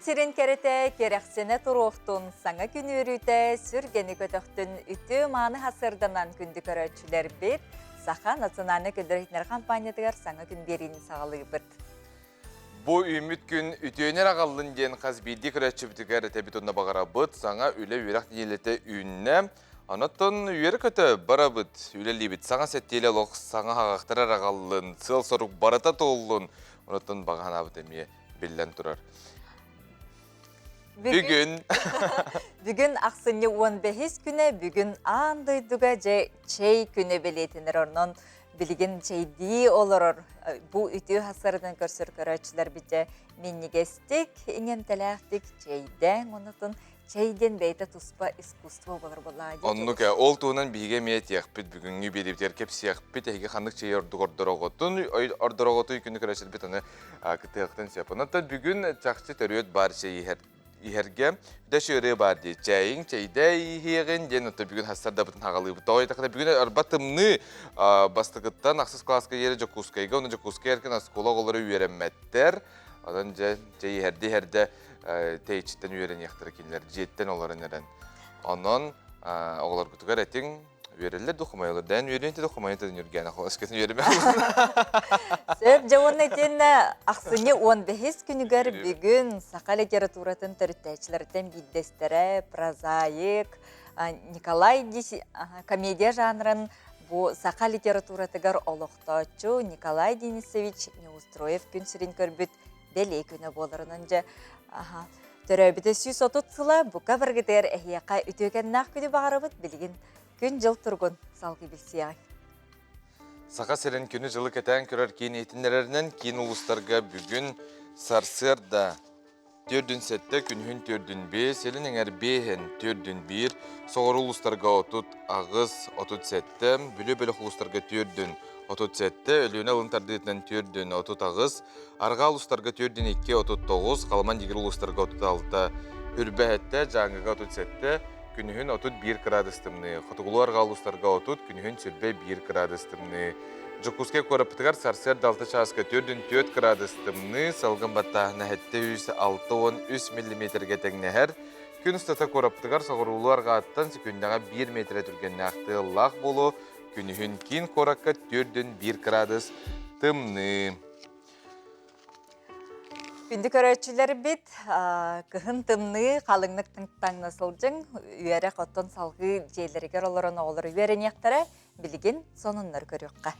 сирин кэрэтэ кэрэхсэнэ туруохтун, саҥа күн үөрүүтэ сүргэни көтөхтүн, үтүө-мааны сарсыарданан күндү көрөөччүлэрбит Саха национальнай көрдөрөр хампаанньатыгар саҥа күн биэриини саҕалыыбыт. Бу үүммүт күн үтүөнү эрэ аҕаллын диэн хас биирдии көрөөччүбүтүгэр этэбит уонна баҕарабыт. Саҥа үлэ-үөрэх нэдиэлэтэ үүннэ. Онон үөрэ-көтө барабыт, үлэлиибит. Саҥа сэттиэлэ олох саҥа аҕахтар эрэ аҕаллын, сыал-сорук барыта туоллун. Онон баҕа санаабыт эмиэ биллэн турар. Бүгүн Бүгүн ахсынньы 15 күнэ, бүгүн аан дойдуга дьэ чэй күнэ бэлиэтэнэр. Онон билигин чэйдии олорор бу үтүө хасарынан көрсөр көрөөччүлэрбит дьэ минньигэстик, иҥэмтэлээхтик чэйдээн, онотун чэй диэн бэйэтэ туспа искусство буолар буоллаҕа дии. Оннук ээ, ол туһунан биһиги эмиэ этиэхпит, бүгүҥҥү биэриибитигэр кэпсиэхпит, эһиги ханнык чэйи ордук ордороҕутун, ордороҕутуй күнү көрөөччүлэрбит аны кытыахтын сөп. Онон бүгүн чахчы төрүөт баар чэй иһэр иһэргэ дэш ырыа баар дии. Чэйиҥ, чэйдэ иһиэҕин диэн оттон бүгүн хассардабытын хаҕалыыбыт. Тоҕо диэтэххинэ бүгүн арба тымныы бастакыттан ахсыс кылааска иэрэ Дьокуускайга, ону Дьокуускай эркин оскуола оҕолоро үөрэммэттэр. Онон дьэ чэй иһэрдэ иһэрдэ тэйиччиттэн үөрэниэхтэрэ кинилэр дьиэттэн олорон эрэн. Онон оҕолоргутугар этиҥ, үөрэллэр да хомойолор. Дээн үөрүөн да хомойон да нүргээн өскөтүн үөрэмэ. Сөп дьэ уонна итиэннэ ахсынньы 15 күнүгэр бүгүн саха литературатын төрүттээччилэриттэн биирдэстэрэ прозаик Николай комедия жанрын бу саха литературатыгар олохтооччу Николай Денисович Неустроев күн сирин көрбүт бэлиэ күнэ буоларынан дьэ төрөөбүтэ 130 сыла бука баргытыгар эһиэхэ үтүөкэннээх күнү баҕарабыт билигин күн-дьыл тургун салгыы билсиэҕиҥ. Саха сирин күнү-дьылы кэтээн көрөр киин иһитиннэрэринэн киин улуустарга бүгүн сарсыарда Төрдүн сэттэ, күнүһүн төрдүн биэс, илин эҥэр биэһин, төрдүн биир, соҕуруу улуустарга 38, 37, Бүлүү бөлөх улуустарга төрдүн 37, Өлүөнэ алын тардыытынан төрдүн 38, арҕаа улуустарга төрдүн 2, 39, Халыман Дьигир улуустарга 36, Үрбэһэттэ, Дьааҥыга 37, күнүһүн 31 кыраадыс тымныы, хотугулуу арҕаа улуустарга 30, күнүһүн сүүрбэ биир кыраадыс тымныы. Дьокуускай куораппытыгар сарсыарда 6 чааска 4,4 кыраадыс тымныы, салгын баттааһына 763 миллиметргэ тэҥнэһэр. Күн устата куораппытыгар соҕуруулуу арҕааттан секүндэҕэ 1 метрэ түргэннээх тыаллаах буолуо, күнүһүн киин куоракка 4,1 кыраадыс тымныы. Күндү көрөөччүлэрбит, кыһын тымныы, халыҥнык таҥна сылдьыҥ, үөрэх оттон салгыы дьиэлэригэр олорон оҕолор үөрэниэхтэрэ, Билигин сонуннары көрүөххэ.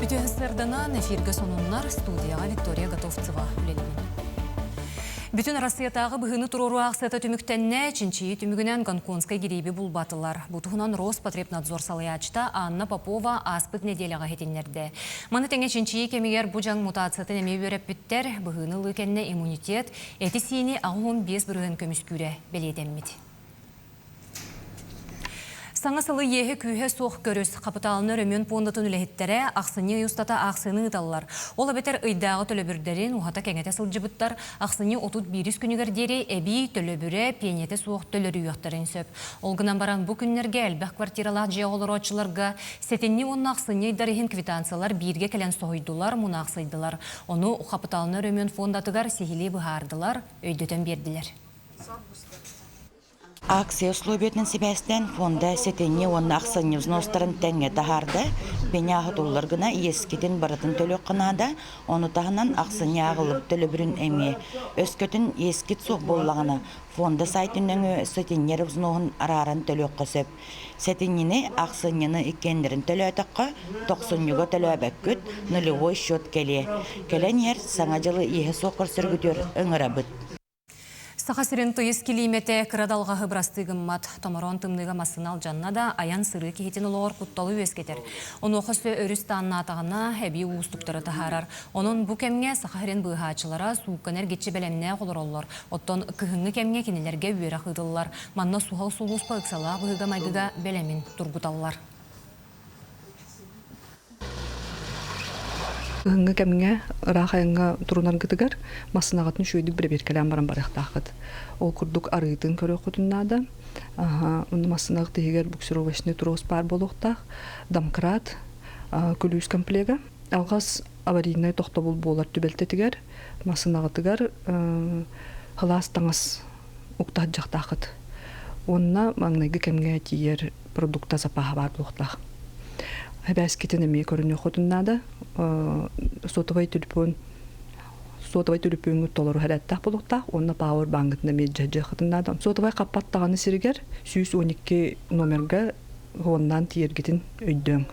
Үтүө сарданан эфиргэ сонуннар студияҕа Виктория Готовцева үлэлиир. Бүтүн Арассыйатааҕы быһыыны туруоруу аахсыйата түмүктэннэ, чинчийии түмүгүнэн Гонконгскай гирииби булбатылар. Бу туһунан Роспотребнадзор салайааччыта Анна Попова ааспыт нэдиэлэҕэ иһитиннэрдэ. Маны тэҥэ чинчийии кэмигэр бу дьаҥ мутациятын эмиэ үөрэппиттэр, быһыыны ылыы кэннэ иммунитет эти-сиини 85% көмүскүүрэ бэлиэтэммит. Саҥа сылы иэһэ-күүһэ суох көрүс, хапытаалынай өрөмүөн пуондатын үлэһиттэрэ ахсынньы ый устата аахсыйаны ыыталлар. Ол эбэтэр ыйдааҕы төлөбүрдэрин уһата-кэҥэтэ сылдьыбыттар ахсынньы 31 күнүгэр диэри эбии төлөбүрэ, пиэнийэтэ суох төлөрүйүөхтэрин сөп. Ол гынан баран бу күннэргэ элбэх квартиралаах дьиэҕэ олорооччуларга сэтинньи уонна ахсынньы ыйдар иһин квитанциялар бииргэ кэлэн соһуйдулар, мунаахсыйдылар. Ону хапытаалынай өрөмүөн фондатыгар сиһилии быһаардылар, өйдөтөн биэрдилэр. Акция условиятынан сибээстээн фонда сэтинньи уонна ахсынньы взностарын тэҥҥэ таһаарда. Пеня аһытыллар гына иэскитин барытын төлүөххэ наада. Ону таһынан ахсынньы ааҕыллыбыт төлөбүрүн эмиэ. Өскөтүн иэскит суох буоллаҕына, фонда сайтын нөҥүө сэтинньи эрэ взноһун арааран төлүөххэ сөп. Сэтинньини, ахсынньыны иккиэннэрин төлөөтөххө, тохсунньуга төлөөбөккүт, нулевой счет кэлиэ. Кэлэн иһэр Саҥа дьылы иэһэ суох көрсөргүтүгэр ыҥырабыт. Саха сирин тыйыс килиимэтэ кыра далҕаһы бырастыы гыммат. Томороон тымныыга массыына алдьанна да, айан-сырыы киһитин олоҕор кутталы үөскэтэр. Онуоха өссө өрүс тааннаатаҕына, эбии уустуктары таһаарар. Онон бу кэмҥэ Саха сирин быыһааччылара суукканы эргиччи бэлэмнээх олороллор. Оттон кыһыҥҥы кэмҥэ кинилэргэ үөрэх ыытыллар. Манна суһал сулууспа ыксалаах быһыыга-майгыга бэлэмин тургуталлар. Кыһыҥҥы кэмҥэ ыраах айаҥҥа турунаргытыгар массыынаҕытын үчүгэйдик бэрэбиэркэлээн баран барыахтааххыт. Ол курдук арыытын көрүөххүтүн наада. Онно массыынаҕыт иһигэр буксировочный трос баар буолуохтаах, домкрат, күлүүс комплега. Алҕас аварийнай тохтобул буолар түбэлтэтигэр массыынаҕытыгар сылаас таҥас уктаһдьахтааххыт. Уонна маҥнайгы кэмҥэ тиийэр продукта запаһа баар буолуохтаах. Эбээскитин эмиэ көрүнүөххүтүн наада. Сотовай телефон сотовай төлөпүөҥҥүт толору хэрэттээх буолуохтаах уонна пауэр бааҥҥытын эмиэ дьаһдьыаххытын наада. Сотовай хаппат даҕаны сиригэр 112 номерга уоннаан тиийэргитин өйдөөҥ.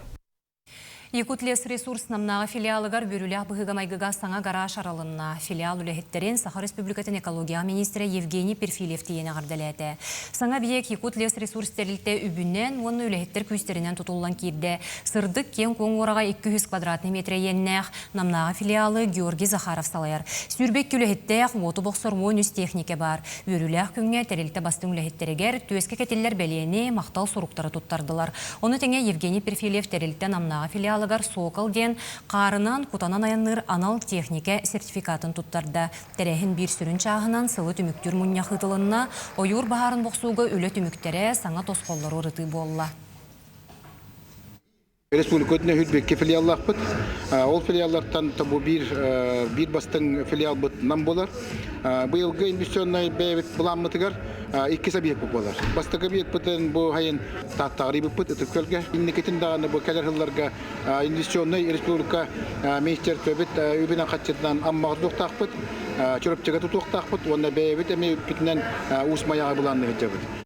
Якутлесресурс Намнааҕы филиалыгар Бүрүлээх быһыыга-майгыга саҥа гараж арылынна. Филиал үлэһиттэрин Саха Республикатын экологияҕа министрэ Евгений Перфильев тиийэн эҕэрдэлээтэ. Саҥа объект Якутлесресурс тэрилтэ үбүнэн уонна үлэһиттэр күүстэринэн тутуллан киирдэ. Сырдык киэҥ-куоҥ уораҕай 200 квадратный метр иэннээх Намнааҕы филиалы Георгий Захаров салайар. 22 үлэһиттээх, уоту бохсор 13 техникэ баар. Үөрүүлээх күҥҥэ тэрилтэ бастыҥ үлэһиттэригэр түөскэ кэтиллэр бэлиэни, махтал суруктары туттардылар. Ону тэҥэ Евгений Перфильев тэрилтэ Намнааҕы филиалыгар «Сокол» диэн хаарынан, кутанан айанныыр анал техникэ сертификатын туттарда. Тэрээһин биир сүрүн чааһынан сылы түмүктүүр мунньах ыытылынна, ойуур баһаарын бохсууга үлэ түмүктэрэ, саҥа тосхоллору ырытыы буолла. Республика өтүнэ хүрбекке филиаллаахпыт. Ол филиаллартан бу биир биир бастыҥ филиалбыт Нам буолар. Быйылгы инвестиционнай бэйэбит былааммытыгар иккис объекпыт буолар. Бастакы объекпытын бу сайын Тааттаҕа арыйбыппыт Ытык Күөлгэ. Инникитин даҕаны бу кэлэр сылларга инвестиционнай республика министерствобыт үбүнэн хаччытынан Аммаҕа тутуохтаахпыт, Чурапчыга тутуохтаахпыт уонна бэйэбит эмиэ үппүтүнэн Уус Майаҕа былаанныы сылдьабыт.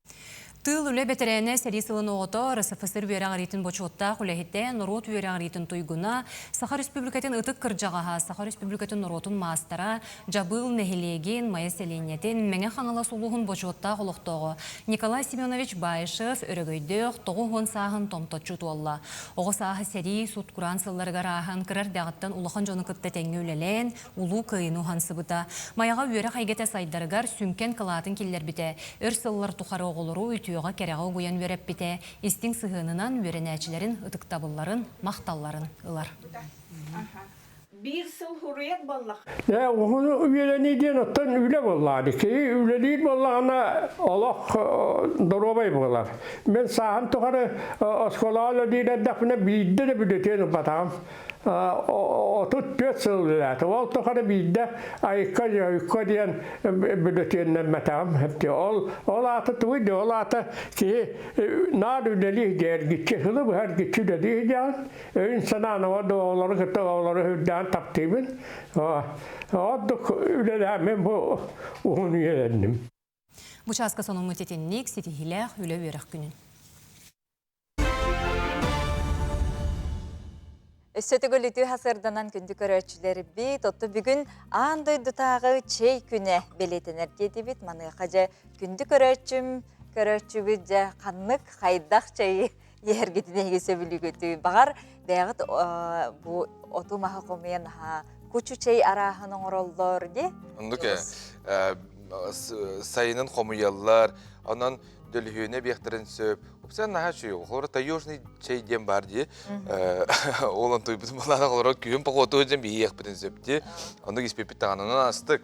Тыыл үлэ бэтэрээнэ сэрии сылын оҕото, РСФСР үөрэҕириитин бочуоттаах үлэһитэ, норуот үөрэҕириитин туйгуна, Саха Республикатын ытык кырдьаҕаһа, Саха Республикатын норуотун маастара, Дьабыыл нэһилиэгин, Майа сэлиэнньэтин, Мэҥэ Хаҥалас улууһун бочуоттаах олохтооҕо Николай Семенович Баишев өрөгөйдөөх 90 сааһын томточчу туолла. Оҕо сааһа сэрии, сут-кураан сылларыгар ааһан, кыра эрдэҕиттэн улахан дьону кытта тэҥҥэ үлэлээн, Улуу Кыайыыны уһансыбыта. Майаҕа үөрэх эйгэтэ сайдарыгар сүҥкэн кылаатын киллэрбитэ, өр сыллар тухары оҕолору үтүөҕэ-кэрэҕэ угуйан үөрэппитэ, истиҥ сыһыанынан үөрэнээччилэрин ытыктабылларын, махталларын ылар. Биир сыл хуруйат буоллах. Ээ, уһун үөрэнии диэн оттон үлэ буоллаҕа. Киһи үлэлиир буоллаҕына олох доруобай буолар. Мен сааһым тухары оскуолаҕа үлэлиир эрдэхпинэ биирдэ да бүлүтүөн ылбатаҕым. 34 сыл үлэлээтим. Ол тухары биирдэ айыкка дьойукка диэн бүлүтүөннэммэтэҕим. Ол ол аата тугуй да ол аата киһи наар үлэлии эргиччи сылы быһа эргиччи үлэлии диэҕин өйүн санаан оҕолору кытта оҕолору үрдээн таптыыбын. Ордук үлэлээммин бу уһун үйэлэнним. Бу чааска сонуммут итинник ситиһиилээх үлэ-үөрэх күнүн. Өссө төгүл үтүө сарсыарданан күндү көрөөччүлэрбит, отто бүгүн аан дойдутааҕы чэй күнэ бэлиэтэнэр диэтибит. Маныаха дьэ күндү көрөөччүм, көрөөччүбүт дьэ ханнык, хайдах чэйи иһэргитин эһиги сөбүлүүгүтүй? Баҕар бэйэҕит бу оту маһы хомуйан аһаа кучу чэй арааһын оҥороллор дии. Оннук сайынын хомуйаллар, онон дөлүһүөнэ биэхтэрин сөп. Упсан наһаа үчүгэй. Олор таежный чэй диэн баар дии. Ол онтуйбутун балаана олорор күһүн похуоту дьэн биһиэхпитин сөп дии. Оннук испиппит даҕаны астык.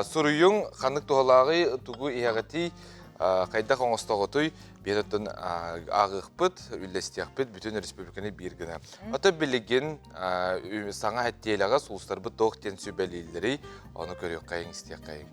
Суруйуҥ ханнык туһалааҕый, тугу иһэҕитий, хайдах оҥостоҕутуй, биир оттон ааҕыахпыт, үллэстиэхпит бүтүн республиканы биир гына. Ото билигин саҥа хэттиэлэҕэ сулустарбыт туох диэн сүбэлииллэрий, ону көрүөххэйиҥ, истиэххэйиҥ.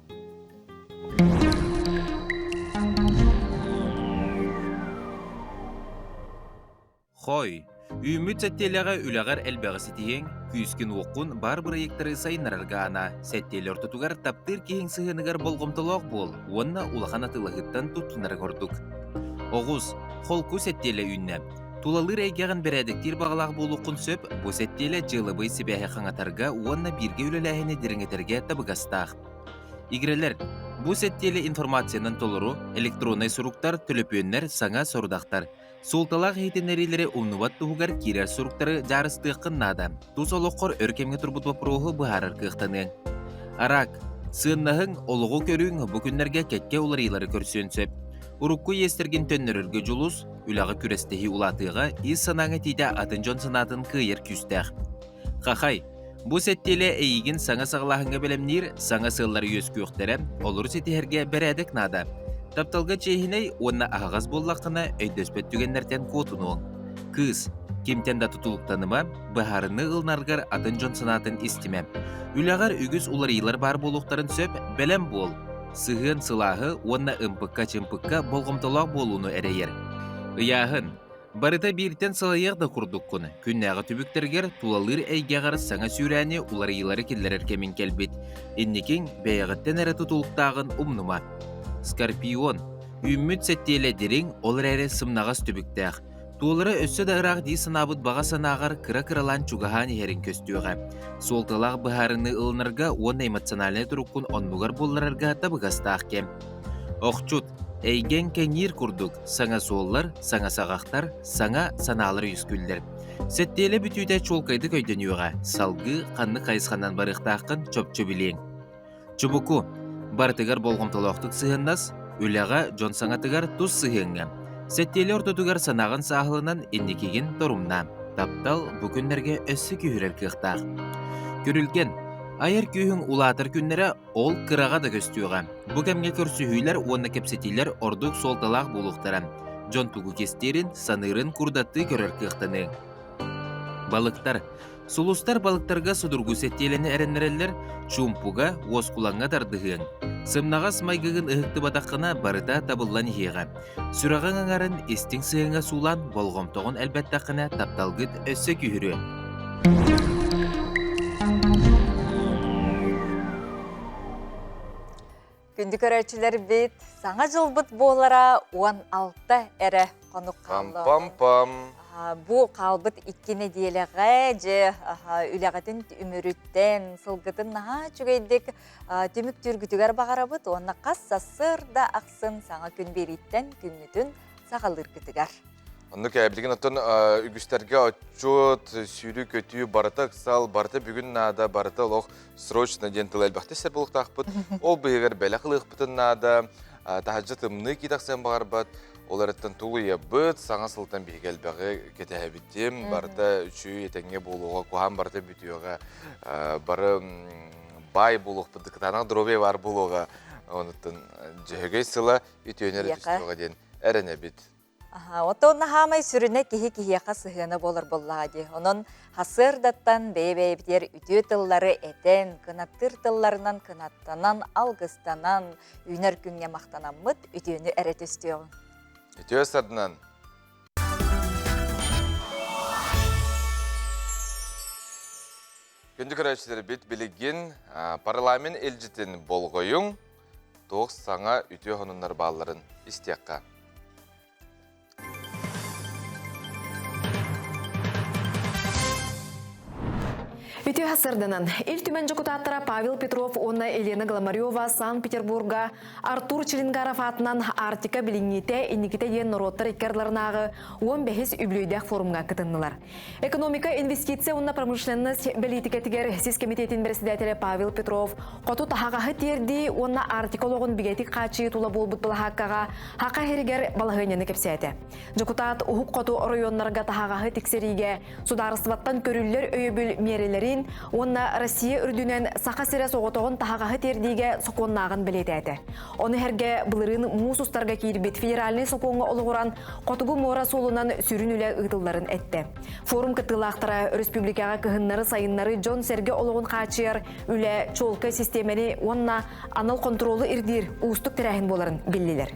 Хой, үүммүт сэттиэлэҕэ үлэҕэр элбэҕи ситиһиэҥ, күүскүн-уоххун баар бырайыактары сайыннарарга анаа. Сэттиэлэ ортотугар таптыыр киһиҥ сыһыаныгар болҕомтолоох буол уонна улахан атыылаһыыттан туттунарыҥ ордук. Оҕус, холку сэттиэлэ үүннэ. Тулалыыр эйгэҕин бэрээдэктиир баҕалаах буолуоххун сөп, бу сэттиэлэ дьыалабыай сибээһи хаҥатарга уонна бииргэ үлэлээһини дириҥэтэргэ табыгастаах. Игирэлэр, бу сэттиэлэ информациянан толору, электроннай суруктар, төлөпүөннэр, саҥа сорудахтар. Суолталаах иһитиннэриилэри умнубат туһугар киирэр суруктары дьаарыстыаххын наада. Тус олоххор өр кэмҥэ турбут боппуруоһу быһаарар кыахтаныаҥ. Араак. Сыаннаһыҥ, олоҕу көрүүҥ бу күннэргэ кэккэ уларыйыылары көрсүөн сөп. Урукку иэстэргин төннөрөргө дьулус, үлэҕэ күрэстэһии улаатыаҕа, ис санааҥ этиитэ атын дьон санаатын кыайар күүстээх. Хахай. Бу сэттиэлэ эйигин саҥа саҕалааһыҥҥа бэлэмниир саҥа сыаллар үөскүөхтэрэ, олору ситиһэргэ бэрээдэк наада. Тапталга чиэһинэй уонна аһаҕас буоллаххына, өйдөспөт түгэннэртэн куотунуоҥ. Кыыс, кимтэн да тутулуктаныма, быһаарыныы ылынаргар атын дьон санаатын истимэ. Үлэҕэр үгүс уларыйыылар баар буолуохтарын сөп, бэлэм буол. Сыһыан сылааһы уонна ымпыкка-чымпыкка болҕомтолоох буолууну эрэйэр. Ыйааһын. Барыта бииртэн сылайыах да курдуккун, күннээҕи түбүктэргэр тулалыыр эйгэҕэр саҥа сүүрээни уларыйыылары киллэрэр кэмиҥ кэлбит. Инникиҥ бэйэҕиттэн эрэ тутулуктааҕын умнума. Скорпион. Үүммүт сэттиэлэ дириҥ, ол эрээри сымнаҕас түбүктээх. Туолара өссө да ыраах дии санаабыт баҕа санааҕар кыра-кыралаан чугаһаан иһэрин көстүөҕэ. Суолталаах быһаарыныы ылынарга уонна эмоциональнай туруккун оннугар булларарга табыгастаах кэм. Охчут, эйгэҥ кэҥиир курдук, саҥа суоллар, саҥа саҕахтар, саҥа санаалар үөскүүллэр. Сэттиэлэ бүтүүтэ чуолкайдык өйдөнүөҕэ, салгыы ханнык хайысханан барыахтааххын чопчу билиэҥ. Чубуку, барытыгар болҕомтолоохтук сыһыаннас, үлэҕэ, дьон саҥатыгар тус сыһыаҥҥа. Сэттиэлэ ортотугар санааҕын сааһыланан инникигин торумнаа. Таптал бу күннэргэ өссө күүһүрэр кыахтаах. Күрүлгэн, айар күүһүҥ улаатар күннэрэ ол кыраҕа да көстүөҕэ. Бу кэмҥэ көрсүһүүлэр уонна кэпсэтиилэр ордук суолталаах буолуохтара. Дьон тугу кистиирин, саныырын курдаттыы көрөр кыахтаныаҥ. Балыктар. Сулустар балыктарга судургу сэттиэлэни эрэннэрэллэр, чуумпуга, уоскулаҥҥа тардыһыаҥ. Сымнаҕас майгыгын ыһыктыбатаххына барыта табыллан иһиэҕэ. Сүрэҕиҥ аҥарын истиҥ сыһыаҥҥа суулаан болҕомтоҕун элбэттэххинэ тапталгыт өссө күүһүрүө. Күндү көрөөччүлэрбит, саҥа дьылбыт буолара 16 эрэ хонук хаалла. Пам-пам. Бу хаалбыт икки нэдиэлэҕэ дьэ үлэҕитин үмүрүттэн, сылгытын наһаа үчүгэйдик түмүктүүргүтүгэр баҕарабыт уонна хас сарсыарда ахсын саҥа күн биэрииттэн күҥҥүтүн саҕалыыргытыгар. Оннук билигин оттон үгүстэргэ отчуот, сүүрүү-көтүү барыта ыксал, барыта бүгүн наада, барыта олох срочно диэн тыл элбэхтик сэр буолуохтаахпыт. Ол быыһыгар бэлэх ылыахпытын наада, таһырдьа тымныы кии тахсыан баҕарбат, ол эрээттэн тулуйабыт, саҥа сылтан биһиги элбэҕи кэтэһэбитим, барыта үчүгэй этэҥҥэ буолуоҕа, куһаҕан барыта бүтүөҕэ, бары баай буолуохпут, кытаанах доруобуйа баар буолуоҕа, онуттан дьөһөгөй сыла үтүөнү эрэ түстүөҕэ диэн эрэнэбит. Оттон хаамай сүрүнэ киһи киһиэхэ сыһыана буолар буоллаҕа дии. Онон хасыардаттан бэйэ-бэйэбитигэр үтүө тыллары этэн, кынаттыыр тылларынан кынаттанан, алгыстанан, үүнэр күҥҥэ махтанаммыт үтүөнү эрэ түстүөҕүҥ. Үтүө сарданан! Күндү көрөөччүлэрбит билигин парламент илдьитин болҕойуҥ, туох саҥа үтүө сонуннар баалларын истиэххэ. Үтүө сарданан Ил Түмэн дьокутааттара Павел Петров уонна Елена Голомарева Санкт-Петербурга Артур Чилингаров аатынан Арктика билиҥҥитэ инникитэ диэн норуоттар икки ардыларынааҕы 15 үбүлүөйдээх форумҥа кытыннылар. Экономика, инвестиция уонна промышленность бэлиитикэтигэр сис кэмитиэтин бэрэссэдээтэлэ Павел Петров хоту таһаҕаһы тиэрдии уонна Арктика олоҕун бигэтик хааччыйыы тула буолбут былаһааккаҕа Хака иһигэр балаһыанньаны кэпсээтэ. Дьокутаат уһук хоту оройуоннарга таһаҕаһы тиксэриигэ судаарыстыбаттан көрүллэр өйөбүл миэрэлэрин уонна Россия үрдүнэн Саха сирэ соҕотоҕун таһаҕаһы тиэрдиигэ сокуоннааҕын бэлиэтээтэ. Ону сэргэ былырыын муус устарга киирбит федеральнай сокуоҥҥа олоҕуран Хотугу муора суолунан сүрүн үлэ ыытылларын эттэ. Форум кыттыылаахтара өрөспүүбүлүкэҕэ кыһыннары-сайыннары дьон-сэргэ олоҕун хааччыйар үлэ чуолкай систиэмэни уонна анал хонтуруолу ирдиир уустук тэрээһин буоларын биллилэр.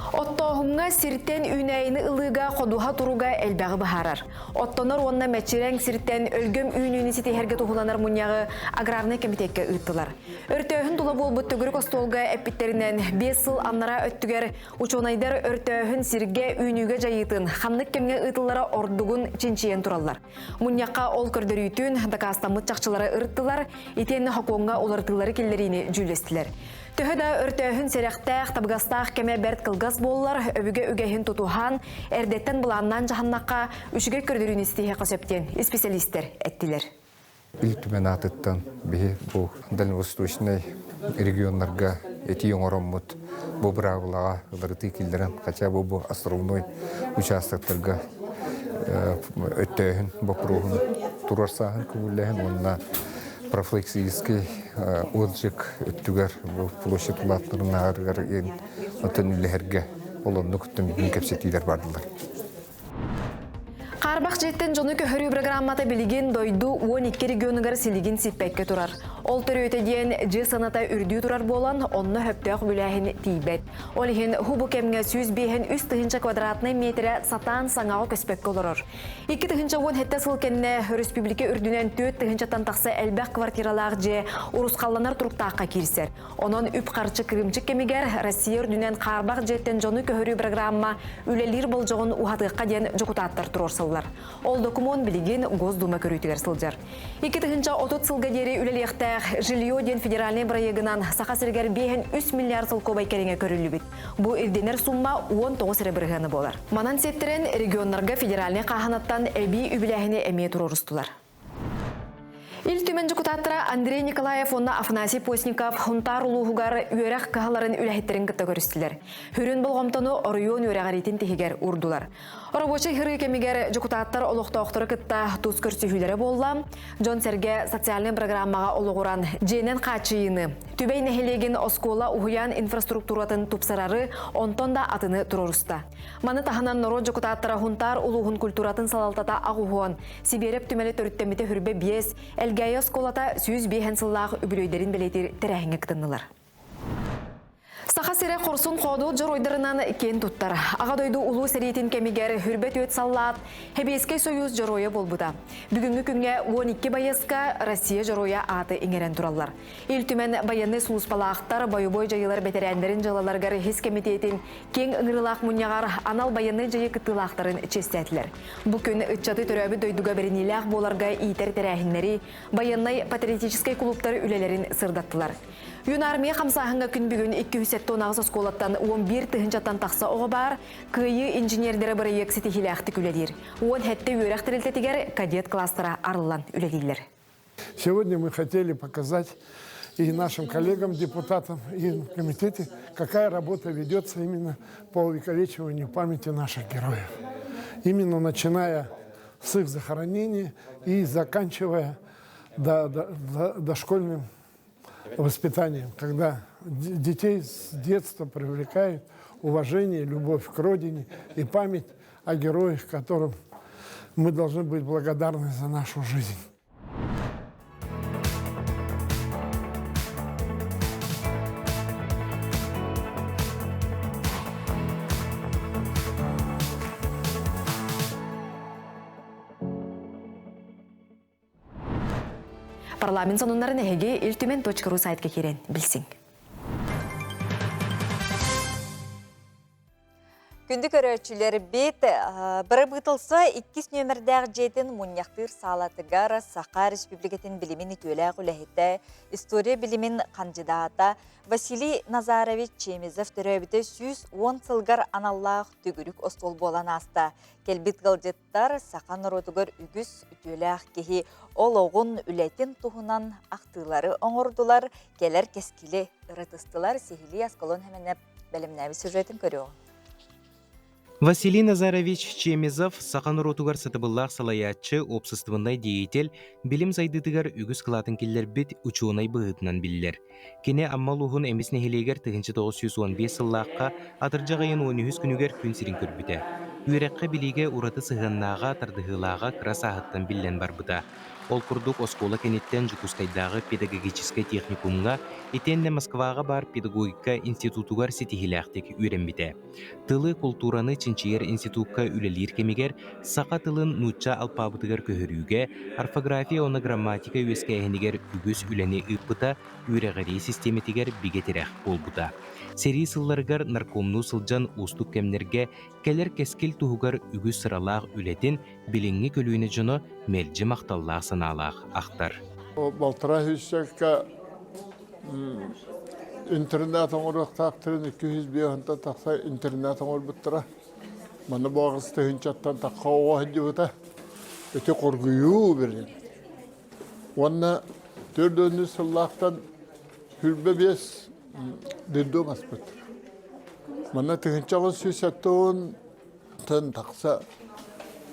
Оттооһуҥҥа сиртэн үүнээйини ылыыга ходуһа туруга элбэҕи быһаарар. Оттонор уонна мэччирэҥ сиртэн өлгөм үүнүүнү ситиһэргэ туһуланар мунньаҕы аграрнай кэмитиэккэ ыыттылар. Өртөөһүн тула буолбут төгүрүк остуолга эппиттэринэн, 5 сыл аннараа өттүгэр учуонайдар өртөөһүн сиргэ үүнүүгэ дьайыытын ханнык кэмҥэ ыытыллара ордугун чинчийэн тураллар. Мунньахха ол көрдөрүүтүн, дакаастаммыт чахчылары ырыттылар, итиэннэ сокуоҥҥа уларытыылары киллэриини дьүүллэстилэр. Төһө да өртөөһүн сэрэхтээх, табыгастаах кэмэ бэрт кылгас буоллар, өбүгэ үгэһин тутуһан, эрдэттэн былааннаан дьаһаннахха, үчүгэй көрдөрүүнү ситиһиэххэ сөп диэн исписэлиистэр эттилэр. Ил Түмэн аатыттан биһи бу дальневосточнай регионнарга этии оҥороммут бу быраабылаҕа уларытыы киллэрэн хотя бы бу островной участоктарга өттөөһүн боппуруоһун туруорсааһын көҥүллээһин уонна профилактический отжиг өттүгэр бу площадь улааттарынааҕарыгар оттон үлэһэргэ олоннук бүгүн кэпсэтиилэр бардылар. Хаарбах дьиэттэн дьону көһөрүү программата билигин дойду 12 регионугар силигин сиппэккэ турар. Ол төрүөтэ диэн дьиэ сыаната үрдүү турар буолан, онно сөптөөх үбүлээһин тиийбэт. Ол иһин бу кэмҥэ 105 3 тыһыынча квадратнай миэтэрэ сатаан саҥаҕа көспөккө олорор. 2017 сыл кэннэ өрөспүүбүлүкэ үрдүнэн 4 тыһыынчаттан тахса элбэх квартиралаах дьиэ урусхалланар туруктаахха киирсэр. Онон үп-харчы кырыымчык кэмигэр Россия үрдүнэн хаарбах дьиэттэн дьону көһөрүү программа үлэлиир болдьоҕун уһатыахха диэн дьокутааттар туруорсаллар. Ол докумуон билигин Госдума көрүүтүгэр сылдьар. 2030 сылга диэри үлэлиэхтээх «Жилье» диэн федеральнай бырайыагынан Саха сиригэр 5,3 миллиард солкуобай кэриҥэ көрүллүбүт. Бу ирдэнэр сумма 19 эрэ бырыһыана буолар. Манан сиэттэрэн регионнарга федеральнай хааһынаттан эбии үбүлээһини эмиэ туруорустулар. Ил Түмэн дьокутааттара Андрей Николаев уонна Афанасий Постников Хунтаар улууһугар үөрэх кыһаларын үлэһиттэрин кытта көрүстүлэр. Хүрүн болҕомтону оройуон үөрэҕириитин тиһигэр уурдулар. Рабочай хырыы кэмигэр дьокутааттар олохтоохтору кытта тус көрсүһүүлэрэ буолла. Дьон-сэргэ социальнай программаҕа олоҕуран дьиэнэн хааччыйыыны, Түбэй нэһилиэгин оскуола уһуйаан инфраструктуратын тупсарары, онтон да атыны туруоруста. Маны таһынан норуот дьокутааттара Хунтаар улууһун культуратын салалтата аҕуһуон, Сибиэрэп түмэлэ төрүттэммитэ хүрбэ биэс, Элгээйи оскуолата 105 сыллаах үбүлүөйдэрин бэлиэтиир тэрээһиҥҥэ кытыннылар. Саха сирэ хорсун хоодуот дьоруойдарынан киэн туттар. Аҕа дойду Улуу сэриитин кэмигэр хүрбэ түөт саллаат Сэбиэскэй Сойуус дьоруойа буолбута. Бүгүҥҥү күҥҥэ 12 байыаска Россия дьоруойа ааты иҥэрэн тураллар. Ил Түмэн байыаннай сулууспалаахтар бойобуой дьайыылар бэтэрээннэрин дьыалаларыгар иһис кэмитиэтин киэҥ ыҥырыылаах мунньаҕар анал байыаннай дьайыы кыттыылаахтарын чиэстээтилэр. Бу күн ыччаты төрөөбүт дойдуга бэриниилээх буоларга иитэр тэрээһиннэри, байыаннай-патриотическай кулууптар үлэлэрин сырдаттылар. Юнармия хамсааһыҥҥа күн бүгүн 278 оскуолаттан 11 тыһыынчаттан тахса оҕо баар, Кыайыы инженердэрэ бырайыак ситиһиилээхтик үлэлиир. 17 үөрэх тэрилтэтигэр кадет класстара арыллан үлэлииллэр. Сегодня мы хотели показать и нашим коллегам, депутатам, и в комитете, какая работа ведется именно по увековечиванию памяти наших героев. Именно начиная с их захоронения и заканчивая до, до, до, дошкольным воспитанием, когда детей с детства привлекают уважение, любовь к родине и память о героях, которым мы должны быть благодарны за нашу жизнь. Парламент сонуннарын эһиги Ил Түмэн .ру сайтка киирэн билсиҥ. Күндү көрөөччүлэрбит, бырабыыталса иккис нүөмэрдээх дьиэтин мунньахтыыр саалатыгар Саха Республикатын билимин үтүөлээх үлэһитэ, история билимин хандьыдаата Василий Назарович Чемезов төрөөбүтэ 110 сылгар аналлаах төгүрүк остуол буолан ааста. Кэлбит ыалдьыттар саха норуотугар үгүс үтүөлээх киһи олоҕун, үлэтин туһунан ахтыылары оҥордулар, кэлэр кэскили ырытыстылар. Сиһилии Аскалон Хэмэнэп бэлэмнээбит сюжетин көрүөҕүҥ. Василий Назарович Чемезов саха норуотугар сатабыллаах салайааччы, уопсастыбаннай деятель, билим сайдыытыгар үгүс кылаатын киллэрбит учуонай быһыытынан биллэр. Кини Амма улууһун Эмис нэһилиэгэр 1915 сыллаахха атырдьах ыйын 13 күнүгэр күн сирин көрбүтэ. Үөрэххэ-билиигэ ураты сыһыаннааҕа, тардыһыылааҕа кыра сааһыттан биллэн барбыта. Ол курдук оскуола кэнниттэн Дьокуускайдааҕы педагогическай техникумҥа итиэннэ Москваҕа баар педагогика институтугар ситиһиилээхтик үөрэммитэ. Тылы, култуураны чинчийэр институкка үлэлиир кэмигэр саха тылын нуучча алпаабытыгар көһөрүүгэ, орфография уонна грамматика үөскээһинигэр үгүс үлэни ыыппыта, үөрэҕирии систиэмэтигэр бигэ тирэх буолбута. Сэрии сылларыгар наркомнуу сылдьан уустук кэмнэргэ кэлэр кэскил туһугар үгүс сыралаах үлэтин билиҥҥи көлүөнэ дьоно мэлдьи махталлаах санаалаах ахтар. Балтараа сүүсчэккэ интернат оҥоруохтаахтарын 205 тахса интернат оҥорбуттара. Манна бу тыһыынчаттан тахха оҕо сылдьыбыта. Ити хоргуйуу бэрин. Уонна төрдүөннү сыллаахтан хүрбэ биэс детдом аспыт. Манна тыһыынча 970 тахса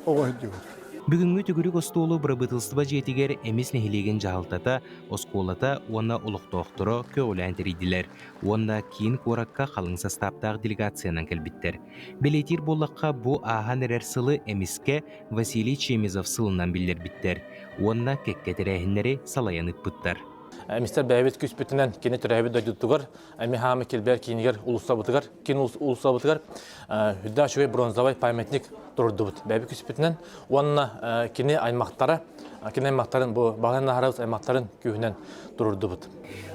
оҕо сылдьыбыт. Бүгүҥҥү төгүрүк остуолу бырабыыталыстыба дьиэтигэр Эмис нэһилиэгин дьаһалтата, оскуолата уонна олохтоохторо көҕүлээн тэрийдилэр уонна киин куоракка халыҥ састааптаах делегациянан кэлбиттэр. Бэлиэтиир буоллахха, бу ааһан эрэр сылы Эмискэ Василий Чемезов сылынан биллэрбиттэр уонна кэккэ тэрээһиннэри салайан ыыппыттар. Эмистэр бэйэбит күүспүтүнэн кини төрөөбүт дойдутугар Эми хаамы килбэр киинигэр улуссабытыгар киин улуссабытыгар үрдээх үчүгэй бронзовай памятник турдубут бэйэбит күүспүтүнэн уонна кини аймактара кини аймактарын бу Баһылай Наһарабыс аймактарын күүһүнэн турурдубут.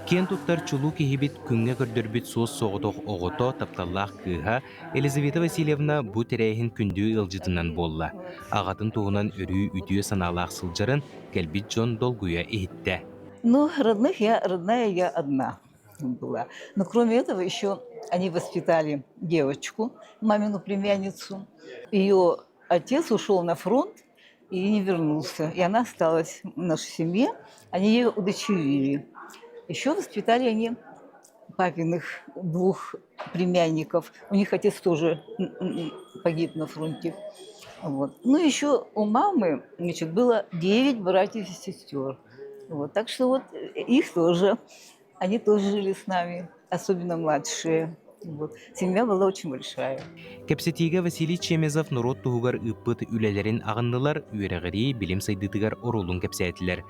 Киэн туттар чулуу киһибит күҥҥэ көрдөрбүт суос-соҕотох оҕото, тапталлаах кыыһа Елизавета Васильевна бу тэрээһин күндү ыалдьытынан буолла. Аҕатын туһунан өрүү үтүө санаалаах сылдьарын кэлбит дьон долгуйа иһиттэ. Ну, родных я, родная я одна была. Но кроме этого еще они воспитали девочку, мамину племянницу. Ее отец ушел на фронт и не вернулся. И она осталась в нашей семье. Они ее удочерили. Еще воспитали они папиных двух племянников. У них отец тоже погиб на фронте. Вот. Ну, еще у мамы, значит, было 9 братьев и сестер. Вот. Так что вот их тоже, они тоже жили с нами, особенно младшие. Вот. Семья была очень большая. Кэпсэтиигэ Василий Чемезов норуот туһугар ыыппыт үлэлэрин аҕыннылар, үөрэҕирии, билим сайдыытыгар оруолун кэпсээтилэр.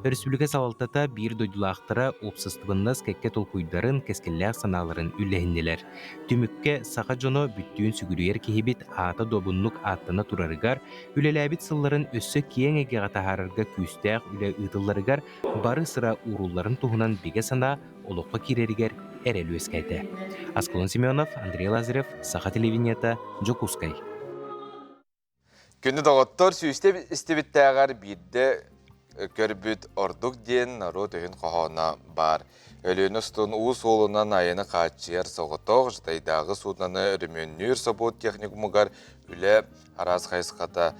Өрөспүүбүлүкэ салалтата биир дойдулаахтара уопсастыбаннас кэккэ толкуйдарын, кэскиллээх санааларын үллэһиннилэр. Түмүккэ саха дьоно бүттүүн сүгүрүйэр киһибит аата добуннук ааттана турарыгар, үлэлээбит сылларын өссө киэҥ эйгэҕэ таһаарарга күүстээх үлэ ыытылларыгар бары сыра уурулларын туһунан бигэ санаа олоххо киирэригэр эрэл үөскээтэ. Аскалон Семенов, Андрей Лазарев, Саха телевидениета, Дьокуускай. Күндү доҕоттор, сүүстэ истибиттээҕэр биирдэ көрбүт ордук диэн норуот өһүн хоһооно баар. Өлүөнэ устун уу суолунан айаны хааччыйар соҕотох Жатайдааҕы суудунаны өрөмүөннүүр собуот техникумугар үлэ араас хайысхата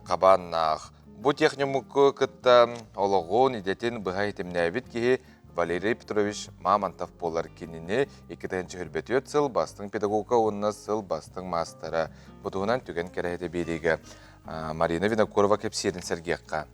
хабааннаах. Бу техникуму кытта олоҕун, идэтин быһа ситимнээбит киһи Валерий Петрович Мамонтов буолар кинини 2024 сыл бастыҥ педагога уонна сыл бастыҥ маастара. Бу туһунан түгэн кэрэһитэ биэриигэ Марина Винокурова кэпсиэрин сэргиэххэ.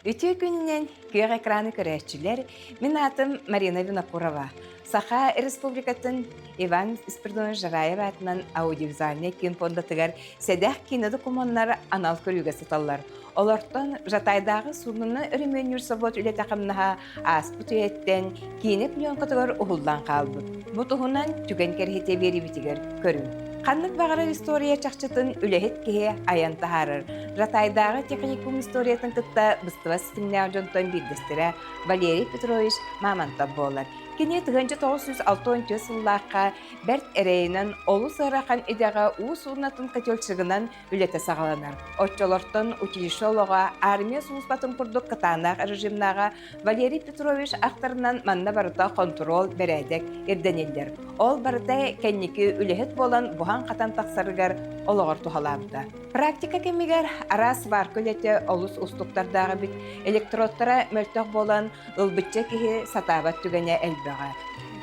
Үтүө күнүнэн күөх экраны көрөөччүлэр, мин аатым Марина Винокурова. Саха Республикатын Иван Спиридонович Жараев аатынан аудиовизуальнай киин фондатыгар сэдэх киинэ докумуоннар анал көрүүгэ сыталлар. Олортон Жатайдааҕы суунуну өрөмүөннүүр собуот үлэтэ-хамнаһа ааспыт үйэттэн киинэ пленкатыгар уһуллан хаалбыт. Бу туһунан түгэн кэрэһитэ биэриибитигэр көрүҥ. Ханнык баҕарар история чахчытын үлэһит киһи айан таһаарар. Жатайдааҕы техникум историятын кытта быстыбат ситимнээх дьонтон биирдэстэрэ Валерий Петрович Мамонтов буолар. Кини 1964 сыллаахха бэрт эрэйинэн олус ыарахан идэҕэ уу суунатын котельщигынан үлэтэ саҕаланар. Оччолортон училище олоҕо армия сулууспатын курдук кытаанах режимнааҕа Валерий Петрович ахтарынан манна барыта хонтуруол, бэрээдэк ирдэниллэр. Ол барыта кэнники үлэһит буолан буһан-хатан тахсарыгар олоҕор туһалаабыта. Практика кэмигэр араас сварка үлэтэ олус уустуктардаах эбит. Электродтара мөлтөх буолан ылбычча киһи сатаабат түгэнэ элбэҕэ.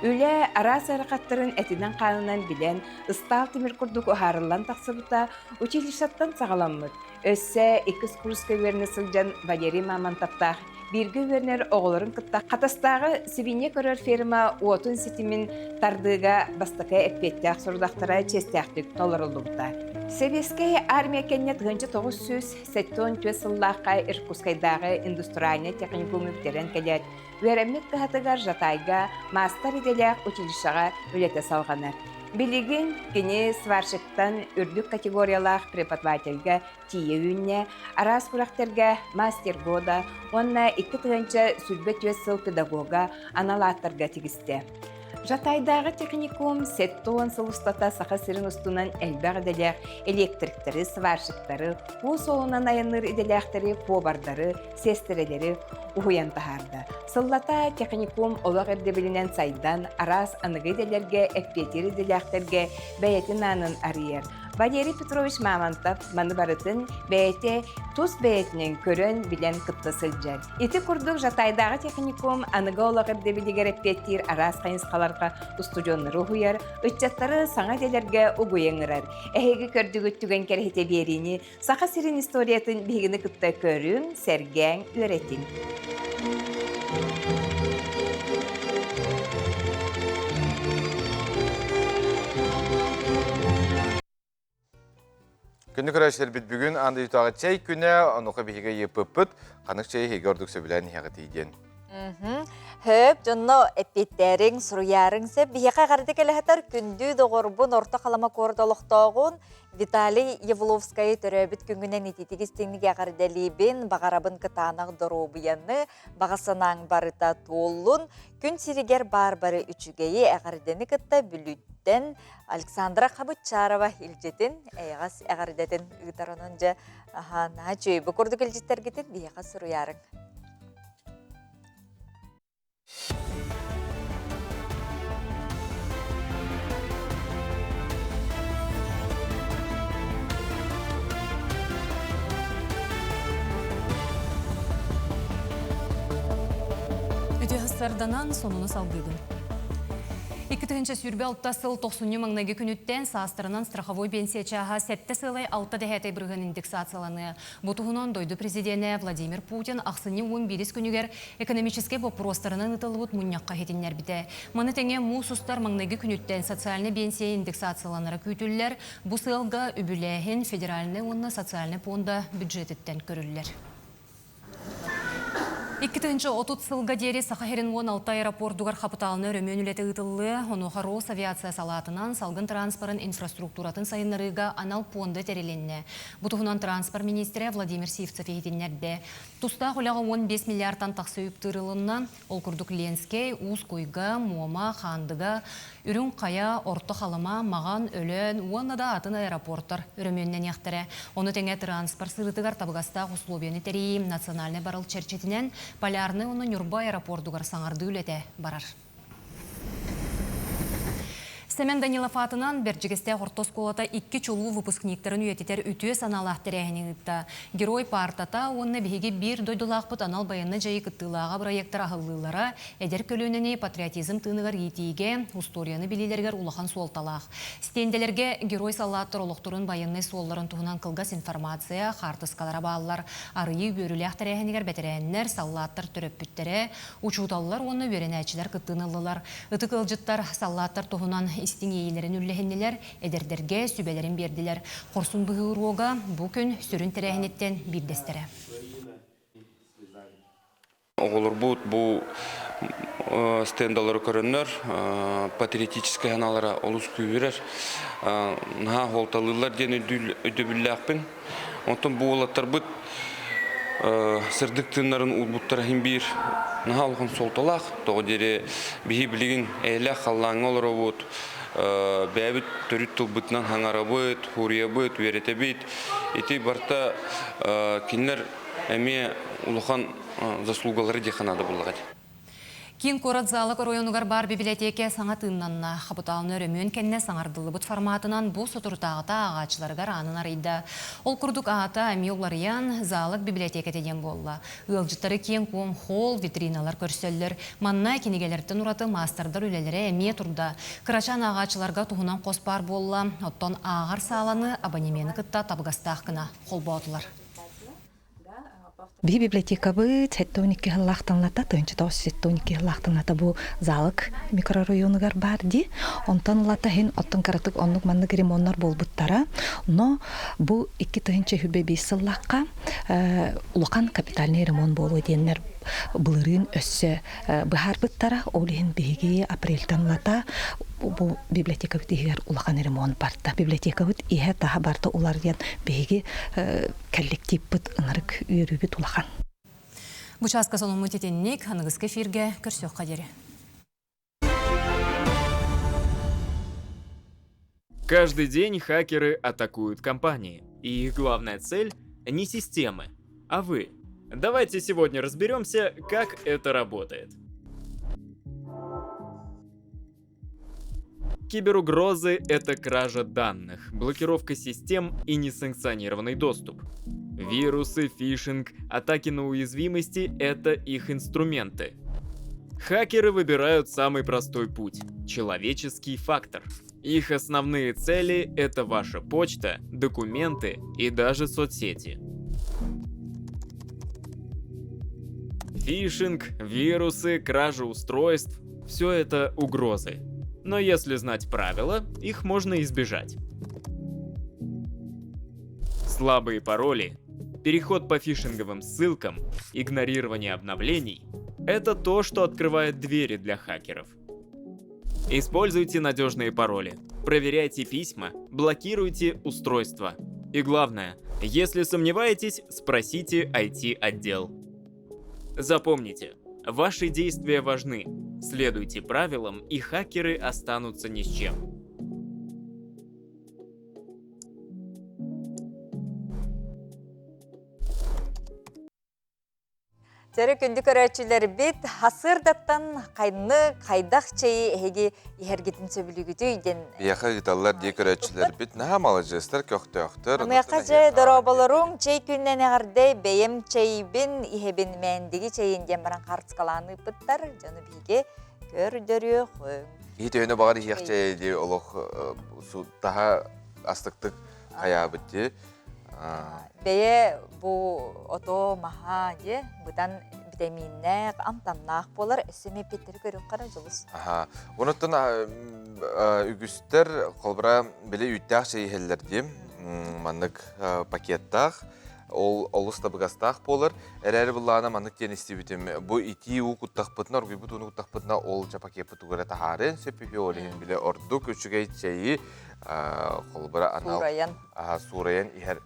Үлэ араас ыарахаттарын этинэн-хаанынан билэн, ыстаал тимир курдук уһаарыллан тахсыбыта училищеттан саҕаламмыт. Өссө иккис курска үөрэнэ сылдьан Валерий Мамонтовтаах бииргэ үөрэнэр оҕолорун кытта Хатастааҕы сибиинньэ көрөр ферма уотун ситимин тардыыга бастакы эппиэттээх сорудахтара чиэстээхтик толоруллубута. Сэбиэскэй армия кэннэ 1974 сыллаахха Иркутскайдааҕы индустриальнай техникуму бүтэрэн кэлээт, үөрэммит кыһатыгар Жатайга маастар идэлээх училищеҕа үлэтэ салҕанар. Билигин кини сварщиктан үрдүк категориялаах преподавательгэ тиийэ үүннэ, араас күрэхтэргэ мастер года уонна 2024 сыл педагога анал ааттарга тигистэ. Жатайдааҕы техникум 70 сыл устата Саха сирин устунан элбэх идэлээх электриктэри, сварщиктары, уу суолунан айанныыр идэлээхтэри, повардары, сиэстэрэлэри уһуйан таһаарда. Сыллата техникум олох ирдэбилинэн сайдан, араас аныгы идэлэргэ эппиэтиир идэлээхтэргэ бэйэтин аанын арыйар. Валерий Петрович Мамонтов маны барытын бэйэтэ тус бэйэтинэн көрөн, билэн кытта сылдьар. Ити курдук Жатайдааҕы техникум аныгы олох ирдэбилигэр эппиэттиир араас хайысхаларга устудьуоннары уһуйар, ыччаттары саҥа идэлэргэ угуйа ыҥырар. Эһиги көрдүгүт түгэн кэрэһитэ биэриини Саха сирин историятын биһигини кытта көрүҥ, сэргээҥ, үөрэтиҥ. Күндү көрөөччүлэрбит бүгүн аан дойдутааҕы чэй күнэ, онуоха биһиги ыйыппыппыт, ханнык чэйи эһиги ордук сөбүлээн иһэҕитий диэн. Хөп, дьонно эппиэттээриҥ, суруйаарыҥ сөп. Биһиэхэ эҕэрдэ кэлэһэтэр күндү доҕорбун Орто Халыма куорат олохтооҕун Виталий Явловскайы төрөөбүт күҥҥүнэн ититик истиҥник эҕэрдэлиибин, баҕарабын кытаанах доруобуйаны, баҕа санааҥ барыта туоллун, күн сиригэр баар бары үчүгэйи эҕэрдэни кытта Бүлүүттэн Александра Хабытчарова илдьитин, эйэҕэс эҕэрдэтин ыытар онон дьэ аһаа наһаа үчүгэй бу курдук илдьиттэргитин биһиэхэ суруйаарыҥ. Үтүө сарданан сонуну салгыыбын. 2026 сыл тохсунньу маҥнайгы күнүттэн саастарынан страховой пенсия чааһа сэттэ сыалай алта дэһээтэй бырыһыан индексацияланыа. Бу туһунан дойду президенэ Владимир Путин ахсынньы уон биирис күнүгэр экономическэй боппуруостарынан ыытыллыбыт мунньахха иһитиннэрбитэ. Маны тэҥэ муус устар маҥнайгы күнүттэн социальнай биэнсийэ индексацияланара күүтүллэр. Бу сыалга үбүлээһин федеральнай уонна социальнай пуонда бюджетиттэн көрүллэр. 2030 сылга диэри Саха сирин 16 аэропордугар хапытаалынай өрөмүөн үлэтэ ыытыллыа. Онуоха Росавиация салаатынан салгын транспорын инфраструктуратын сайыннарыыга анал пуонда тэрилиннэ. Бу туһунан транспорт министрэ Владимир Сивцев иһитиннэрдэ. Тустаах үлэҕэ 15 миллиардтан тахса үп тыырылынна. Ол курдук Ленскэй, Уус Куйга, Муома, Хаандыга, Үрүҥ Хайа, Орто Халыма, Маҕан, Өлөөн уонна да атын аэропортар өрөмүөннэниэхтэрэ. Ону тэҥэ транспорт сырыытыгар табыгастаах условияны тэрийии национальнай барыл чэрчитинэн Полярнай уонна Ньурба аэропордугар саҥардыы үлэтэ барар. Сэмэн Данилов аатынан Бэрдьигэстээх орто оскуолата икки чулуу выпускниктарын үйэтитэр үтүө санаалаах тэрээһини ыытта. Герой паартата уонна биһиги биир дойдулаахпыт анал байыаннай дьайыы кыттыылааҕа бырайыактар аһыллыылара эдэр көлүөнэни патриотизм тыыныгар иитиигэ, устуоруйаны билиилэригэр улахан суолталаах. Стендэлэргэ герой саллааттар олохторун байыаннай суолларын туһунан кылгас информация, хаартыскалара бааллар. Арыйыы үөрүүлээх тэрээһинигэр бэтэрээннэр, саллааттар төрөппүттэрэ, Учууталлар уонна үөрэнээччилэр кыттыыны ыллылар. Ытык ыалдьыттар саллааттар туһунан истиҥ иэйиилэрин үллэһиннилэр, эдэрдэргэ сүбэлэрин биэрдилэр. Хорсун быһыы уруога бу күн сүрүн тэрээһиниттэн биирдэстэрэ. Оҕолорбут бу стендалары көрөннөр патриотическай санаалара олус күүһүрэр, наһаа суолталыыллар диэн өйдөбүллээхпин. Онтон бу уолаттарбыт сырдык тыыннарын уурбуттара иһин биир наһаа улахан суолталаах. Тоҕо диэри биһи билигин эйэлээх халлааҥҥа олоробут, бэйэбит төрүт тылбытынан хаҥарабыт, хуруйабыт, үөрэтэбит. Ити барыта кинилэр эмиэ улахан заслугалары диэххэ наада буоллаҕа дии. Киин куорат Заалык оройуонугар баар бибилэтиэкэ саҥа тыыннанна. Хапытаалынай өрөмүөн кэннэ саҥардыллыбыт форматынан бу соторутааҕыта ааҕааччыларыгар аанын арыйда. Ол курдук аата эмиэ уларыйан, Заалык бибилэтиэкэтэ диэн буолла. Ыалдьыттары киэҥ-куоҥ холл, витриналар көрсөллөр. Манна кинигэлэртэн ураты маастардар үлэлэрэ эмиэ турда. Кырачаан ааҕааччыларга туһунан хос баар буолла. Оттон ааҕар сааланы абонемены кытта табыгастаах гына холбоотулар. Биһи библиотекабыт 72 сыллаахтан 1972 сыллаахтан бу Залык микрорайонугар баар дии. Онтон ылата иһин оттон кыратык оннук маннык ремоннар буолбуттара. Но бу 2025 сыллаахха улахан капитальный ремонт буолуо диэннэр былырыын өссө быһаарбыттара. Ол иһин биһиги апрельтан ылата бу библиотекабыт иһигэр улахан ремонт барда. Библиотекабыт иһэ-таһа барда уларыйан биһиги коллективпыт ынырык үөрүүбүт улахан. Бу чааска сонуммут итинник, аныгыскы эфиргэ көрсүөххэ диэри. Каждый день хакеры атакуют компании, и их главная цель не системы, а вы. Давайте сегодня разберемся, как это работает. Киберугрозы – это кража данных, блокировка систем и несанкционированный доступ. Вирусы, фишинг, атаки на уязвимости – это их инструменты. Хакеры выбирают самый простой путь – человеческий фактор. Их основные цели – это ваша почта, документы и даже соцсети. Фишинг, вирусы, кража устройств – все это угрозы. Но если знать правила, их можно избежать. Слабые пароли, переход по фишинговым ссылкам, игнорирование обновлений – это то, что открывает двери для хакеров. Используйте надежные пароли, проверяйте письма, блокируйте устройства. И главное, если сомневаетесь, спросите IT-отдел. Запомните, ваши действия важны. Следуйте правилам, и хакеры останутся ни с чем. Чөрө күндү көрөөччүлэрбит хасырдаттан хайны хайдах чэйи эһиги иһэргитин сөбүлүүгүтүй диэн Биһиэхэ ыыталлар дии көрөөччүлэрбит наһаа маладьыастар, көхтөөхтөр. Аныаха дьэ дорооболоруҥ чэй күнүнэн эҕэрдэ бэйэм чэйбин иһэбин мээндиги чэйин диэн баран хаарыскалаан ыыппыттар дьону биһиги көрдөрүөхүҥ. Киһи төһөнү баҕар иһиэх чэйэ дии олох таһа астыктык хайаабыт дии. Бэйэ бу ото маһа дьэ бытан битэмииннээх, амтаннаах буолар. Өссө эмиэ эппиэттэри көрүөххэ эрэ дьулус. Аха. Онуттан үгүстэр холбура били үүттээх чэй иһэллэр дии. Маннык пакеттаах ол олус табыгастаах буолар. Эрээри былаана маннык диэн истибитим. Бу итии уу куттахпытына, оргуйбут ууну куттахпытына ол ча пакеппыт тугу эрэ таһаарыан сөп үһү. Ол иһин били ордук үчүгэй чэйи холбура анал Суурайан. суурайан иһэр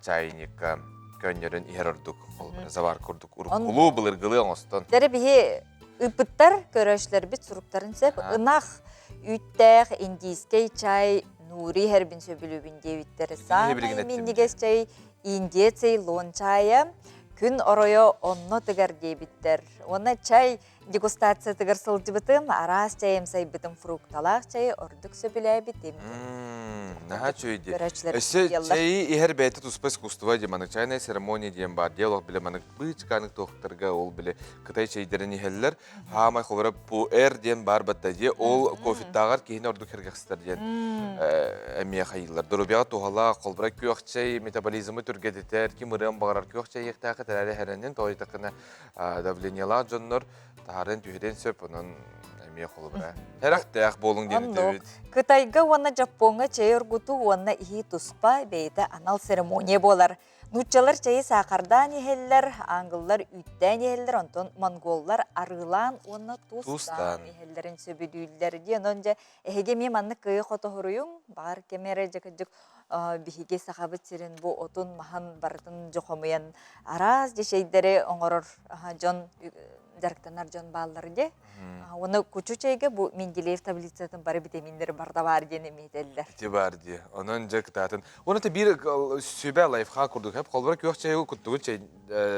чайникка көннөрөн иһэр ордук холбура завар курдук уруккулуу былыргылыы оҥостон. Дэрэ биһи ыппыттар көрөөччүлэрбит суруктарын сөп ынах үүттээх индийскэй чай нуури иһэрбин сөбүлүүбүн диэбиттэр. Саамай минньигэс чай Индия Цейлон чайа күн оройо онно тыгар диэбиттэр. Уонна чай Дегустациятыгар сылдьыбытым, араас чайым сайбытым фрукталаах чайы ордук сөбүлээбитим. Наһаа үчүгэй дии. Өссө чайы иһэр бэйэтэ туспа искусство дии, манык чайная церемония диэн баар дии, олох биле манык быычыкаанык туохтарга ол биле кытай чэйдэрин иһэллэр. Хаамай холоро пуэр диэн баар батта дии, ол кофеттааҕар киһини ордук сэргэхситэр диэн эмиэ хайыыллар. Доруобуйаҕа туһалаах, холбура күөх чэй метаболизмы түргэтитэр, ким ырыан баҕарар күөх чэй иһиэхтээххэ тэрээри иһэрэнин, тоҕо диэтэххинэ давлениелаах дьоннор таһарын түһэрин сөп, онон эмиэ холобура. Эрэхтээх буолуҥ диэн этэбит. Кытайга уонна Дьоппуоҥҥа чэй оргутуу уонна иһии туспа бэйэтэ анал церемония буолар. Нууччалар чэйи саахардаан иһэллэр, ангыллар үүттээн иһэллэр, онтон монголлар арыылаан уонна туустаан иһэллэрин сөбүлүүллэр диэн. Онон дьэ эһиги эмиэ маннык кыайы хотоһуруйуҥ, баҕар кэм эрэ дьэ кырдьык биһиги Сахабыт сирин бу отун-маһын барытын дьохомуйан араас дьэчэйдэри оҥорор дьон дьарыктанар дьон бааллар дии. Уонна кучу чэйгэ бу Менделеев таблицатын бары витаминнери барда баар диэн эмиэ этэллэр. Ити баар дии. Онон дьэ кытаатын. Уонна те биир сүбэ лайфхак курдук хэп холбора күөх чэйи куттугун чэй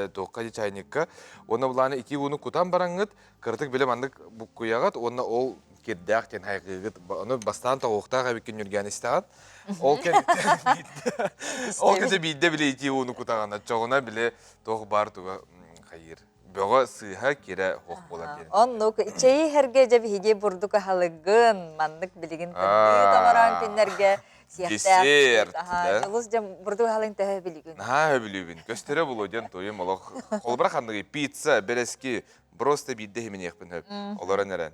туохха чайникка уонна булааны итии ууну кутан бараҥҥыт кыратык билэ маннык буккуйаҕыт уонна ол кирдээх диэн хайҕыыгыт. Ону бастаан тоҕуохтаах эбиккин нүргээн истэҕин. Ол кэнниттэн биирдэ ол кэнниттэн биирдэ били итии ууну кутаҕын. Оччоҕуна били туох баар туга хайыыр. Бөҕө сыыһа кирэ хуох буолар диэн. Оннук чэйи иһэргэ дьэ биһиги бурдук аһылыгын маннык билигин тымныы томороон күннэргэ сиэхтээх. Дьулус дьэ бурдук аһылыгын төһө билигин? Наһаа өбүлүүбүн. Көстөрө булуо диэн туйум олох. Холобура ханныгый пицца, бэрэски, Просто биирдэ иһиминиэхпин сөп. Олорон эрэн.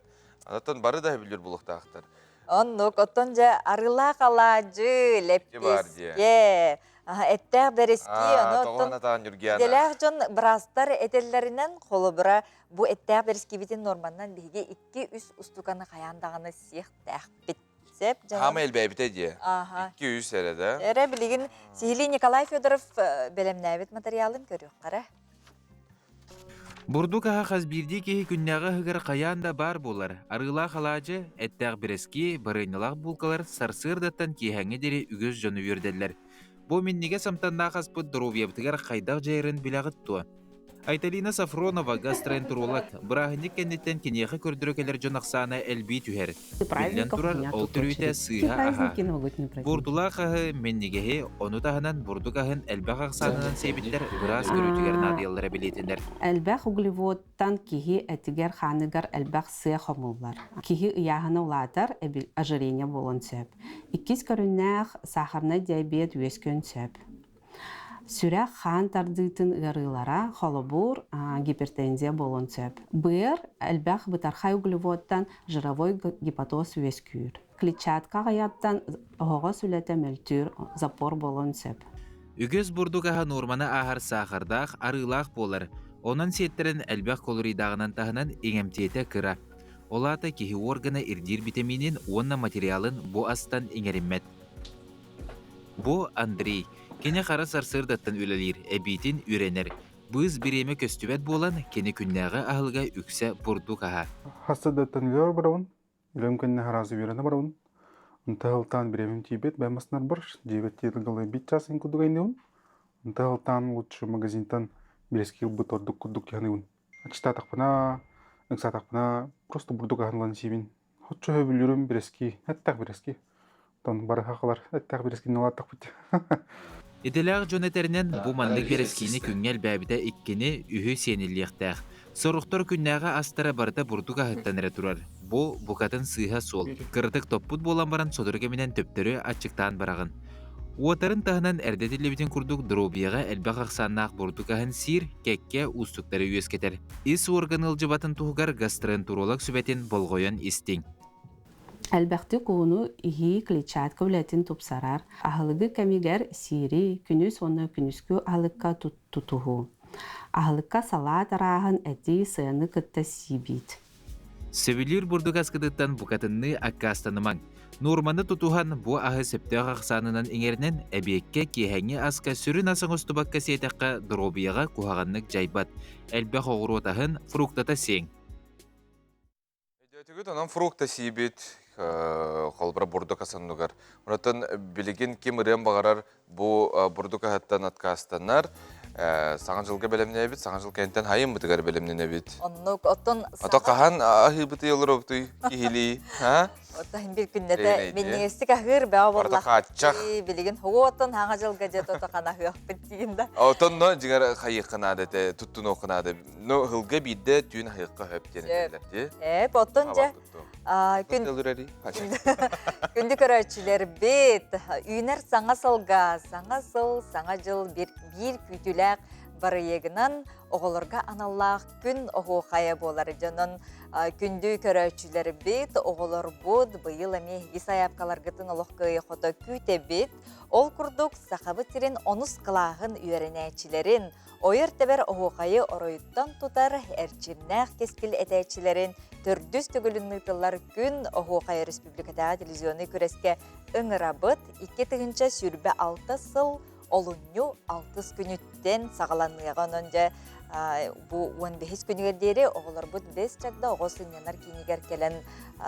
Онтон бары да сөбүлүүр булуохтаахтар. Оннук, оттон дьэ арыылаах алаадьы, лэппиэскэ, эттээх бэрэски, ону оттон идэлээх дьон быраастар этэллэринэн, холобура, бу эттээх бэрэскибитин норманнан биһиги 2-3 устуканы хайаан даҕаны сиэхтээхпит. Сөп, дьэ. Хаама элбээбитэ дии. 2-3 эрэ да. Эрэ билигин сиһилии Николай Федоров бэлэмнээбит материалын көрүөххэ эрэ. Бурдук аһа хас биирдии киһи күннээҕи аһыгар хайаан да баар буолар. Арыылаах алаадьы, эттээх бэрэски, барыанньалаах буулкалар сарсыардаттан киэһээҥҥэ диэри үгүс дьону үөрдэллэр. Бу минньигэс амтаннаах аспыт доруобуйабытыгар хайдах дьайарын билэҕит дуо? Айталина Сафронова, гастроэнтеролог, бырааһынньык кэнниттэн киниэхэ көрдөрө кэлэр дьон ахсаана элбии түһэр. Биллэн турар, ол төрүтэ сыыһа аһа. Буурдулаах аһы, минньигэһи, ону таһынан бурдук аһын элбэх ахсаанынан сиэбиттэр быраас көрүүтүгэр наадыйаллара бэлиэтэнэр. Элбэх углеводтан киһи этигэр-хааныгар элбэх сыа хомуллар. Киһи ыйааһына улаатар, ожирение буолуон сөп. Иккис көрүннээх сахарнай диабет үөскүөн сөп. Сүрэх хаан тардыытын ыарыылара, холобур, гипертензия буолуон сөп. Быар элбэх бытархай углеводтан жировой гепатоз үөскүүр. Клетчатка аҕыйаттан оһоҕос үлэтэ мөлтүүр, запор буолуон сөп. Үгэс бурдук аһа нуорманы ааһар саахардаах, арыылаах буолар. Онон сиэттэрэн элбэх калорийдааҕынан таһынан иҥэмтиэтэ кыра. Ол аата киһи уоргана ирдиир битэмиинин уонна материалын бу астан иҥэриммэт. Бу Андрей. Кини хара сарсыардаттан үлэлиир, эбиитин үөрэнэр. Быыс бириэмэ көстүбэт буолан, кини күннээҕи аһылыга үксэ бурдук аһа. Хастыдаттан үлэлэр барабын, үлэм кэннэ хараасы үөрэнэ барабын. Онто ылтаан бириэмэм тиийбэт, бэйэм массыынарбар дьиэбэр тиийэн биир чаас ин курдук айныбын. Онто ылтаан лучше магазинтан биэски ылбыт ордук курдук дьаһаныбын. Аччыктаатахпына, ыксаатахпына просто бурдук аһын ылан сиибин. Оччо сөбүлүүрүм бирэски, эттээх бирэски. Оттон барыһахалар эттээх бирэскини улааттахпыт. Идэлээх дьон этэринэн, бу маннык бирэскиини күҥҥэ элбээбитэ иккини, үһү сиэниллиэхтээх. Сорохтор күннээҕи астара барыта бурдук аһыттан эрэ турар. Бу букатын сыыһа суол. Кыратык топпут буолан баран сотору кэминэн төптөрү аччыктаан бараҕын. Уотарын таһынан эрдэ этиллибитин курдук доруобуйаҕа элбэх ахсааннаах бурдук аһын сиир, кэккэ уустуктары үөскэтэр. Ис уорган ыалдьыбатын туһугар гастроэнтеролог сүбэтин болҕойон истиҥ. Элбэхтик ууну иһии клетчатка үлэтин тупсарар, аһылыгы кэмигэр сиири, күнүс уонна күнүскү аһылыкка тутуһуу. Аһылыкка салаат арааһын этии сыаны кытта сиибит. Сөбүлүүр бурдук аскытыттан букатынныы аккаастанымаҥ. Нуорманы тутуһан, бу аһы сөптөөх ахсаанынан иҥэринэн, эбиэккэ, киэһэҥҥи аска сүрүн ас оҥостубакка сиэтэххэ, доруобуйаҕа куһаҕаннык дьайбат. Элбэх оҕуруот аһын, фруктата сиэҥ. Өйдөөтүгүт, онон фрукта сиибит, холобура бурдук ас оннугар. Онтон билигин ким ырыан баҕарар бу бурдук аһыттан откастанар. Саҥа дьылга бэлэмнээбит, саҥа дьыл кэнниттэн хайыммытыгар бэлэмнэнэбит. Оннук, оттон Ото хаһан аһыыбытый олоробутуй киһилии, а? Оттон бир күннэтэ минньигэстик аһыыр бөҕө Барыта хааччах. Билигин оттон хаҥа дьылга дьэ тото ханаһыахпыт диин да. Отонно дьиҥэр хайыахха наада этэ, туттунуохха наада. Ну, ыһылга биирдэ түүн аһыахха сөп диэн этэллэр дии. Эп, оттон дьэ күн күндү көрөөччүлэрбит, үүнэр саҥа сылга, саҥа сыл, саҥа дьыл биир күүтүүлээх барыйыгынан оҕолорго аналлаах күн оһуохайа буолар. Дьонон күндү көрөөччүлэрбит, оҕолорбут быйыл эмиэ эһиги сайаапкаларгытын олох кыайа хото күүтэбит. Ол курдук Сахабыт сирин онус кылааһын үөрэнээччилэрин Ойор-тэбэр оһуохайы оройуттан тутар эрчимнээх кэскил этээччилэрин төрдүс төгүлүн ыытыллар күн оһуохай республикатааҕы телевизионнай күрэскэ ыҥырабыт 2026 сыл олунньу алтыс күнүттэн саҕаланыаҕа. Онон дьэ бу 15 күнүгэр диэри оҕолорбут бэс чагда оҕо сынньанар киинигэр кэлэн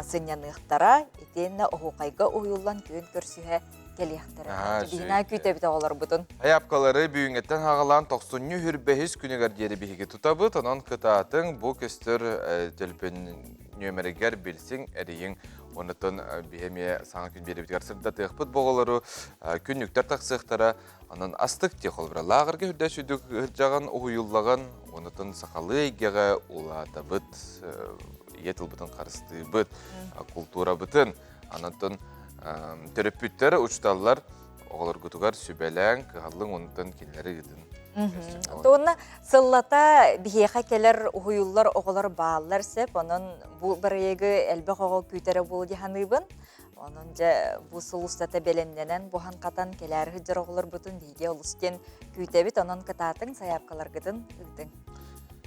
сынньаныахтара. Итиэннэ оһуохайга уһуйуллан күөн көрсүһэ кэлиэхтэрэ. Биһинаа күүтэбит оҕолорбутун. Айаапкалары бүгүҥҥэттэн хаҕалаан тохсунньу хүрбэһис күнүгэр диэри биһиги тутабыт. Онон кытаатыҥ, бу көстөр төлөпүөн нүөмэригэр билсиҥ, эрийиҥ. Оннуттан биһи эмиэ саҥа күн биэрэбитигэр сырдатыахпыт бу оҕолору. Күннүктэр тахсыахтара. Онон астык дии холобура лааҕырга үрдэ сүдүк ыһырдьаҕын, уһуйуллаҕын, оннуттан сахалыы эйгэҕэ улаатабыт, ийэ тылбытын харыстыыбыт, култуурабытын. Онтон төрөппүттэр, учууталлар оҕолоргутугар сүбэлээҥ, кыһаллыҥ, онтон кинилэри ыытын. Уонна сыллата биһиэхэ кэлэр уһуйуллар оҕолор бааллар сөп. Онон бу бырайыагы элбэх оҕо күүтэрэ буолуо дии саныыбын. Онон дьэ бу сыл устата бэлэмнэнэн, буһан-хатан кэлээри сылдьар оҕолорбутун биһиги олус диэн күүтэбит. Онон кытаатыҥ, сайаапкаларгытын ыытыҥ.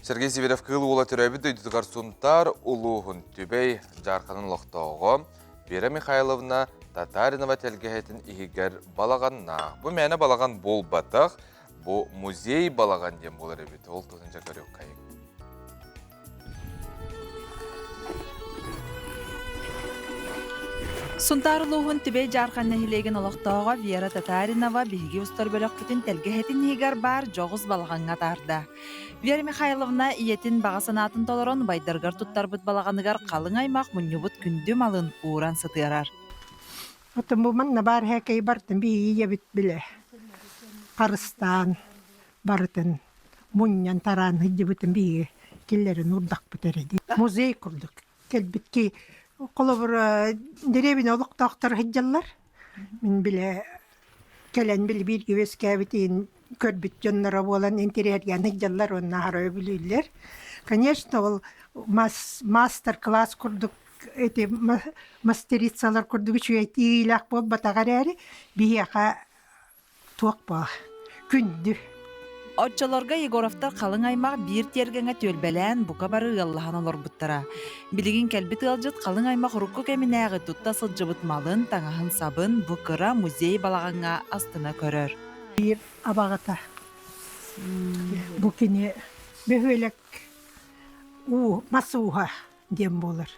Сергей Сибирев-Кыыл Уола төрөөбүт дойдутугар Сунтаар улууһун Түбэй Дьаарханын олохтооҕо Вера Михайловна Татаринова тэлгэһэтин иһигэр балаҕаннаах. Бу мээнэ балаҕан буолбатах, бу музей балаҕан диэн буолар эбит. Ол туһунан дьэ көрүөххэйиҥ. Сунтаар улууһун Түбэй Дьаархан нэһилиэгин олохтооҕо Вера Татаринова биһиги устар бөлөхпүтүн тэлгэһэтин иһигэр баар дьоҕус балаҕаҥҥа атаарда. Вера Михайловна ийэтин баҕа санаатын толорон убайдарыгар туттарбыт балаҕаныгар халыҥ аймах мунньубут күндү малын ууран сытыарар. Оттон бу манна баар һээкэй бартын биһиги ийэбит билэ харыстаан барытын мунньан тараан сылдьыбытын биһиги киллэрин уурдахпыт эрэ дии. Музей курдук кэлбит ки холобур дэриэбинэ олохтоохтор сылдьаллар. Мин билэ кэлэн били бииргэ үөскээбитин көрбүт дьонноро буолан интэриэһиргээн сылдьаллар уонна аһара өбүлүүллэр. Конечно, ол мастер-класс курдук эти мастерицалар курдук үчүгэй тиийиилээх буолбатах эрээри, биһиэхэ туох баа күндү. Оччолорго Егоровтар халыҥ аймах биир тиэргэҥҥэ түөлбэлээн бука бары ыаллаһан олорбуттара. Билигин кэлбит ыалдьыт халыҥ аймах урукку кэминээҕи тутта сылдьыбыт малын, таҥаһын-сабын бу кыра музей балаҕаҥҥа астына көрөр. Биир абаҕата бу кини бөһүөлэк уу мас ууһа диэн буолар.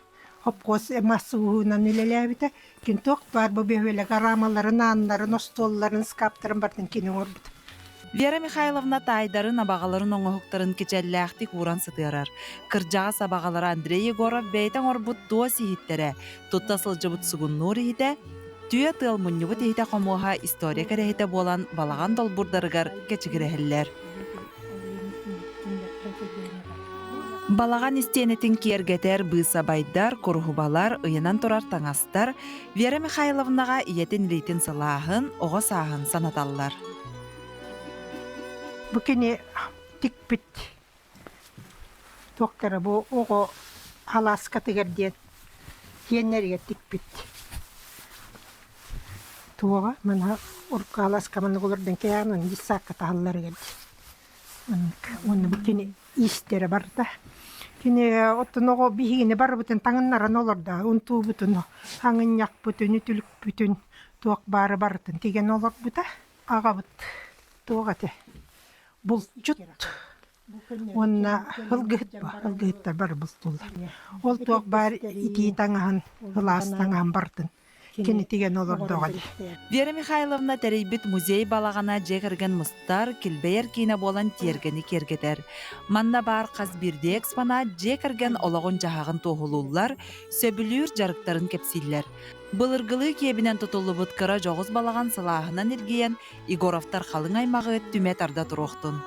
Хопхуос мас ууһунан үлэлээбитэ. Кин туох баар бу бөһүөлэк араамаларын, ааннарын, остуолларын, скаптарын барытын кини оҥорбут. Вера Михайловна таайдарын абаҕаларын оҥоһуктарын кичэллээхтик ууран сытыарар. Кырдьаҕас абаҕалара Андрей Егоров бэйэтэ оҥорбут туос иһиттэрэ, тутта сылдьыбыт сугуннуур иһитэ, түө тыал мунньубут иһитэ хомуоһа история кэрэһитэ буолан балаҕан долбуурдарыгар кэчигирэһэллэр. Балаҕан истиэнэтин киэргэтэр быысабайдар, куруһубалар, ыйанан турар таҥастар Вера Михайловнаҕа ийэтин илиитин сылааһын, оҕо сааһын санаталлар. Бу кини тикпит туохтара бу оҕо алааскатыгар диэн тиэннэригэр тикпит туоҕа мана урукку алааска маннык олордон кэһээн дьыссаакка таһалларыгар маннык уонна бу кини иистэрэ барда кини оттон оҕо биһигини барыбытын таҥыннаран олордо унтуубутун хаҥынньахпытын үтүлүкпүтүн туох баары барытын тигэн олорбута аҕабыт туох этэ булчут уонна ылгыһыт ылгыһыттар бары бултууллар ол туох баар итии таҥаһын ылаас таҥаһын барытын кинитигэн олордоҕо дии. Вера Михайловна тэрийбит музей балаҕана дьиэ кэргэн мустар, килбэйэр киинэ буолан тиэргэни киэргэтэр. Манна баар хас биирдии экспонат дьиэ кэргэн олоҕун-дьаһаҕын туоһулууллар, сөбүлүүр дьарыктарын кэпсииллэр. Былыргылыы киэбинэн тутуллубут кыра дьоҕус балаҕан сылааһынан илгийэн, Егоровтар халыҥ аймаҕы түмэ тарда туруохтун.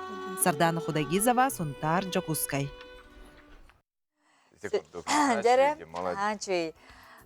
Сардаана Худогизова, Сунтаар, Дьокуускай. Ити курдук. Дьэрэ, үчүгэй.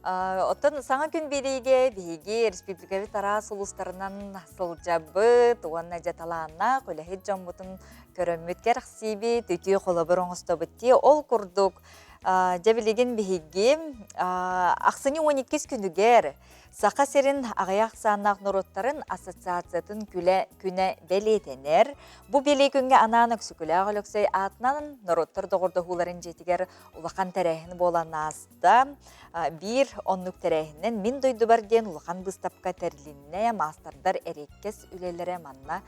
Оттон саҥа күн биэриигэ биһиги республикабыт араас улуустарынан сылдьабыт уонна дьэ талааннаах үлэһит дьоммутун көрөммүт кэрэхсиибит, үтүө холобур оҥостобут дии. Ол курдук, дьэ билигин биһиги ахсынньы 12 күнүгэр Саха сирин аҕыйах ахсааннаах норуоттарын ассоциациятын күлэ күнэ бэлиэтэнэр. Бу бэлиэ күҥҥэ анаан Өксөкүлээх Өлөксөй аатынан норуоттар доҕордоһууларын дьиэтигэр улахан тэрээһин буолан ааста. Биир оннук тэрээһиннэн Мин дойдубар диэн улахан быыстапка тэрилиннэ. Маастардар эриэккэс үлэлэрэ манна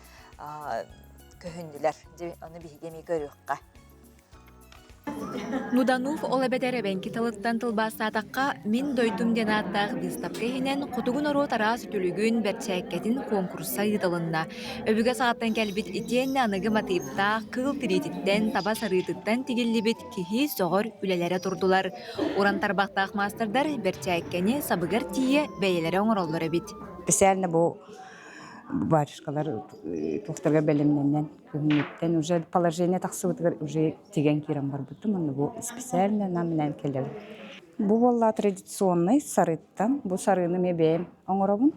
көһүннүлэр. Ону биһиги эмиэ көрүөххэ. Нуданув ол эбэтэр эбэҥки тылыттан тылбаастаатахха «Мин дойдум» диэн ааттаах быыстапка иһинэн хотугу норуот араас үтүлүгүн, бэрчээккэтин куонкурса ыытылынна. Өбүгэ саҕаттан кэлбит итиэннэ аныгы матыыптаах кыыл тириититтэн, таба сарыытыттан тигиллибит киһи сөҕөр үлэлэрэ турдулар. Уран тарбахтаах маастардар бэрчээккэни сабыгар тиийэ бэйэлэрэ оҥороллор эбит. Специально бу батюшкалар туохтарга бэлэмнэнэн Күһүҥҥүттэн уже положение тахсыбытыгар уже тигэн киирэн барбытым, онно бу специально нам минээн кэлэбин. Бу буолла традиционный сарыттан, бу сарыыны эмиэ бэйэм оҥоробун.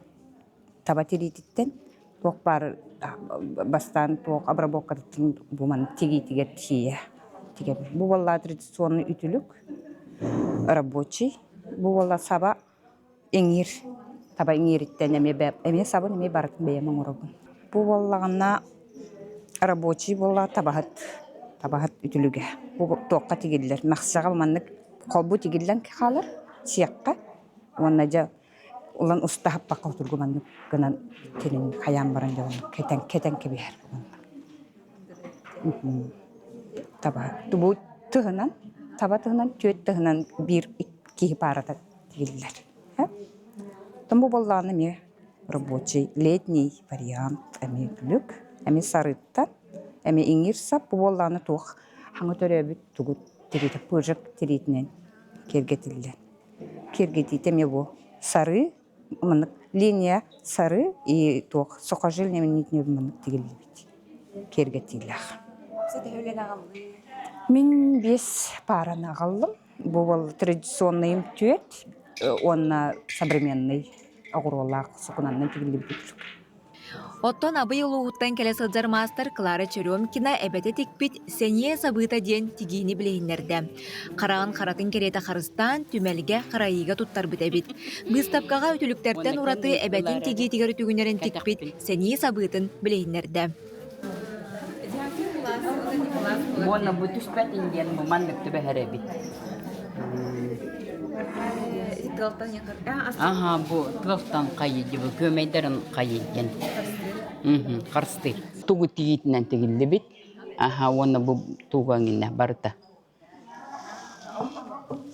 Таба тириититтэн туох баар бастаан туох обработкатыттан бу маны тигиитигэр тиийэ тигэбин. Бу буолла традиционный үтүлүк рабочий. Бу буолла саба Иҥиир, таба иҥиириттэн эмиэ эмиэ сабын эмиэ барытын бэйэм оҥоробун. Бу буоллаҕына рабочий буолла табаһыт, табаһыт үтүлүгэ. Бу туохха тигиллэр? Махсаҕа маннык холбуу тигиллэн хаалар сиэххэ уонна дьэ улан устаһаппакка отургу маннык гынан кинини хайаан баран дьэ кэтэн кэтэн кэбиһэр Таба бу тыһынан таба тыһынан түөрт тыһынан биир киһи паарата тигиллэр. Оттон бу буоллаҕына эмиэ рабочий летний вариант эмиэ үтүлүк, эмиэ сарыыттан, эмиэ иҥиир сап бу буоллаҕына туох хаҥа төрөөбүт тугут тириитэ пыжик тириитинэн киэргэтиллэр. Киэргэтиитэ эмиэ бу сарыы маннык линия сары и туох сухожильный маннык тигиллибит киэргэтиилээх. Мин биэс паараны аҕаллым. Бу бол традиционный түөт уонна современный оҕуруолаах сукунаннан тигиллибит үтүлүк. Оттон Абый улууһуттан кэлэ сылдьар маастар Клара Черемкина эбэтэ тикпит «Сэниэ сабыыта» диэн тигиини билиһиннэрдэ. Хараҕын харатын кэриэтэ харыстаан, түмэлгэ, харайыыга туттарбыт эбит. Быыстапкаҕа үтүлүктэртэн ураты эбэтин тигиитигэр үтүгүнэрин тикпит «Сэниэ сабыытын» билиһиннэрдэ. Уонна бу түспэтин диэн бу маннык түбэһэр эбит. Аха бу тыалтан хайыйды бу күөмэйдэрин хайыйдын. Харыстыыр. Тугу тигиитинэн тигиллибит. Аха уонна бу тугаңына барыта.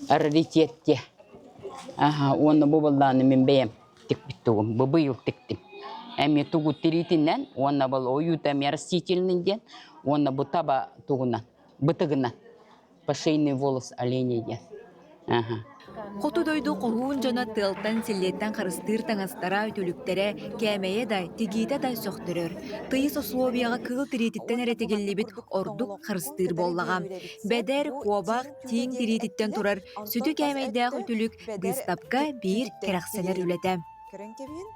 Раритетте. Аха уонна бу баллааны мин бэйэм тикпит тугум. Бу быйыл тиктим. Эми тугу тириитинэн уонна был ойуута эмиэ растительный диэн уонна бу таба тугунан бытыгынан Пошейный волос оленя диэн. Аха. Хоту дойду хоһуун дьоно тыалтан-силлиэттэн харыстыыр таҥастара, үтүлүктэрэ, кээмэйэ да, тигиитэ да сөхтөрөр. Тыйыс условияҕа кыыл тириититтэн эрэ тигиллибит ордук харыстыыр буоллаҕа. Бэдэр, куобах, тииҥ тириититтэн турар сүдү кээмэйдээх үтүлүк быыстапка биир кэрэхсэнэр үлэтэ.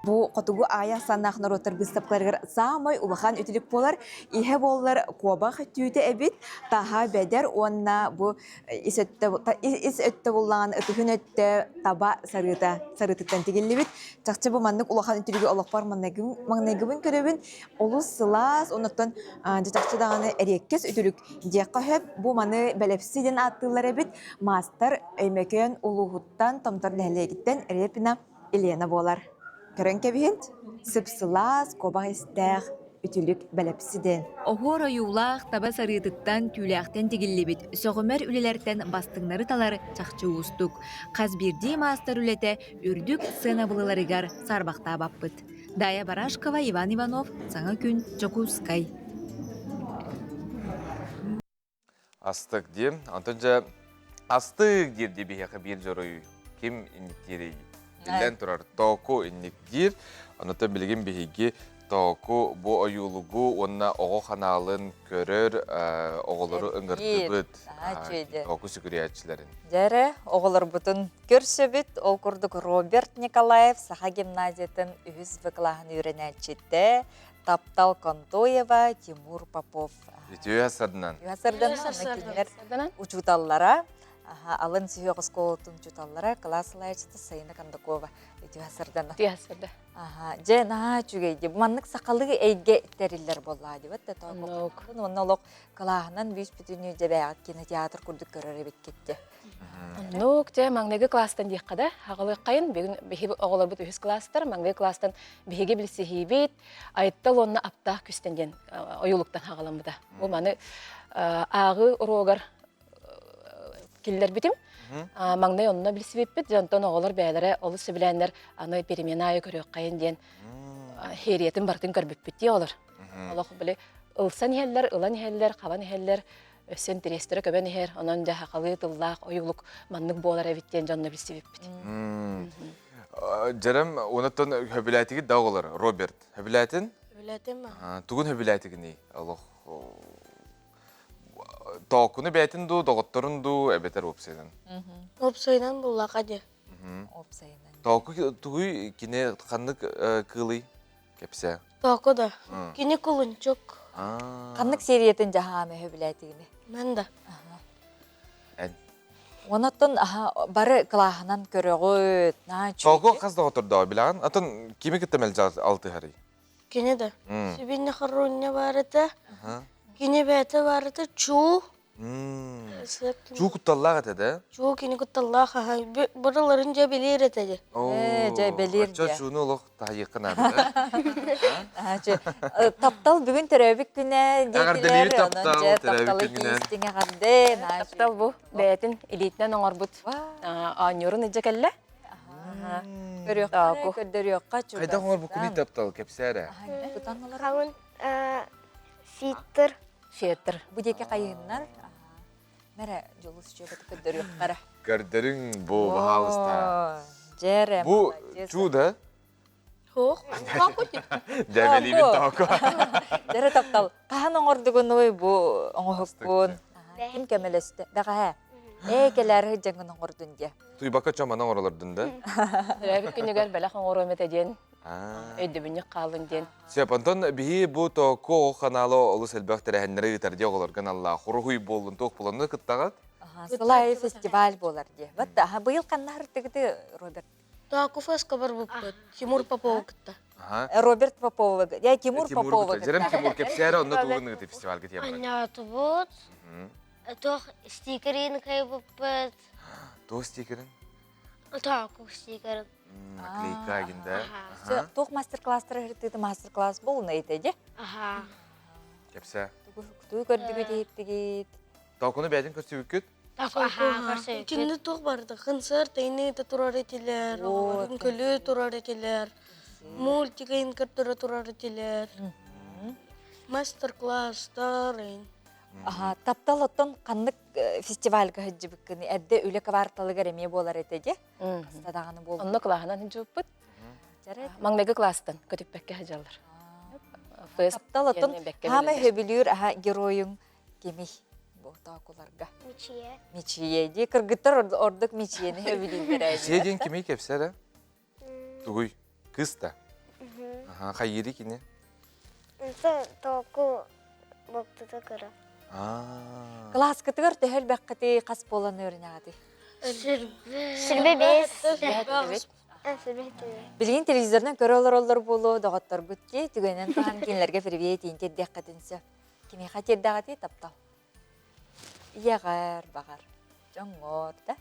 Бу хотугу аайа санаах норуоттар быыстапкаларыгар саамай улахан үтүлүк буолар. Иһэ буоллар куобах түүтэ эбит, таһа бэдэр уонна бу ис өттө, ис өттө буллаҕын ытыһын өттө таба сарыыта сарыытыттан тигиллибит. Чахчы бу маннык улахан үтүлүгү олохпор маҥнайгыбын көрөбүн. Олус сылаас, оннуттан дьэ чахчы даҕаны эриэккэс үтүлүк диэххэ сөп. Бу маны бэлэпси диэн ааттыыллар эбит. Маастар Өймөкөөн улууһуттан, Томтор нэһилиэгиттэн Репина Елена буолар. Көрөн кэбиһин, сып-сылаас, куобах истээх, үтүлүк бэлэпсидэн. Оһуор ойуулаах таба сарыытыттан, түүлээхтэн тигиллибит сөҕүмэр үлэлэртэн бастыҥнары талар чахчы уустук. Хас биирдии маастар үлэтэ үрдүк сыанабылыларыгар саарбахтаабаппыт. Дая Барашкова, Иван Иванов, Саҥа күн, Дьокуускай. Астык диэн. Онтон дьэ астык диир дии биһиэхэ биир дьоруй ким инник диирий? Биллэн турар, тооку инник диир. Онотон билигин биһиги тооку бу ойуулугу уонна оҕо ханаалын көрөр оҕолору ыҥырдыбыт. Тооку сүгүрүйээччилэрин. Дьэрэ, оҕолорбутун көрсөбүт. Ол курдук Роберт Николаев Саха гимназиятын үһүс В кылааһын үөрэнээччитэ, Таптал Контоева, Тимур Попов. Үтүө сарданан. Үтүө сарданан. Учууталлара, алын сүһүөх оскуолатын учууталлара, кылаас салайааччыта Сайына Кондакова. Үтүө сарданан. Үтүө сарда. Дьэ, наһаа үчүгэй дии. Маннык сахалыы эйгэ тэриллэр буоллаа дибэт да Онно олох кылааһынан бүүс бүтүнүү дьэбээҕит кинотеатр курдук көрөр эбиккит дии. Оннук, дьэ, маҥнайгы класстан диэххэ да, аҕалыаххайын, бүгүн биһиги оҕолорбут үһүс класстар, маҥнайгы класстан биһиги билсиһиибит, Айыттал уонна аптаах күстэн диэн ойуулуктан хаҕаламмыта. Бу маны ааҕыы уруогар киллэрбитим. Маҥнай онно билсибиппит, дьонтон оҕолор бэйэлэрэ олус сөбүлээннэр аны перемена аайы көрүөххэйин диэн хиэриэтин барытын көрбүппүт дии олор. Олох били ылсан иһэллэр, ылан иһэллэр, хабан иһэллэр, өссө интэриэстэрэ көбөн иһэр, онон дьэ сахалыы тыллаах ойуулук маннык буолар эбит диэн дьонно билсибиппит. Дьэрем, онуттан хөбүлээтигит да оҕолор, Роберт, хөбүлээтин? Хөбүлээтим. Тугун хөбүлээтигиний? Олох тоокуну бээтин дуу, доҕотторун дуу, эбэтэр уопсайынан? Уопсайынан буллаха дии. Уопсайынан. Тооку тугуй кини ханнык кыылый? Кэпсээ. Тооку да. Кини кулунчук. Ханнык сериятын жаһаам өһөбүлээтигини? Мен да. Эн. Онотон бары кылааһынан көрөҕүт. Тооку хас доҕоттордоо билэҕин? Атын кими кытта мэлдьи алтыһарый? Кини да. Сибинни хоруння барыта. Кини бэйэтэ барыта чуу. Чуу кутталлаах этэ да? Чуу кини кутталлаах аһай. Бырыларын дьэ билиир этэ дьэ. Ээ, дьэ билиир Оччо чууну олох таһыйыахха наада. Таптал бүгүн төрөөбүт күнэ диэтилэр. Онон дьэ тапталы киистиҥ эҕэрдэ. Таптал бу бэйэтин илиитинэн оҥорбут оонньуурун илдьэ кэллэ. Көрүөххэ, көрдөрүөххэ чугас. Хайдах оҥорбуккунуй таптал, кэпсээ эрэ. Хаҥын фитр. Фетр. Бу диэки хайыһыннар. Мэрэ, дьолус чүөбэти көрдөрүөххэ эрэ. Көрдөрүҥ бу, баһаалыста. Дьэрэ, Бу чудо. Суох. Дьэбэлиибин токо. Дьэрэ таптал. Хаһан оҥордугунуй бу оҥоһуккун? Ким көмөлөстө? Бэҕэһээ. Ээ, кэлээри сылдьаҥҥын оҥордун диэ. Туйбакка чомана оҥоролордун да? Төрөөбүт күнүгэр бэлэх оҥоруом этэ диэн өйдөбүнньүк хаалын диэн. Сөп, онтон биһи бу Току оҕо канала олус элбэх тэрээһиннэри ыытар дии оҕолорго аналлаах уруһуй буоллун, туох буоллун кыттаҕыт? Сылай фестиваль буолар дии. Вот быйыл ханна һыртыгыты Роберт? Току феска барбыппыт. Тимур Попова кытта. Роберт Попова. Я Тимур Попова. Жерем Тимур кэпсээри онно тугун ыыты фестивальга тиэмэ. Анньаатыбыт. Туох стикерин кайбыппыт. Туох стикерин? Току стикерин. Наклейка гинде. Туох мастер-класстары һыртыыты мастер-класс болуна итеде? Аха. Кэпсээ. Тугу көрдүгүт иһиттигит? Тоокуну бэйэтин көрсүбүккүт? Итинни туох барда концерт эйниите турар этилэр, оҕолорун көлүү турар этилэр, мультик эйин көрдөрө турар этилэр, мастер-класстар эйин. Аха, таптал оттон ханнык фестивальга сылдьыбыккыный? Эрдэ үлэ кварталыгар эмиэ буолар этэ дии. Хаста даҕаны буолбут. Онно кылааһынан сылдьыбыппыт. Маҥнайгы кылаастан көтүппэккэ сылдьаллар. Таптал оттон хаамай сөбүлүүр аха геройуҥ кимий бу тоокуларга? Мичийэ. Мичийэ дии. Кыргыттар ордук Мичийэни сөбүлүүллэр. Мичийэ диэн кимий кэпсээ Тугуй? Кыыс да? Аха, хайыырый кини? Тооку буоптута кыра. Кылааскытыгар төһө элбэххитий, хас буолан үөрэнэҕитий? Сирбэ бэс. Билигин телевизорынан көрө олороллор буолуо, доҕотторгут дии, түгэнэн туһан кинилэргэ привет иин тиэрдиэххитин сөп. Кимиэхэ тиэрдэҕитий таптал? Ийэҕэр, баҕар, дьоҥҥор да?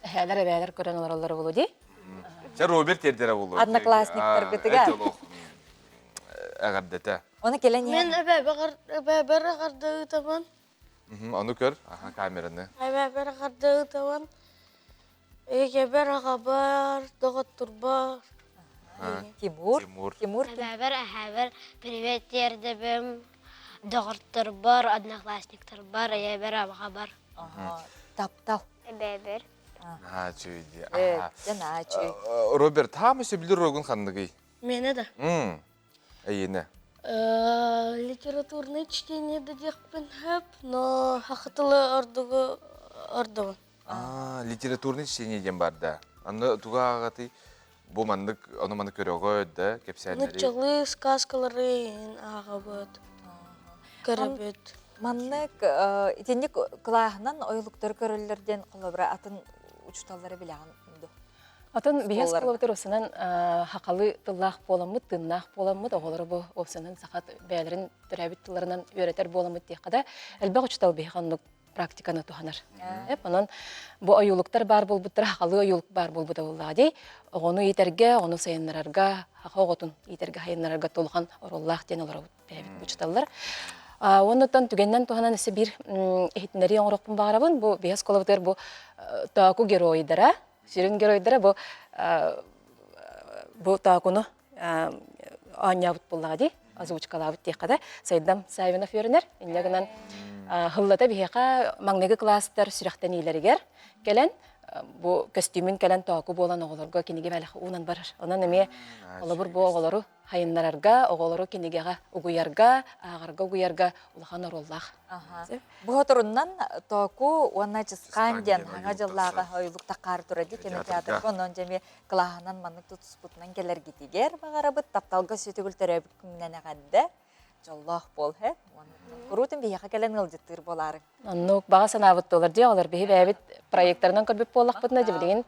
Эһээлэр, эбээлэр көрөн олороллоро буолуо дии. Чэ, Роберт тиэрдэрэ буолуо. Одноклассниктаргытыгар. Эҕэрдэтэ. Оны кэлэн Мен эбээбэр эҕэрдэ ыытабын. Ону көр, аха, камераны. Эбээбэр эҕэрдэ ыытабын. Ийэбэр, аҕабар, доҕотторбор. Тимур. Тимур. Эбээбэр, эһээбэр привет тиэрдэбим. Доҕотторбор, одноклассниктарбар, ийэбэр, аҕабар. Таптал. Эбээбэр. Наһаа үчүгэй дии. Дьэ, наһаа үчүгэй. Роберт, хаама сөбүлүүр уруогун ханныгый? Миэнэ да. Эйиэнэ. Литературное чтение да диэхпин сөп, но саха тылы ордугу ордубун. Аа, литературное чтение диэн бар да. Аны туга ааҕатый? Бу маннык ону маны көрөҕө да кэпсээннэри. Нуччалыы сказкалары ааҕабыт, көрөбүт. Маннык итинник кылааһынан ойулуктары көрөллөр диэн холобура атын учууталлары билэҕин дуо? Атын биһи оскуолабытыгар уопсанан хахалы тыллаах буоламмыт, тыыннаах буоламмыт, оҕолору бу уопсанан саха бэйэлэрин төрөөбүт тылларынан үөрэтэр буоламмыт диэххэ да, элбэх учуутал биһиэхэ оннук практиканы туһанар. Онон бу ойуулуктар баар буолбуттара, хахалыы ойуулук баар буолбута буоллаҕа дии. Оҕону иитэргэ, оҕону сайыннарарга, саха оҕотун иитэргэ, сайыннарарга улахан оруоллаах диэн олоробут бэйэбит учууталлар. Уоннаттан түгэннэн туһанан өссө биир иһитиннэрии оҥоруохпун баҕарабын. Бу биһи оскуолабытыгар бу Тооку геройдара, сүрүн геройдара бу бу Тоокуну оонньообут буоллаҕа дии, озвучкалаабыт диэххэ да, Сайдам Савинов үөрэнэр. Инньэ гынан хыллата биһиэхэ маҥнайгы кылаастар сүрэхтэниилэригэр кэлэн бу көстүүмүн кэлэн тооку буолан оҕолорго кинигэ бэлэх уунан барар. Онон эмиэ холобур бу оҕолору хайыннарарга, оҕолору кинигэҕэ угуйарга, ааҕарга угуйарга улахан оруоллаах. Бу хоторуннан Тооку уонна Чысхаан диэн саҥа дьыллааҕы ойулук таххаары турар дии кинотеатрга онон дьэ эмиэ кылааһынан маннык тутуспутунан кэлэргитигэр баҕарабыт тапталга сүтүгүл төрөөбүт күҥҥүнэн эҕэрдэ дьоллоох буол һэ куруутун биһиэхэ кэлэн ыалдьыттыыр буолаарыҥ Оннук баҕа санаабыт буолар дии оҕолор биһи бэйэбит проекторынан көрбүт буоллахпытына дьэ билигин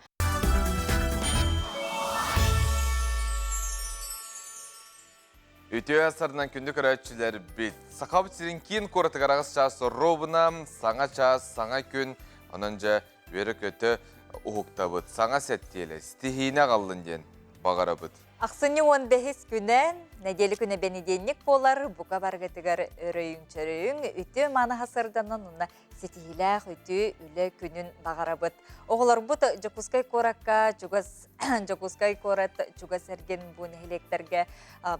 Үтүө сарынан күндү көрөөччүлэрбит. Сахабыт сирин киин куоратыгар аҕыс чаас ровно, саҥа чаас, саҥа күн. Онон дьэ үөрэ-көтө уһуктабыт. Саҥа сэттиэлэ, ситиһиини аҕаллын диэн баҕарабыт. Ахсынньы 15 күнэ, нэдиэлэ күнэ бэнидиэнньик буолар, бука баргытыгар өрөйүҥ-чөрөйүҥ, үтүө манаһа сырданан уонна ситиһиилээх үтүө үлэ күнүн баҕарабыт. Оҕолорбут Дьокуускай куоракка чугас Дьокуускай куорат чугас эргин бу нэһилиэктэргэ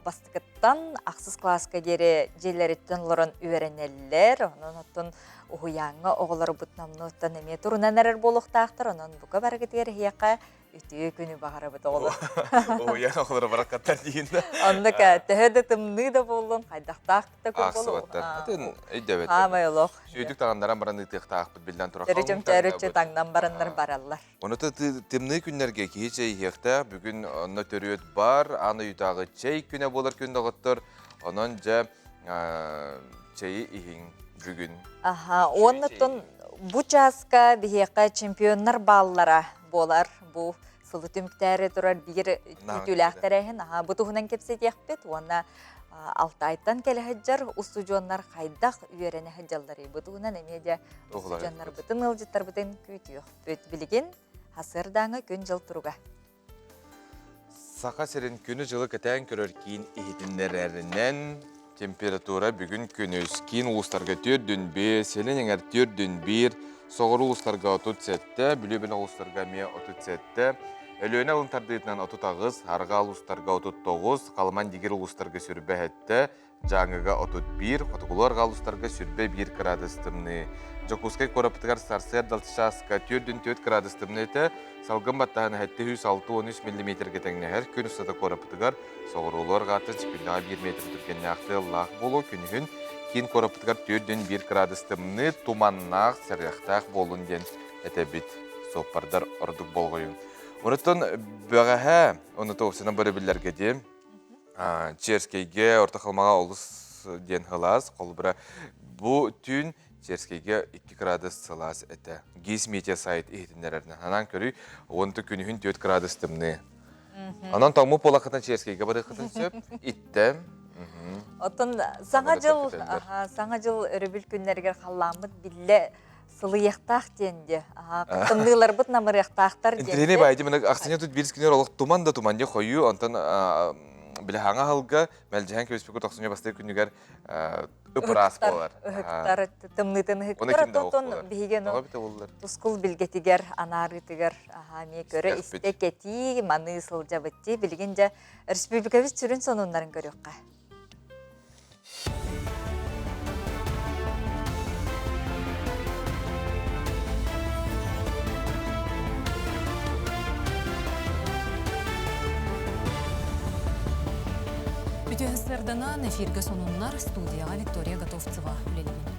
бастакыттан ахсыс кылааска диэри дьиэлэриттэн олорон үөрэнэллэр. Онон оттон уһуйааҥҥа оҕолорбут номнуоттан эмиэ турунан эрэр буолуохтаахтар. Онон бука барыгытыгар эһиэхэ үтүө күнү баҕарабыт оҕолор. Уһуйаан оҕолоро бараккаттар диин. Оннук төһө да тымныы да буоллун, хайдахтаах да күн буолуо. Аахсыбаттар. Атын өйдөбөттөр. Хаамай олох. Сүйдүк таҥаннаран баран ыытыахтаахпыт биллэн турар. Төрүчүм таҥнан бараннар бараллар. Ону тымныы күннэргэ киһи чэй иһиэхтээх. Бүгүн онно төрүөт бар, аан ыйытааҕы чэй күнэ буолар күн доҕоттор. Онон дьэ чэйи иһиҥ бүгүн. Аха, уоннаттан бу чааска биһиэхэ чемпионнар бааллара буолар. Бу сылы түмүктээри турар биир күүтүүлээх тэрээһин. Аха, бу туһунан кэпсэтиэхпит уонна Алтайтан кэлэ сылдьар устудьуоннар хайдах үөрэнэ сылдьалларый? Бу туһунан эмиэ дьэ устудьуоннарбытын, ыалдьыттарбытын күүтүөхпүт. Билигин сарсыардааҥы күн-дьыл туруга. Саха сирин күнү-дьылы кэтээн көрөр киин иһитиннэрэринэн, температура бүгүн күнүс киин улуустарга 4,5, илин эҥэр 4,1, соҕуруу улуустарга 37, Бүлүү бөлөх улуустарга эмиэ 37, Өлүөнэ алын тардыытынан 38, Арҕаа улуустарга 39, Халыман-Дигир улуустарга 27, Дьааҥыга 31, хотугулуу-арҕаа улуустарга 21 кыраадыс тымныы. Дьокуускай куораппытыгар сарсыарда чааска 4,4 кыраадыс тымныы этэ, салгын баттаһын 763 миллиметргэ тэҥнэһэр. Күн устата куораппытыгар соҕуруулуу-арҕааттан секундаҕа 1 метр түргэннээх тыаллаах буолуо. Күнүһүн киин куораппытыгар 4,1 кыраадыс тымныы, туманнаах, сарыахтаах буоллун диэн этэбит. Суоппардар ордук болҕойуҥ. Онуттан бэҕэһээ, ону туохсунан бары биллэргэ диэн, Черскэйгэ, Орто Халымаҕа олус диэн сылаас. Холобура, бу түүн Черскэйгэ 2 кыраадыс сылаас этэ. ГИС Метео сайт иһитиннэрэринэн. Анаан көрүй, уонта күнүһүн 4 кыраадыс тымныы. Онон тоҥмут буолаххытын Черскэйгэ барыаххытын сөп. Иттэ. Оттон саҥа дьыл, саҥа дьыл өрөбүл күннэригэр халлааммыт биллэ сылыйыахтаах диэн дии. Тымныыларбыт намырыахтаахтар диэн. Интириэһинэй баайдым мына ахсынньы тут биир күнүгэр олох туман да туман дии хойуу онтон били хаҥа аһылга мэлдьэһэн кэбиспиккит тохсунньу бастакы күнүгэр ыпыраас буолар. Ыһыктар тымныытын ыһыктар оттон биһиги тускул билгэтигэр анаарыытыгар эмиэ көрө истэ кэтии маныы сылдьабыт дии билигин дьэ республикабыт сүрүн сонуннарын көрүөххэ. Бүтүн сырданан эфиргэ сонуннар студияҕа Виктория Готовцева үлэлиибин.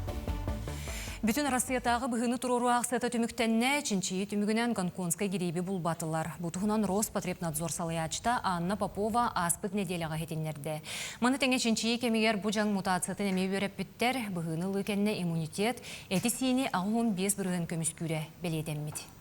Бүтүн Россиятааҕы быһыыны туруоруу аахсыйата түмүктэннэ, чинчийии түмүгүнэн Гонконгскай гирииби булбатылар. Бу туһунан Роспотребнадзор салайааччыта Анна Попова ааспыт нэдиэлэҕэ иһитиннэрдэ. Маны тэҥэ чинчийии кэмигэр бу дьаҥ мутациятын эмиэ үөрэппиттэр, быһыыны ылыы кэннэ иммунитет эти-сиини 85% көмүскүүрэ бэлиэтэммит.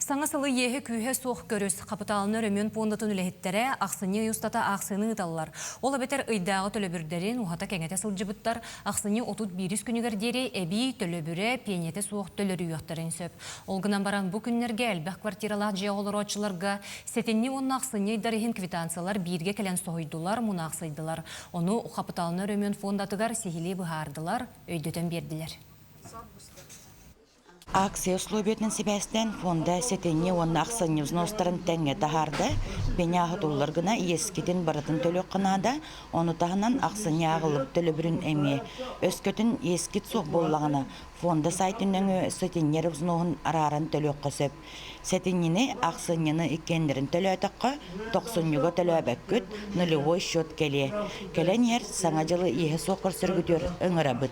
Саҥа сылы иэһэ-күүһэ суох көрүс, хапытаалынай өрөмүөн пуондатын үлэһиттэрэ ахсынньы ый устата аахсыйаны ыыталлар. Ол эбэтэр ыйдааҕы төлөбүрдэрин уһата-кэҥэтэ сылдьыбыттар ахсынньы 31 күнүгэр диэри эбии төлөбүрэ, пиэнийэтэ суох төлөрүйүөхтэрин сөп. Ол гынан баран бу күннэргэ элбэх квартиралаах дьиэҕэ олорооччуларга сэтинньи уонна ахсынньы ыйдар иһин квитанциялар бииргэ кэлэн соһуйдулар, мунаахсыйдылар. Ону хапытаалынай өрөмүөн фондатыгар сиһилии быһаардылар, өйдөтөн биэрдилэр. Акция условиятынан сибээстээн фонда сэтинньи уонна ахсынньы взностарын тэҥҥэ таһаарда. Пеняһы туллар гына иэскитин барытын төлүөххэ наада. Ону таһынан ахсынньы ааҕыллыбыт төлөбүрүн эмиэ. Өскөтүн иэскит суох буоллаҕына, фонда сайтын нөҥүө сэтинньи эрэ взноһун арааран төлүөххэ сөп. Сэтинньини, ахсынньыны иккиэннэрин төлөөтөххө, тохсунньуга төлөөбөккүт, нулевой счет кэлиэ. Кэлэн иһэр Саҥа дьылы иэһэ суох көрсөргүтүгэр ыҥырабыт.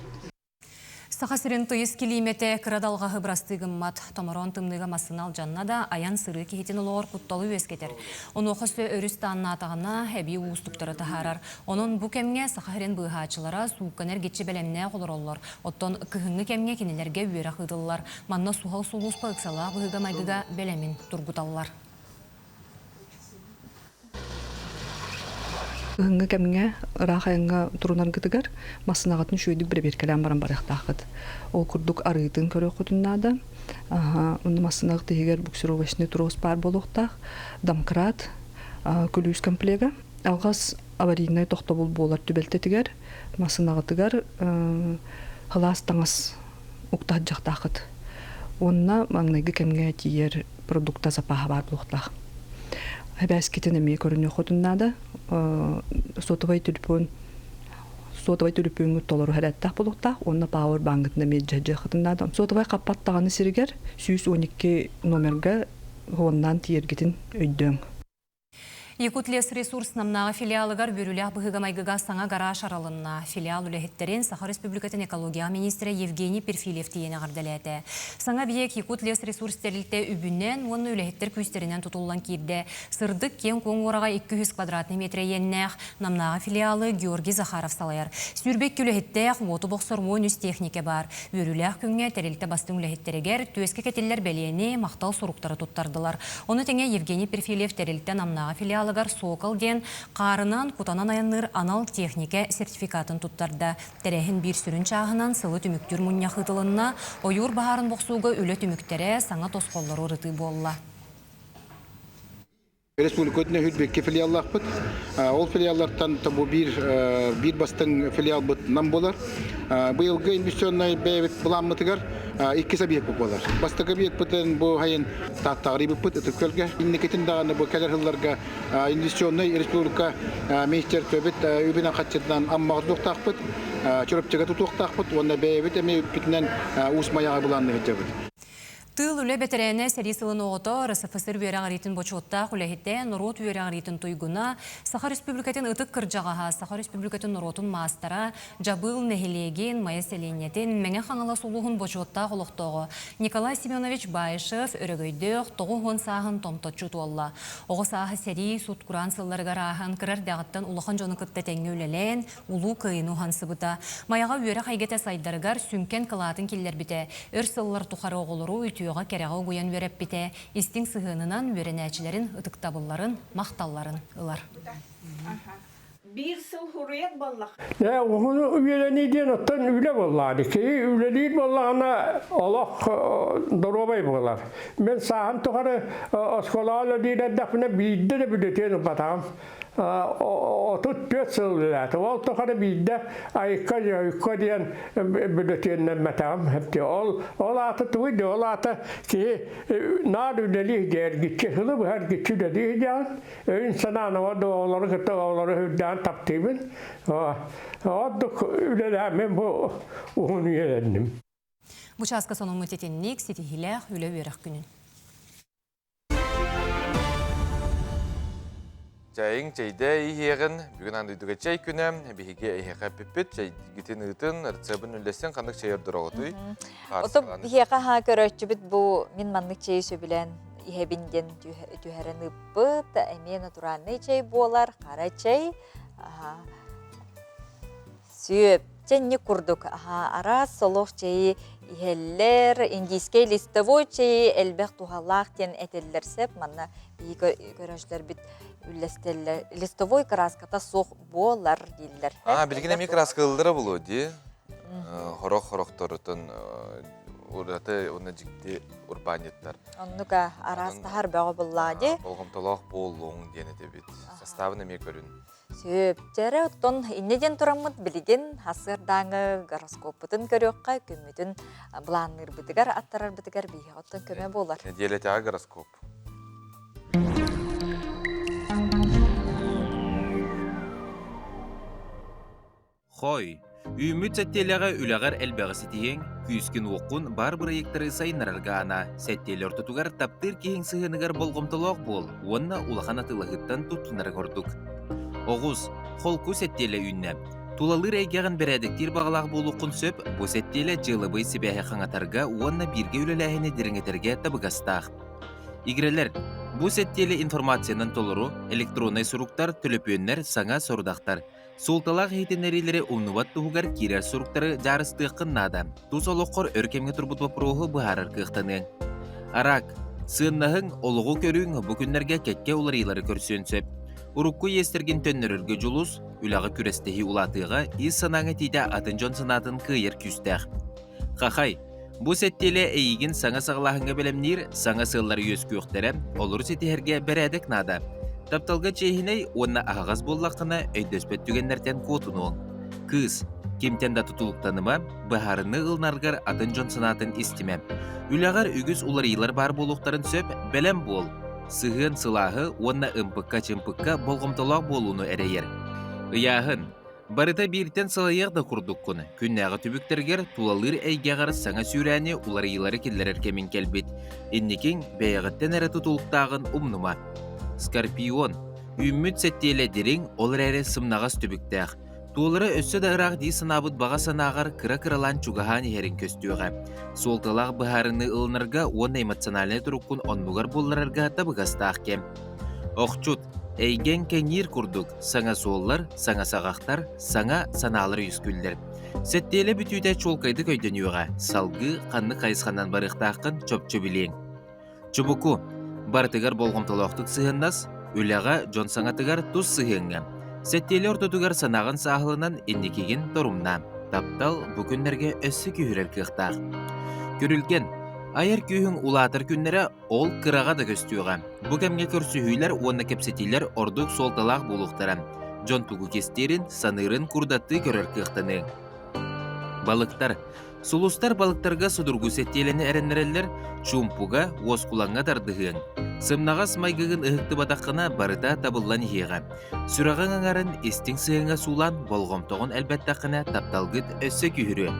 Саха сирин тыйыс килиимэтэ кыра далҕаһы бырастыы гыммат. Томороон тымныыга массыына алдьанна да, айан-сырыы киһитин олоҕор кутталы үөскэтэр. Онуоха өссө өрүс тааннаатаҕына, эбии уустуктары таһаарар. Онон бу кэмҥэ Саха сирин быыһааччылара суукканы эргиччи бэлэмнээх олороллор. Оттон кыһыҥҥы кэмҥэ кинилэргэ үөрэх ыытыллар. Манна суһал сулууспа ыксалаах быһыыга-майгыга бэлэмин тургуталлар. Кыһыҥҥы кэмҥэ ыраах айаҥҥа турунаргытыгар массыынаҕытын үчүгэйдик бэрэбиэркэлээн баран барыахтааххыт. Ол курдук арыытын көрүөххүтүн наада. Онно массыынаҕыт иһигэр буксировочный трос баар буолуохтаах, домкрат, күлүүс комплега. Алҕас аварийнай тохтобул буолар түбэлтэтигэр массыынаҕытыгар сылаас таҥас уктаһыдьахтааххыт. Уонна маҥнайгы кэмҥэ тиийэр. продукта запаһа баар буолуохтаах. Эбээскитин эмиэ көрүнүөххүтүн наада. Сотовай телефон сотовай төлөпүөҥҥүт толору хэрэттээх буолуохтаах уонна пауэр бааҥҥытын эмиэ дьаһдьыаххытын наада. Сотовай хаппат даҕаны сиригэр 112 номерга уоннаан тиийэргитин өйдөөҥ. Якутлесресурс Намнааҕы филиалыгар Бүрүлээх быһыыга-майгыга саҥа гараж арылынна. Филиал үлэһиттэрин Саха Республикатын экологияҕа министрэ Евгений Перфильев тиийэн эҕэрдэлээтэ. Саҥа объект Якутлесресурс тэрилтэ үбүнэн уонна үлэһиттэр күүстэринэн тутуллан киирдэ. Сырдык киэҥ-куоҥ уораҕа 200 квадратный метрэ иэннээх Намнааҕы филиалы Георгий Захаров салайар. 22 үлэһиттээх, уоту бохсор 13 техникэ баар. Үөрүүлээх күҥҥэ тэрилтэ бастыҥ үлэһиттэригэр түөскэ кэтиллэр бэлиэни, махтал суруктары туттардылар. Ону тэҥэ Евгений Перфильев тэрилтэ Намнааҕы филиалыгар «Сокол» диэн хаарынан, кутанан айанныыр анал техникэ сертификатын туттарда. Тэрээһин биир сүрүн чааһынан сылы түмүктүүр мунньах ыытылынна, ойуур баһаарын бохсууга үлэ түмүктэрэ, саҥа тосхоллору ырытыы буолла. Республика өтүнэ хүрбекке филиаллаахпыт. Ол филиаллартан бу биир биир бастыҥ филиалбыт Нам буолар. Быйылгы инвестиционнай бэйэбит былааммытыгар иккис объекпыт буолар. Бастакы объекпытын бу сайын Тааттаҕа ыйбыппыт Ытык Күөлгэ. Инникитин даҕаны бу кэлэр сылларга инвестиционнай республика министерствобыт үбүнэн хаччытынан Аммаҕа тутуохтаахпыт, Чурапчыга тутуохтаахпыт уонна бэйэбит эмиэ үппүтүнэн Уус Майаҕа былаанныы сылдьабыт. Тыыл үлэ бэтэрээнэ сэрии сылын оҕото, РСФСР үөрэҕириитин бочуоттаах үлэһитэ, норуот үөрэҕириитин туйгуна, Саха Республикатын ытык кырдьаҕаһа, Саха Республикатын норуотун маастара, Дьабыыл нэһилиэгин, Майа сэлиэнньэтин, Мэҥэ Хаҥалас улууһун бочуоттаах олохтооҕо Николай Семенович Баишев өрөгөйдөөх 90 сааһын томточчу туолла. Оҕо сааһа сэрии, сут-кураан сылларыгар ааһан, кыра эрдэҕиттэн улахан дьону кытта тэҥҥэ үлэлээн, Улуу Кыайыыны уһансыбыта. Майаҕа үөрэх эйгэтэ сайдарыгар сүҥкэн кылаатын киллэрбитэ, өр сыллар тухары оҕолору үтүөҕэ-кэрэҕэ угуйан үөрэппитэ, истиҥ сыһыанынан үөрэнээччилэрин ытыктабылларын, махталларын ылар. Биир сыл хуруйат буоллах. Ээ, уһуну үөрэнии диэн оттон үлэ буоллаҕа. Киһи үлэлиир буоллаҕына олох доруобай буолар. Мен сааһым тухары оскуолаҕа үлэлиир эрдэхпинэ биирдэ да бүлүтүөн ылбатаҕым. 34 сыл үлэлээтим. Ол тухары биирдэ айыкка дьойукка диэн бүлүтүөннэммэтэҕим. Ол ол аата тугуй диэ? Ол аата киһи наар үлэлиир диэ эргиччи сылы быһа эргиччи үлэлиир диэҕин өйүн санаан оҕолору кытта оҕолору үрдээн таптыыбын. Ордук үлэлээммин бу уһун үйэлэнним. Бу чааска сонуммут итинник ситиһиилээх үлэ-үөрэх күнүн. Чэйиҥ чэйдэ иһиэҕин, бүгүн аан дойдуга чэй күнэ, биһиги эһиэхэ эппиппит, чэйгитин ыытын, рецебин үллэстин, ханнык чэй ордороҕутуй? Ото биһиэхэ аһаа көрөөччүбүт бу мин маннык чэйи сөбүлээн иһэбин диэн түһэрэн ыыппыт, эмиэ натуральный чэй буолар, хара чэй. Сүөп, чэнньик курдук аһаа араас солох чэйи иһэллэр, индийскэй листовой чэйи элбэх туһалаах диэн этэллэр сөп. Манна биһиги көрөөччүлэрбит үллэстэллэр. Листовой кырааската суох буолар дииллэр. Аа, билигин эмиэ кырааскалыыллара буолуо дии. Хорох-хорохторутун ураты уонна дьикти урбаанньыттар. Оннука араас таһар бөҕө буллаа дии. Болҕомтолоох буолуоҥ диэн этэбит. Составын эмиэ көрүн. Сөп. Дьэрэ оттон инньэ диэн тураммыт билигин сарсыардааҥы гороскоппутун көрүөххэ, күммүтүн былаанныырбытыгар, аттарарбытыгар биһиэхэ оттон көмө буолар. Нэдиэлэтээҕи гороскоп. Хой, үүммүт сэттиэлэҕэ үлэҕэр элбэҕи ситиһиэҥ, күүскүн-уоххун баар бырайыактары сайыннарарга анаа. Сэттиэлэ ортотугар таптыыр киһиҥ сыһыаныгар болҕомтолоох буол уонна улахан атыылаһыыттан туттунарыҥ ордук. Оҕус, холку сэттиэлэ үүннэ. Тулалыыр эйгэҕин бэрээдэктиир баҕалаах буолуоххун сөп, бу сэттиэлэ дьыалабыай сибээһи хаҥатарга уонна бииргэ үлэлээһини дириҥэтэргэ табыгастаах. Игирэлэр, бу сэттиэлэ информациянан толору, электроннай суруктар, төлөпүөннэр, саҥа сорудахтар. Суолталаах иһитиннэриилэри умнубат туһугар киирэр суруктары дьаарыстыаххын наада. Тус олоххор өр кэмҥэ турбут боппуруоһу быһаарар кыахтаныаҥ. Араак. Сыаннаһыҥ, олоҕу көрүүҥ бу күннэргэ кэккэ уларыйыылары көрсүөн сөп. Урукку иэстэргин төннөрөргө дьулус, үлэҕэ күрэстэһии улаатыаҕа, ис санааҥ этиитэ атын дьон санаатын кыайар күүстээх. Хахай, бу сэттиэлэ эйигин саҥа саҕалааһыҥҥа бэлэмниир, саҥа сыаллар үөскүөхтэрэ, олору ситиһэргэ бэрээдэк наада. Тапталга чиэһинэй уонна аһаҕас буоллаххына, өйдөспөт түгэннэртэн куотунуоҥ. Кыыс, кимтэн да тутулуктаныма, быһаарыныы ылынаргар атын дьон санаатын истимэ. Үлэҕэр үгүс уларыйыылар баар буолуохтарын сөп, бэлэм буол. Сыһыан сылааһы уонна ымпыкка-чымпыкка болҕомтолоох буолууну эрэйэр. Ыйааһын. Барыта бииртэн салайыах да курдуккун, күннээҕи түбүктэргэр тулалыыр эйгэҕэр саҥа сүүрээни уларыйыылары киллэрэр кэмиҥ кэлбит. Инникиҥ бэйэҕиттэн эрэ тутулуктааҕын умнума. Скорпион. Үүммүт сэттиэлэ дириҥ, ол эрээри сымнаҕас түбүктээх. Туолара өссө да ыраах дии санаабыт баҕа санааҕар кыра-кыралаан чугаһаан иһэриҥ көстүөҕэ. Суолталаах быһаарыныы ылынарга уонна эмоциональнай туруккун оннугар булларарга табыгастаах кэм. Охчут, эйгэҥ кэҥиир курдук, саҥа суоллар, саҥа саҕахтар, саҥа санаалар үөскүүллэр. Сэттиэлэ бүтүүтэ чуолкайдык өйдөнүөҕэ, салгыы ханнык хайысханан барыахтааххын чопчу билиэҥ. Чубуку, барытыгар болҕомтолоохтук сыһыаннас, үлэҕэ, дьон саҥатыгар тус сыһыаҥҥа. Сэттиэлэ ортотугар санааҕын сааһыланан инникигин торумнаа. Таптал бу күннэргэ өссө күүһүрэр кыахтаах. Күрүлгэн, айар күүһүҥ улаатар күннэрэ ол кыраҕа да көстүөҕэ. Бу кэмҥэ көрсүһүүлэр уонна кэпсэтиилэр ордук суолталаах буолуохтара. Дьон тугу кистиирин, саныырын курдаттыы көрөр кыахтаныаҥ. Балыктар. Сулустар балыктарга судургу сэттиэлэни эрэннэрэллэр, чуумпуга, уоскулаҥҥа тардыһыаҥ. Сымнаҕас майгыгын ыһыктыбатаххына барыта табыллан иһиэҕэ. Сүрэҕиҥ аҥарын истиҥ сыһыаҥҥа суулаан болҕомтоҕун элбэттэххинэ тапталгыт өссө күүһүрүө.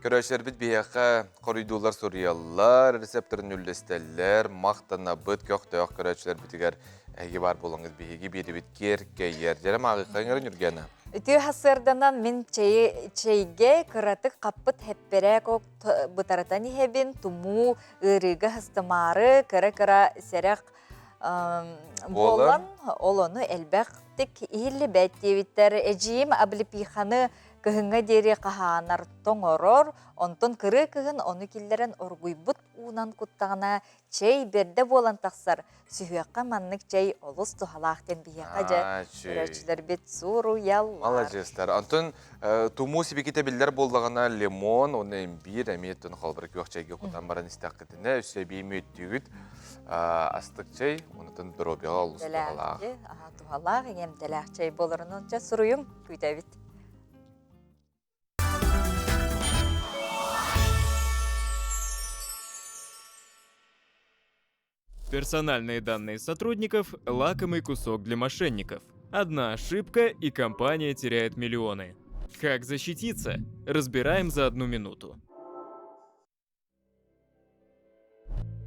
Көрөөччүлэрбит биһиэхэ хоруйдууллар суруйаллар, рецепторын үллэстэллэр, махтанабыт көхтөөх көрөөччүлэрбитигэр эһиги баар буолаҥҥыт биһиги биэрибит киэркэйэр. Дьэрэ мааҕыхха ыҥырын Юргена. Үтүө сарсыарданан мин чэйи чэйгэ кыратык хаппыт хэппэрээк бытарытан иһэбин, тумуу ыарыыга һыстымаары кыра-кыра сэрэх буолан, ол ону элбэхтик иһиллибэт диэбиттэр. Эдьиийим облепиханы Кыһыҥҥа диэри хаһаанар тоҥорор, онтон кырыы кыһын ону киллэрэн оргуйбут уунан куттаҕына чэй бэрдэ буолан тахсар. Сүһүөххэ маннык чэй олус туһалаах диэн биһиэхэ дьэ көрөөччүлэрбит суруйаллар. Маладьыастар. Онтон тумуу сибикитэ биллэр буоллаҕына лимон уонна имбиир эмиэ тун холобура күөх чэйгэ кутан баран истэххитинэ өссө эбии мүөттүүгүт астык чэй онтон доруобуйаҕа олус туһалаах. Туһалаах, иҥэмтэлээх чэй буоларын онча суруйуҥ күүтэбит. Персональные данные сотрудников – лакомый кусок для мошенников. Одна ошибка, и компания теряет миллионы. Как защититься? Разбираем за одну минуту.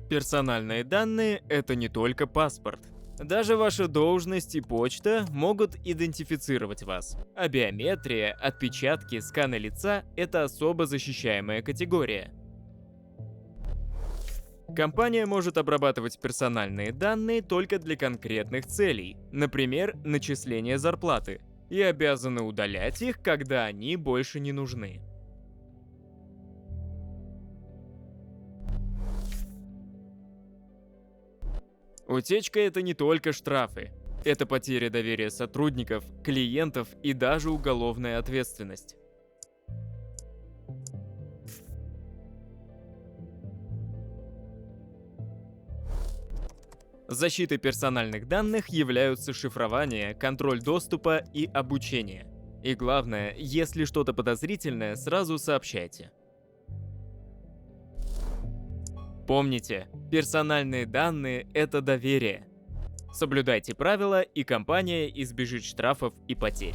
Персональные данные – это не только паспорт. Даже ваша должность и почта могут идентифицировать вас. А биометрия, отпечатки, сканы лица – это особо защищаемая категория. Компания может обрабатывать персональные данные только для конкретных целей, например, начисление зарплаты, и обязаны удалять их, когда они больше не нужны. Утечка – это не только штрафы. Это потеря доверия сотрудников, клиентов и даже уголовная ответственность. Защитой персональных данных являются шифрование, контроль доступа и обучение. И главное, если что-то подозрительное, сразу сообщайте. Помните, персональные данные – это доверие. Соблюдайте правила, и компания избежит штрафов и потерь.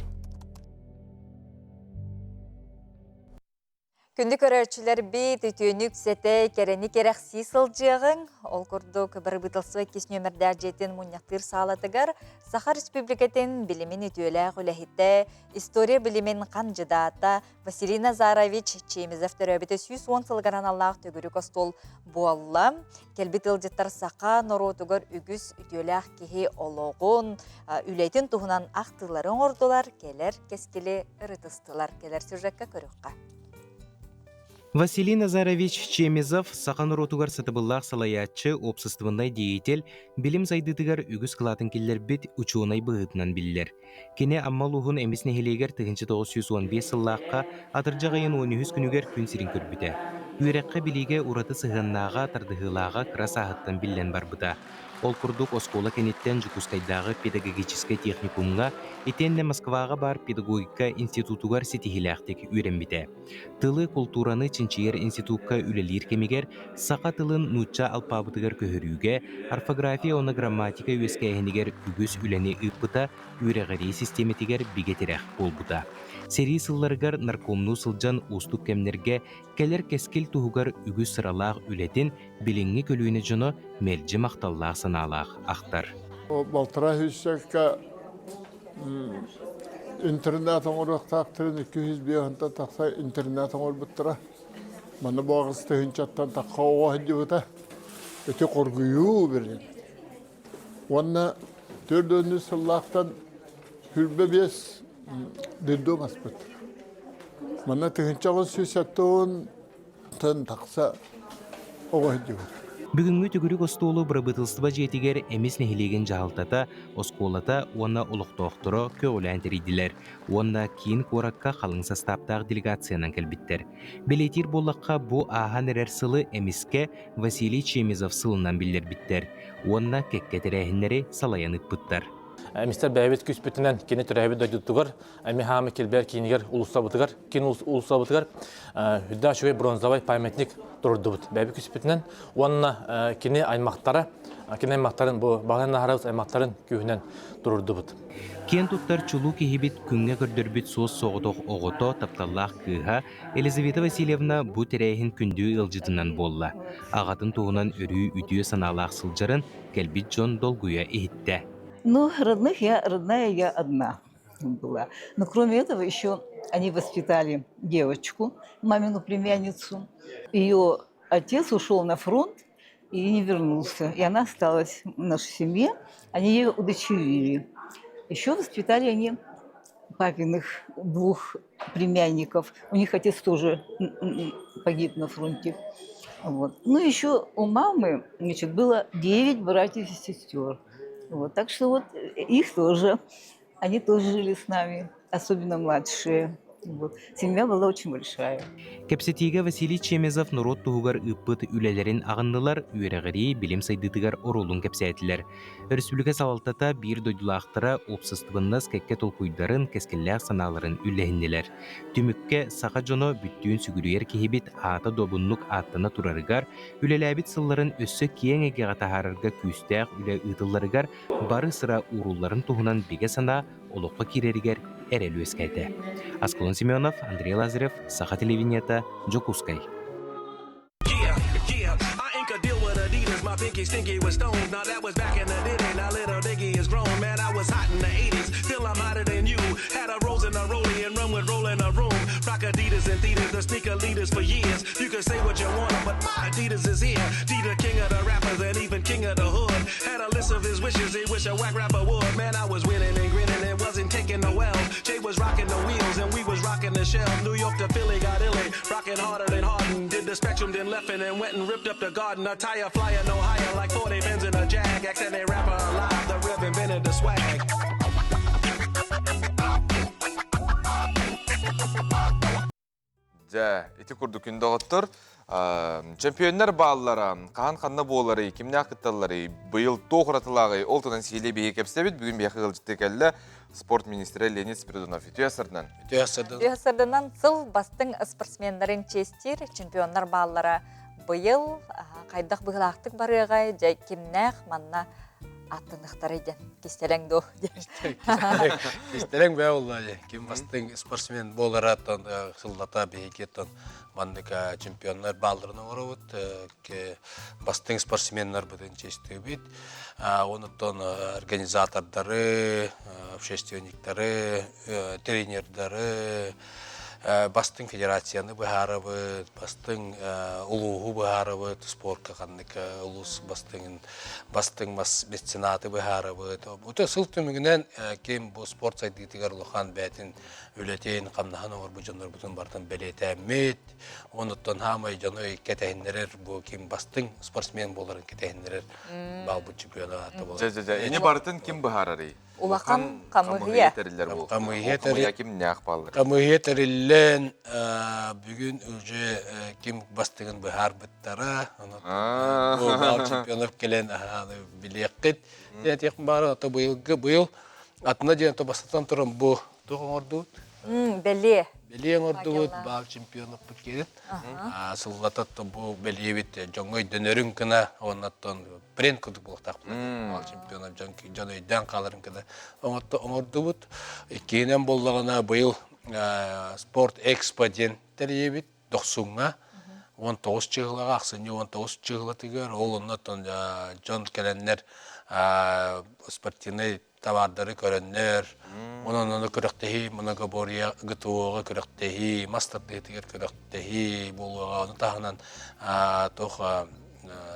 Күндү көрөөччүлэрбит, үтүөнү үксэтэ, кэрэни кэрэхсии сылдьыаҕыҥ. Ол курдук, бырабыыталыстыба иккис нүөмэрдээх дьиэтин мунньахтыыр саалатыгар Саха Республикатын билимин үтүөлээх үлэһитэ, история билимин хандьыдаата Василий Назарович Чемезов төрөөбүтэ 110 сылыгар аналлаах төгүрүк остуол буолла. Кэлбит ыалдьыттар саха норуотугар үгүс үтүөлээх киһи олоҕун, үлэтин туһунан ахтыылары оҥордулар, кэлэр кэскили ырытыстылар. Кэлэр сюжекка көрүөххэ. Василий Назарович Чемезов саха норуотугар сатабыллаах салайааччы, уопсастыбаннай деятель, билим сайдыытыгар үгүс кылаатын киллэрбит учуонай быһыытынан биллэр. Кини Амма улууһун Эмис нэһилиэгэр 1915 сыллаахха атырдьах ыйын 13 күнүгэр күн сирин көрбүтэ. Үөрэххэ-билиигэ ураты сыһыаннааҕа, тардыһыылааҕа кыра сааһыттан биллэн барбыта. Ол курдук оскуола кэнниттэн Дьокуускайдааҕы педагогическай техникумҥа итиэннэ Москваҕа баар педагогика институтугар ситиһиилээхтик үөрэммитэ. Тылы, култуураны чинчийэр институкка үлэлиир кэмигэр саха тылын нуучча алпаабытыгар көһөрүүгэ, орфография уонна грамматика үөскээһинигэр үгүс үлэни ыыппыта, үөрэҕирии систиэмэтигэр бигэ тирэх буолбута. Сэрии сылларыгар наркомнуу сылдьан уустук кэмнэргэ кэлэр кэскил туһугар үгүс сыралаах үлэтин билиҥҥи көлүөнэ дьоно мэлдьи махталлаах санаалаах ахтар. Балтараа сүүсчэкэ интернат оҥоруохтаахтарын 205 тахса интернат оҥорбуттара. Манна бу аҕыс тыһыынчаттан тахха оҕо сылдьыбыта. Ити хоргуйуу бирин. Уонна төрдүөннү сыллаахтан 25 детдом аспыт. Манна 1970 тан тахса оҕо сылдьыбыт. Бүгүҥҥү төгүрүк остуолу бырабыыталыстыба дьиэтигэр Эмис нэһилиэгин дьаһалтата, оскуолата уонна олохтоохторо көҕүлээн тэрийдилэр уонна киин куоракка халыҥ састааптаах делегациянан кэлбиттэр. Бэлиэтиир буоллахха, бу ааһан эрэр сылы Эмискэ Василий Чемезов сылынан биллэрбиттэр уонна кэккэ тэрээһиннэри салайан ыыппыттар. Эмистэр бэйэбит күүспүтүнэн кини төрөөбүт дойдутугар Эми хаамы килбэр киинигэр улуссабытыгар, киин улуссабытыгар үрдээх үчүгэй бронзовай памятник турдубут. Бэйэбит күүспүтүнэн уонна кини аймактара, кини аймактарын бу Баҕан Наһарабыс аймактарын күүһүнэн турурдубут. Киэн туттар чулуу киһибит күҥҥэ көрдөрбүт суос-соҕотох оҕото, тапталлаах кыыһа Елизавета Васильевна бу тэрээһин күндү ыалдьытынан буолла. Аҕатын туһунан өрүү үтүө санаалаах сылдьарын кэлбит дьон долгуйа иһиттэ. Ну, родных я, родная я одна была. Но кроме этого еще они воспитали девочку, мамину племянницу. Ее отец ушел на фронт и не вернулся. И она осталась в нашей семье. Они ее удочерили. Еще воспитали они папиных двух племянников. У них отец тоже погиб на фронте. Вот. Ну, еще у мамы, значит, было 9 братьев и сестер. Вот. Так что вот их тоже, они тоже жили с нами, особенно младшие. Вот. Семья была очень большая. Кэпсэтиигэ Василий Чемезов норуот туһугар ыыппыт үлэлэрин аҕыннылар, үөрэҕирии, билим сайдыытыгар оруолун кэпсээтилэр. Өрөспүүбүлүкэ салалтата биир дойдулаахтара уопсастыбаннас кэккэ толкуйдарын, кэскиллээх санааларын үллэһиннилэр. Түмүккэ саха дьоно бүттүүн сүгүрүйэр киһибит аата добуннук ааттана турарыгар, үлэлээбит сылларын өссө киэҥ эйгэҕэ таһаарарга күүстээх үлэ ыытылларыгар бары сыра уурулларын туһунан бигэ санаа олоххо киирэригэр эрэл үөскээтэ. Аскалон Семенов, Андрей Лазарев, Саха телевидениета, Дьокуускай. Yeah, I ink a deal with Adidas. My pinky stinky with stones. Now that was back in the day. Now little Diggy is grown. Man, I was hot in the 80s. Still I'm hotter than you. Had a rose in a rollie and run with roll in a room. Rock Adidas and theaters, the sneaker leaders for years. You can say what you want, but my Adidas is here. D the king of the rappers and even king of the hood. Had a list of his wishes, he wish a whack rapper would. Man, I was winning and grinning and wasn't taking no L's. Jay was rocking the wheels and we was rocking the shell. New York to Philly got illy, rocking harder than Harden. Did the spectrum, then left it and went and ripped up the garden. A tire flying no higher like 40 bins in a jag. Ask any rapper alive, the rev invented the swag. Дьэ, ити курдук күн доҕоттор, чемпионнар бааллара, хаһан ханна буоларый, кимнээх кытталларый, быйыл туох уратылааҕый, ол туһунан сиһилии биһиги кэпсэбит. Бүгүн биһиэхэ ыалдьыттыы кэллэ спорт министрэ Леонид Спиридонов. Үтүө сырдынан. Үтүө сырдынан. Үтүө сырдынан сыл бастыҥ спортсменнарын чиэстиир чемпионнар бааллара быйыл хайдах быһыылаахтык барыаҕай, дьэ кимнээх манна аттыныахтарай диэн кистэлэҥ дуо Кистэлэҥ бээ буолла ким бастыҥ спортсмен буолара оттон сыллата биһиги оттон маннык чемпионнар баалларын оҥоробут бастыҥ спортсменнарбытын чэстиибит онуттан организатордары общественниктары тренердары бастыҥ федерацияны быһаарабыт, бастыҥ улууһу быһаарабыт, спорка ханнык улуус бастыҥын, бастыҥ меценаты быһаарабыт. Бу сыл түмүгүнэн ким бу спорт сайдыытыгар улахан бэйэтин үлэтин, хамнаһын оҥорбут дьоннорбутун барытын бэлиэтээммит. Онуттан хаамай дьону кэтэһиннэрэр бу ким бастыҥ спортсмен буоларын кэтэһиннэрэр баалбыт чемпионата буолар. Дьэ, дьэ, дьэ, ини барытын ким быһаарарый? Улахан хамыһыйа. тэриллэр буолуохтаах. Хамыһыйа Ол хамыһыйа кимнээх бааллар? Хамыһыйа тэриллэн, бүгүн уже ким бастыгын быһаарбыттара. Бу бал чемпионов кэлэн билиэххит. Диэн баара, ото быйылгы быйыл атына диэн то бастатан туран бу туох оҥордубут? Бэлиэ. Бэлиэ оҥордубут, баал чемпионоппут киирин. Сыллата бу бэлиэбит дьоҥҥо өйдөнөрүн гына, оннаттан бренд курдук буолуохтаахпыт. Баал чемпиона дьон дьон өйдөөн хааларын гына оҥордубут. Иккиһинэн буоллаҕына быйыл спорт экспо диэн тэрийэбит Дохсуҥҥа 19 чыһылаҕа, ахсынньы 19 чыһылатыгар ол оннуттан дьон кэлэннэр спортивнай табаардары көрөннөр, онон ону күрэхтэһии многоборье ГТО-ҕа күрэхтэһии, мас тардыһыытыгар күрэхтэһии буолуоҕа. Ону таһынан туох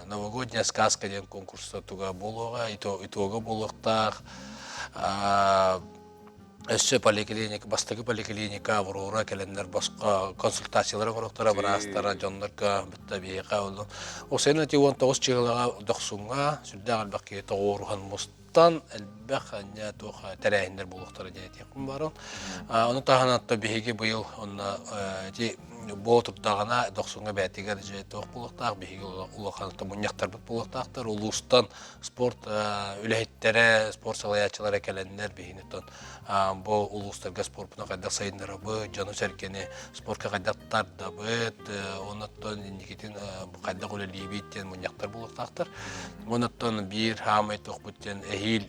новогодняя сказка диэн конкурса туга буолуоҕа, итога буолуохтаах. Өссө поликлиника, бастакы поликлиника Аврора кэлэннэр босхо консультациялары оҥоруохтара, быраастара, дьоннорго бытта биһиэхэ ол. Ол ити 19 чыһылаҕа Дохсуҥҥа сүрдээх элбэх киһи тоҕуоруһан мустан элбэх анньа туох тэрээһиннэр буолуохтара диэн этиэхпин баарон. Ону таһынан биһиги быйыл онно ити буола турдаҕына Дохсуҥҥа бэйэтигэр дьэ туох буолуохтаах биһиги улахан мунньахтарбыт буолуохтаахтар улуустан спорт үлэһиттэрэ, спорт салайааччылара кэлэннэр биһини оттон бу улуустарга спорпутун хайдах сайыннарабыт, дьону-сэргэни спортка хайдах тардабыт, оннуттан инникитин хайдах үлэлиибит диэн мунньахтар буолуохтаахтар. Оннуттан биир хаамай туохпут диэн эһиил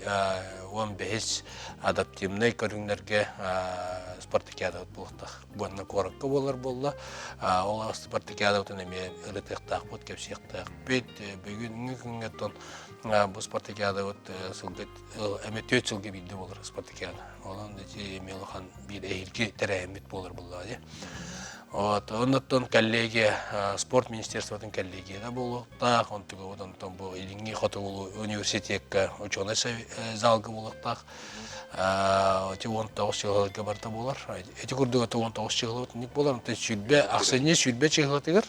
15 адаптивнай көрүҥнэргэ спартакиадабыт буолуохтаах. Уонна куоракка буолар буолла. Ол спартакиадабытын эмиэ ырытыахтаахпыт, кэпсиэхтээхпит. Бүгүҥҥү күҥҥэ оттон бу спартакиадабыт сылга эмиэ түөрт сылга биирдэ буолар спартакиада. Онон ити эмиэ улахан биир эһиилги тэрээһиммит буолар буоллаҕа дии. Вот, оннуттан коллегия, спорт министерствотын коллегията буолуохтаах, онтугабыт онтон бу Илиҥҥи Хотугу университекка ученый залга буолуохтаах. Ити 19 чыһыларга барыта буолар. Ити курдук это 19 чыһылабыт ник буолар. Онтон сүүрбэ ахсынньы сүүрбэ чыһылатыгар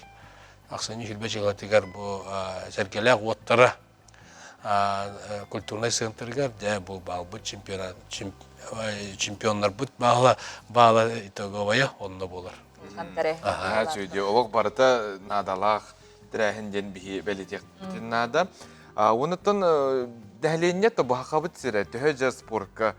ахсынньы сүүрбэ чыһылатыгар бу сэргэлээх уоттара культурнай центрыгар дьэ бу баалбыт чемпионат чемпионнарбыт баала баала итоговая онно буолар. Олох барыта наадалаах тэрээһин диэн биһи бэлитиэхпитин наада. Онуттан дэһэлиэнньэ тобуһахабыт сирэ төһө дьэ спортка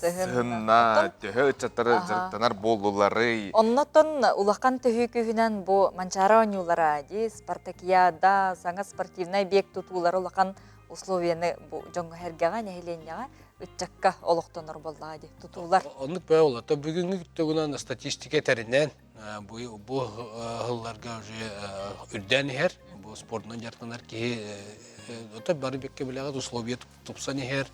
сыһынна, төһө ыччаттары дьарыктанар буоллуларый? Оннотон улахан төһүү күүһүнэн бу Манчаары оонньуулара дии спартакиада, саҥа спортивнай объект тутуулара улахан условияны бу дьоҥҥо сэргэҕэ, нэһилиэнньэҕэ, ыччакка олохтонор буоллаҕа дии тутуулар. Оннук бөҕө буолла. Бүгүҥҥү тугунан статистика этэринэн Бу бу сылларга уже үрдээн иһэр. Бу спордунан дьарыктанар киһи ото бары бэккэ билэҕит условия тупсан иһэр.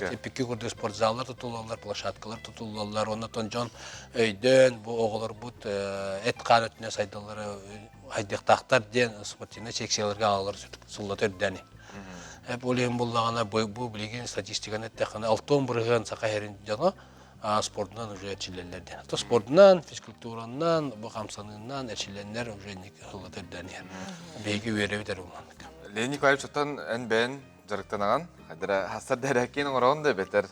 Типикки курдук спортзаллар тутуллаллар, площадкалар тутуллаллар. Оннотон дьон өйдөөн бу оҕолорбут эт-хаан өттүнэн сайдаллара хайдыахтаахтар диэн спортивнай секцияларга аҕалар сыллата үрдээн иһэр. Ол иһин буллаҕына бу билигин статистиканы эттэххинэ 60% саха иһэрин дьоно спордунан уже эрчиллэллэр диэн. То спордунан, физкультуранан, бу хамсаныынан эрчиллэннэр уже ыллата үрдээн иһэр. Биһиги үөрэбит эрэ улааннык. Леонид Николаевич, оттон эн бэйэн дьарыктанаҕын? Хайдара хассар дэрэккин оҥороҕун да бэтэр?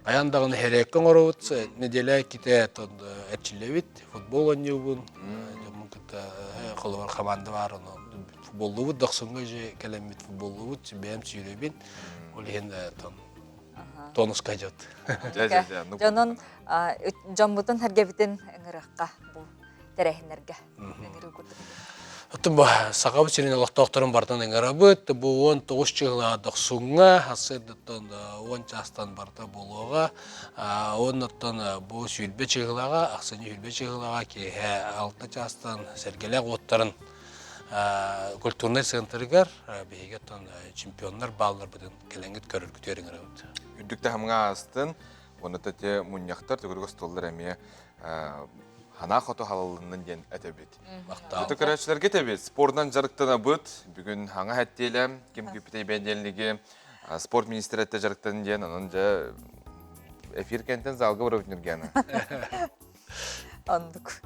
Хайан даҕаны хэрэккэ оҥоробут, неделя иккитэ эрчиллэбит, футбол оонньуубун, дьоммун кытта холобур команда баар, ону футболлуубут, дохсуҥҥа же кэлэммит футболлуубут, бэйэм сүүрэбин, ол иһин тонуска дьот. Дьонун дьоммутун сэргэбитин ыҥырыахха бу тэрээһиннэргэ ыҥырыы курдук. Оттон бу Сахабыт сирин олохтоохторун барытын ыҥырабыт. Бу 19 чыһылаах дохсуҥҥа, сарсыардаттан 10 чаастан барыта буолуоҕа. Оннуттан бу сүүрбэ чыһылаҕа, ахсынньы сүүрбэ чыһылаҕа киэһэ 6 чаастан Сэргэлээх уоттарын культурнай центрыгар биһиги оттон чемпионнар баалларбытын кэлэҥҥит көрөргүтүгэр ыҥырабыт. Үрдүк таһымҥа аастын, уонна те мунньахтар төгүрүк остуоллар эмиэ ханаа хоту халаллыннын диэн этэбит. Ото көрөөччүлэргэ этэбит, спордунан дьарыктанабыт. Бүгүн хаҥа хэттиэлэ, ким күүппүтэй бэндиэллиги спорт министрэ дьарыктанын диэн, онон дьэ эфир кэнтэн залга барабыт Нюргена. Ондук.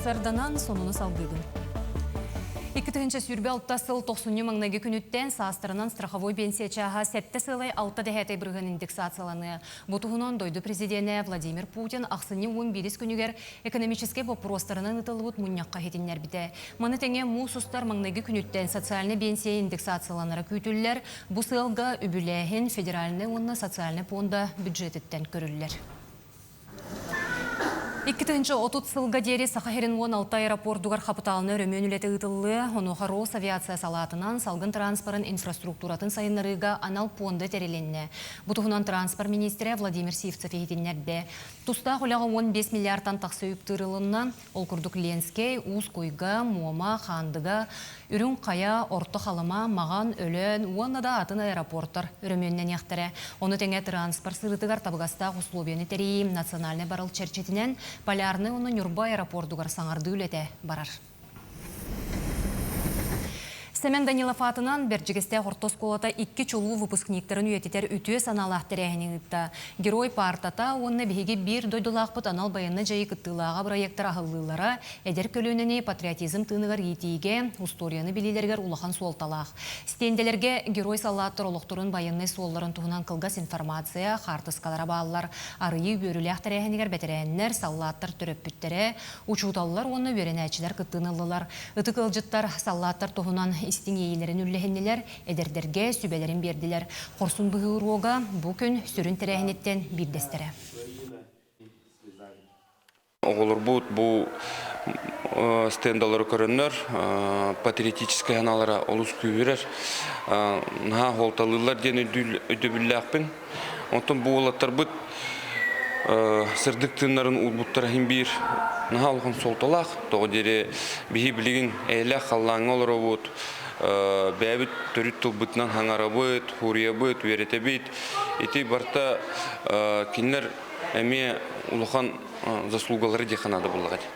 Сарсыарданан сонуну салгыыбын. 2026 сыл тохсунньу маҥнайгы күнүттэн саастарынан страховой пенсия чааһа сэттэ сыалай алта дэһээтэй бырыһыан индексацияланыа. Бу туһунан дойду президенэ Владимир Путин ахсынньы уон биирис күнүгэр экономическэй боппуруостарынан ыытыллыбыт мунньахха иһитиннэрбитэ. Маны тэҥэ муус устар маҥнайгы күнүттэн социальнай биэнсийэ индексацияланара күүтүллэр. Бу сыалга үбүлээһин федеральнай уонна социальнай пуонда бюджетиттэн көрүллэр. 2030 сылга диэри Саха сирин 16 аэропордугар хапытаалынай өрөмүөн үлэтэ ыытыллыа. Онуоха Росавиация салаатынан салгын транспорын инфраструктуратын сайыннарыыга анал пуонда тэрилиннэ. Бу туһунан транспорт миниистирэ Владимир Сивцев иһитиннэрдэ. Тустаах үлэҕэ 15 миллиардтан тахса үп тыырылынна. Ол курдук Ленскэй, Уус Куйга, Муома, Хаандыга, Үрүҥ Хайа, Орто Халыма, Маҕан, Өлөөн уонна да атын аэропортар өрөмүөннэниэхтэрэ. Ону тэҥэ транспорт сырыытыгар табыгастаах условияны тэрийии национальнай барыл чэрчитинэн Полярнай уонна Ньурба аэропордугар саҥардыы үлэтэ барар. Сэмэн Данилов аатынан Бэрдьигэстээх орто оскуолата икки чулуу выпускниктарын үйэтитэр үтүө санаалаах тэрээһини ыытта. Герой паартата уонна биһиги биир дойдулаахпыт анал байыаннай дьайыы кыттыылааҕа бырайыактар аһыллыылара эдэр көлүөнэни патриотизм тыыныгар иитиигэ, устуоруйаны билиилэригэр улахан суолталаах. Стендэлэргэ герой саллааттар олохторун байыаннай суолларын туһунан кылгас информация, хаартыскалара бааллар. Арыйыы үөрүүлээх тэрээһинигэр бэтэрээннэр, саллааттар төрөппүттэрэ, Учууталлар уонна үөрэнээччилэр кыттыыны ыллылар. Ытык ыалдьыттар саллааттар туһунан истиҥ иэйиилэрин үллэһиннилэр, эдэрдэргэ сүбэлэрин биэрдилэр. Хорсун быһыы уруога бу күн сүрүн тэрээһиниттэн биирдэстэрэ. Оҕолорбут бу стендалары көрөннөр патриотическай санаалара олус күүһүрэр. Наһаа суолталыыллар диэн өйдөбүллээхпин. Оттон бу уолаттарбыт сырдык тыыннарын уурбуттара иһин биир наһаа улахан суолталаах. Тоҕо диэри биһи билигин эйэлээх халлааҥҥа олоробут, бэйэбит төрүт тылбытынан хаҥарабыт, хуруйабыт, үөрэтэбит. Ити барыта кинилэр эмиэ улахан заслугалары диэххэ наада буоллаҕа дии.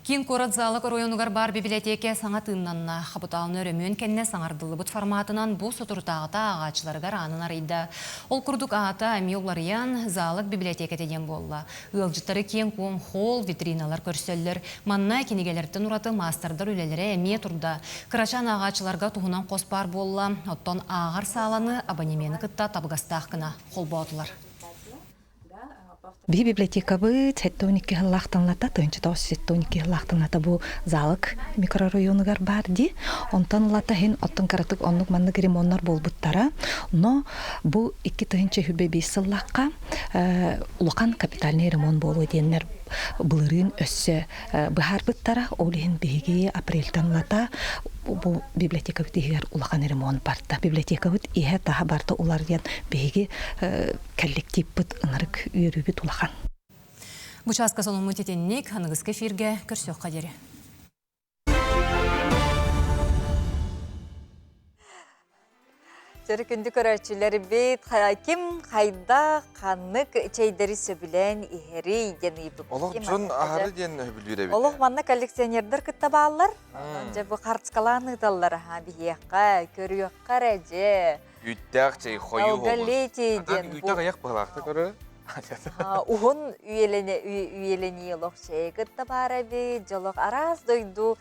Киин куорат Залог оройуонугар баар бибилэтиэкэ саҥа тыыннанна. Хапытаалынай өрөмүөн кэннэ саҥардыллыбыт форматынан бу соторутааҕыта ааҕааччыларыгар аанын арыйда. Ол курдук аата эмиэ уларыйан, Залог бибилэтиэкэтэ диэн буолла. Ыалдьыттары киэҥ-куоҥ холл, витриналар көрсөллөр. Манна кинигэлэртэн ураты маастардар үлэлэрэ эмиэ турда. Кырачаан ааҕааччыларга туһунан хос баар буолла. Оттон ааҕар сааланы абонемены кытта табыгастаах гына холбоотулар. Биһи библиотекабыт 72 сыллаахтан лата, 1972 сыллаахтан лата бу Залык микрорайонугар баар дии. Онтон лата иһин оттон кыратык оннук маннык ремоннар буолбуттара. Но бу 2025 сыллаахха улахан капитальный ремонт буолуо диэннэр былырыын өссө быһаарбыттара. Ол иһин биһиги апрельтан лата бу библиотекабыт иһигэр улахан ремонт барда. Библиотекабыт иһэ-таһа барда уларыйан биһиги коллективпыт ынырык үөрүүбүт улахан. Бу чааска сонуммут итинник, аныгыскы эфиргэ көрсүөххэ диэри. Чөрү күндү көрөөччүлэрбит, ким хайда ханнык чэйдэри сөбүлээн иһэрий диэн ыйыппыт. Олох дьон аһары диэн сөбүлүүр эбит. Олох манна коллекционердар кытта бааллар. Дьэ бу хартыскалаан ыыталлар аха биһиэхэ, көрүөххэ эрэ дьэ. Үүттээх чэй хойуу Долголетие диэн. Үүтэх айах быһалаахта көрө. Уһун үйэлэнии олох чэйи кытта баар эбит, дьолох араас дойду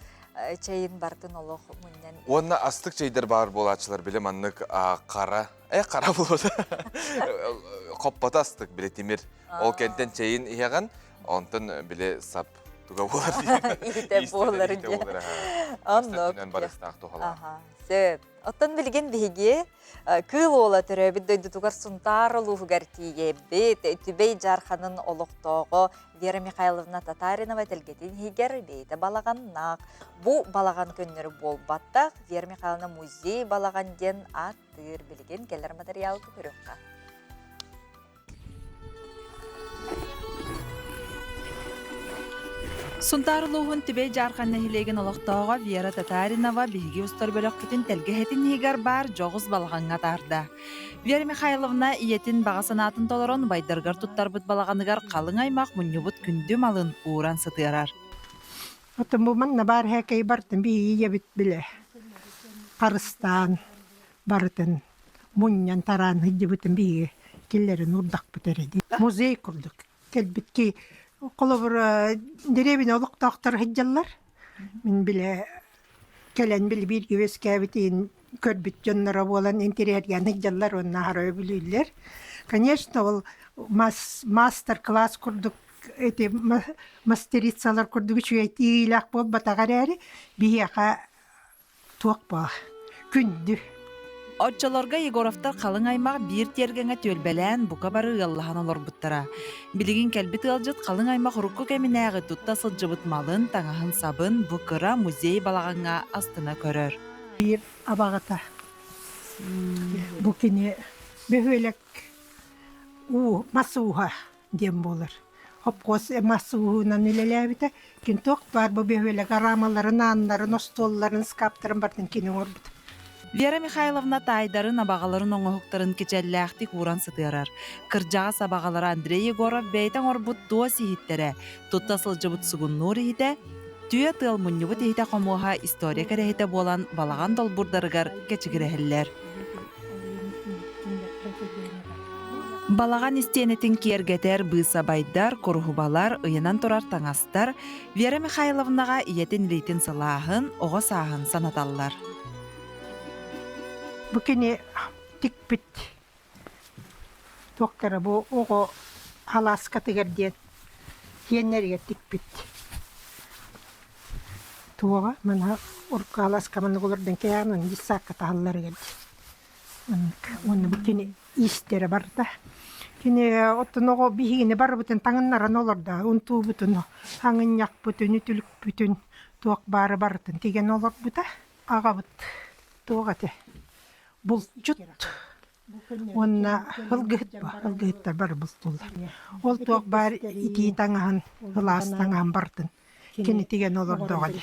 чэйин бартын олох мунньан. Уонна астык чэйдэр баар буолааччылар били маннык хара, э хара буолуо хоппото астык били тимир. Ол кэнтэн чэйин иһэҕин, онтон били сап туга буолар Иһитэ буолар диэн. Оннук. Барыстаах туһалаах. Сөп. Оттон билигин биһиги Кыыл Уола төрөөбүт дойдутугар Сунтаар улууһугар тиийэбит. Түбэй Дьаарханын олохтооҕо Вера Михайловна Татаринова тэлгэтин иһигэр бэйэтэ балаҕаннаах. Бу балаҕан көннөрү буолбатах, Вера Михайловна музей балаҕан диэн ааттыыр. Билигин кэлэр матырыйаалга көрүөххэ. Сунтаар улууһун Түбэй Дьаархан нэһилиэгин олохтооҕо Вера Татаринова биһиги устар бөлөхпүтүн тэлгэһэтин иһигэр баар дьоҕус балаҕаҥҥа атаарда. Вера Михайловна ийэтин баҕа санаатын толорон убайдарыгар туттарбыт балаҕаныгар халыҥ аймах мунньубут күндү малын ууран сытыарар. Оттон бу манна баар һээкэй бартын биһиги ийэбит билэ харыстаан барытын мунньан тараан сылдьыбытын биһиги киллэрин уурдахпыт эрэ дии. Музей курдук кэлбит ки. Холобур, дэриэбинэ олохтоохтор сылдьаллар. Мин билэ кэлэн били бииргэ үөскээбитин көрбүт дьонноро буолан интэриэһиргээн сылдьаллар уонна аһара өбүлүүллэр. Конечно, ол мастер-класс курдук эти мастерицалар курдук үчүгэй тиийиилээх буолбатах эрээри, биһиэхэ туох баа күндү. Оччолорго Егоровтар халыҥ аймах биир тиэргэҥҥэ түөлбэлээн бука бары ыаллаһан олорбуттара. Билигин кэлбит ыалдьыт халыҥ аймах урукку кэминээҕи тутта сылдьыбыт малын, таҥаһын-сабын бу кыра музей балаҕаҥҥа астына көрөр. Биир абаҕата бу кини бөһүөлэк уу мас ууһа диэн буолар. Хопхуос мас ууһунан үлэлээбитэ. Кини туох баар бу бөһүөлэк араамаларын, ааннарын, остуолларын, ыскааптарын барытын кини оҥорбут. Вера Михайловна таайдарын, абаҕаларын оҥоһуктарын кичэллээхтик ууран сытыарар. Кырдьаҕас абаҕалара Андрей Егоров бэйэтэ оҥорбут туос иһиттэрэ, тутта сылдьыбыт сугуннуур иһитэ, түө тыал мунньубут иһитэ хомуоһа история кэрэһитэ буолан балаҕан долбуурдарыгар кэчигирэһэллэр. Балаҕан истиэнэтин киэргэтэр быысабайдар, куруһубалар, ыйанан турар таҥастар Вера Михайловнаҕа ийэтин илиитин сылааһын, оҕо сааһын санаталлар. Бу кини тикпит туохтара бу оҕо халааскатыгар диэн сиэннэригэр тикпит туоҕа мана урукку халааска маннык олордон кэһээн дьыссаакка таһалларыгар Маннык уонна бу кини иистэрэ барда. Кини оттон оҕо биһигини барыбытын таҥыннаран олордо. Унтуубутун, аҥынньахпытын, үтүлүкпүтүн туох баары барытын тигэн олорбута. Аҕабыт туох этэ булчут уонна ылгыһыт ылгыһыттар бары бултууллар. Ол туох баар итии таҥаһын, ылаас таҥаһын барытын кинитигэн олордоҕо дии.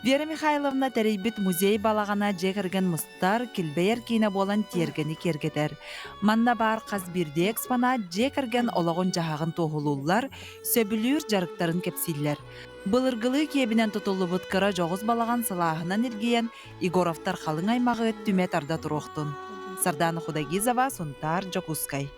Вера Михайловна тэрийбит музей балаҕана дьиэ кэргэн мустар, килбэйэр киинэ буолан тиэргэни киэргэтэр. Манна баар хас биирдии экспонат дьиэ кэргэн олоҕун-дьаһаҕын туоһулууллар, сөбүлүүр дьарыктарын кэпсииллэр. Былыргылыы киэбинэн тутуллубут кыра дьоҕус балаҕан сылааһынан илгийэн, Егоровтар халыҥ аймаҕы түмэ тарда туруохтун. Сардаана Худогизова, Сунтаар, Дьокуускай.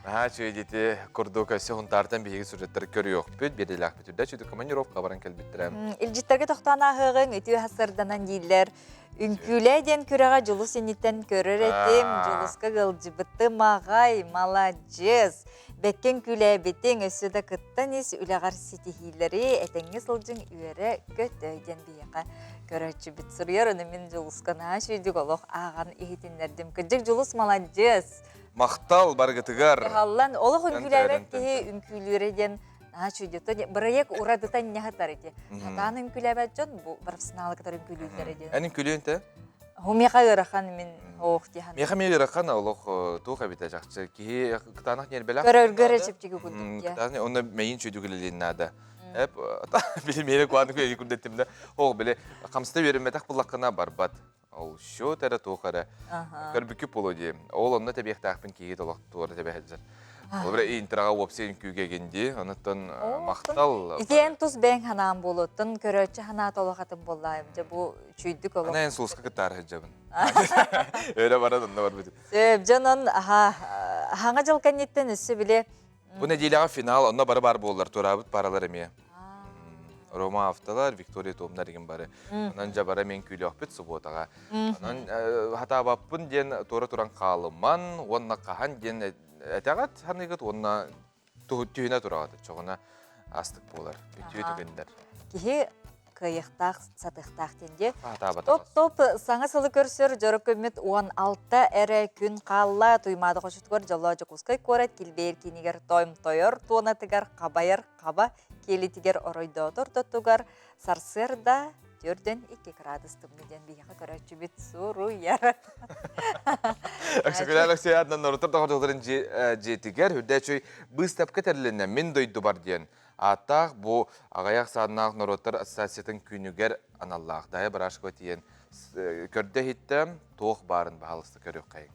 Наһаа үчүгэй дити курдук өссө Хунтаартан биһиги сюжеттары көрүөхпүт, биэдэлээхпит үрдэ чүдү командировка баран кэлбиттэрэ. Илдьиттэргэ тохтоон ааһыаҕыҥ, үтүө сарданан дииллэр. Үҥкүүлээ диэн күрэҕэ Дьулус инниттэн көрөр этим. Дьулуска ыалдьыбытым аҕай, маладьыас. Бэккэ үҥкүүлээбитиҥ, өссө да кыттан ис, үлэҕэр ситиһиилэри, этэҥҥэ сылдьыҥ, үөрэ-көтө диэн биһиэхэ көрөөччүбүт суруйар. Ону мин Дьулуска наһаа үчүгэйдик олох ааҕан иһитиннэрдим. Кырдьык Дьулус маладьыас. Махтал барыгытыгар. Кыһаллан олох үҥкүүлээбэт киһи үҥкүүлүүрэ диэн наһаа үчүгэй. Бырайыак уратыта ньаһатар ити. Сатаан үҥкүүлээбэт дьон бу профессионалы кытары үҥкүүлүүллэрэ диэн. Эн үҥкүүлүөн те? Миэхэ ыарахан мин оох диһан. Миэхэ миэ ыарахан олох туох эбитэ чахчы киһи кытаанах ньиэрбэлээх. Көрөргө эрэ чэпчэки курдук дии. Кытаанах онно мэйин чүйдүгүлэлиэн наада. Эп били миэрэ куаны күөйи курдеттим да. Ол били хамста үөрэммэтэх буллаххына барбат. Ол счет эрэ туох эрэ көрбүккү буолуо дии. Ол онно тэбиэхтээхпин киһи толох туора тэбэ сылдьар. Ол бire интраҕа уопсай үҥкүүгэ гинди. Онуттан махтал. Ити эн тус бэйэҥ ханаан буолуоттан көрөөччү ханаата олох атын буоллаайым. Дьэ бу чүйдүк олох. Ана эн сулуска кыттаары сылдьабын. Өрө баран онно барбыт. Сөп дьонон аха хаҥа дьыл кэнниттэн өссө били Бу нэдиэлэҕэ финал онно бары баар буоллар туораабыт паралар эмиэ. Рома автолар, Виктория Томнар игин бары. Онон дьабара мен күүлөөхпүт субуотаҕа. Онон хатаабаппын диэн туора туран хаалыман, уонна хаһан диэн этэҕит ханыгыт уонна түһүнэ тураҕыт. Чоҕуна астык буолар. Үтүө түгэннэр. Киһи кыайыахтаах, сатыахтаах диэн дии. Топ-топ саҥа сылы көрсөр дьоро көммүт 16 эрэ күн хаалла. Туймаада хочотугар Дьоллоо Дьокуускай куорат килбэйэр киинигэр тоймтойор туонатыгар хабайар хаба киэлитигэр оройдоотор ортотугар сарсыарда төрдөн 2 градус тымныы диэн биһиэхэ көрөөччүбүт суруйар. Өксөкүлээх Алексей аатынан норуоттар доҕордоһууларын дьиэтигэр үрдээчүй быыстапка тэрилиннэ Мин дойдубар диэн Ааттаах бу аҕыйах сааннаах норуоттар ассоциациятын күнүгэр аналлаах Дайа Барашкова тиийэн көрдө-иһиттэ, туох баарын баһаалыста көрүөххэйиҥ.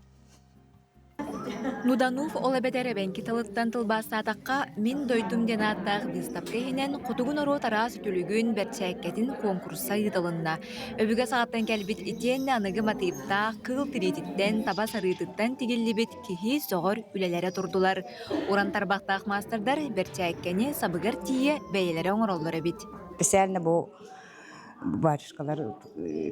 Нуданув ол эбэтэр эбэҥки тылыттан тылбаастаатахха, «Мин дойдум» диэн ааттаах быыстапка иһинэн хотугу норуот араас үтүлүгүн, бэрчээккэтин куонкурса ыытылынна. Өбүгэ саҕаттан кэлбит итиэннэ аныгы матыыптаах кыыл тириититтэн, таба сарыытыттан тигиллибит киһи сөҕөр үлэлэрэ турдулар. Уран тарбахтаах маастардар бэрчээккэни сабыгар тиийэ бэйэлэрэ оҥороллор эбит. Специально бу батюшкалар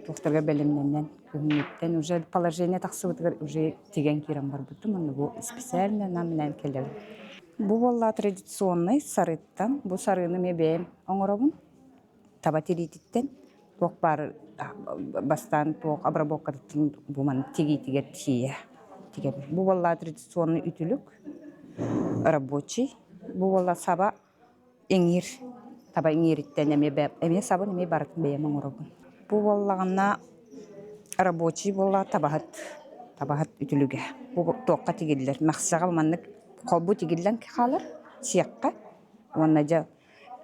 туохтарга бэлэмнэнэн күһүҥҥүттэн уже положение тахсыбытыгар уже тигэн киирэн барбытым уонна бу специально нам кэлэбин. Бу буолла традиционный сарыттан бу сарыыны эмиэ бэйэм оҥоробун таба тириититтэн туох баар бастаан туох обработкатыттан бу маны тигиитигэр тиийэ тигэбин. Бу буолла традиционный үтүлүк рабочий бу буолла саба Иҥиир, таба иҥиириттэн эмиэ эмиэ сабын эмиэ барытын бэйэм оҥоробун. Бу буоллаҕына рабочий буолла табаһыт, табаһыт үтүлүгэ. Бу туохха тигиллэр? Махсаҕа маннык холбуу тигиллэн хаалар сиэххэ уонна дьэ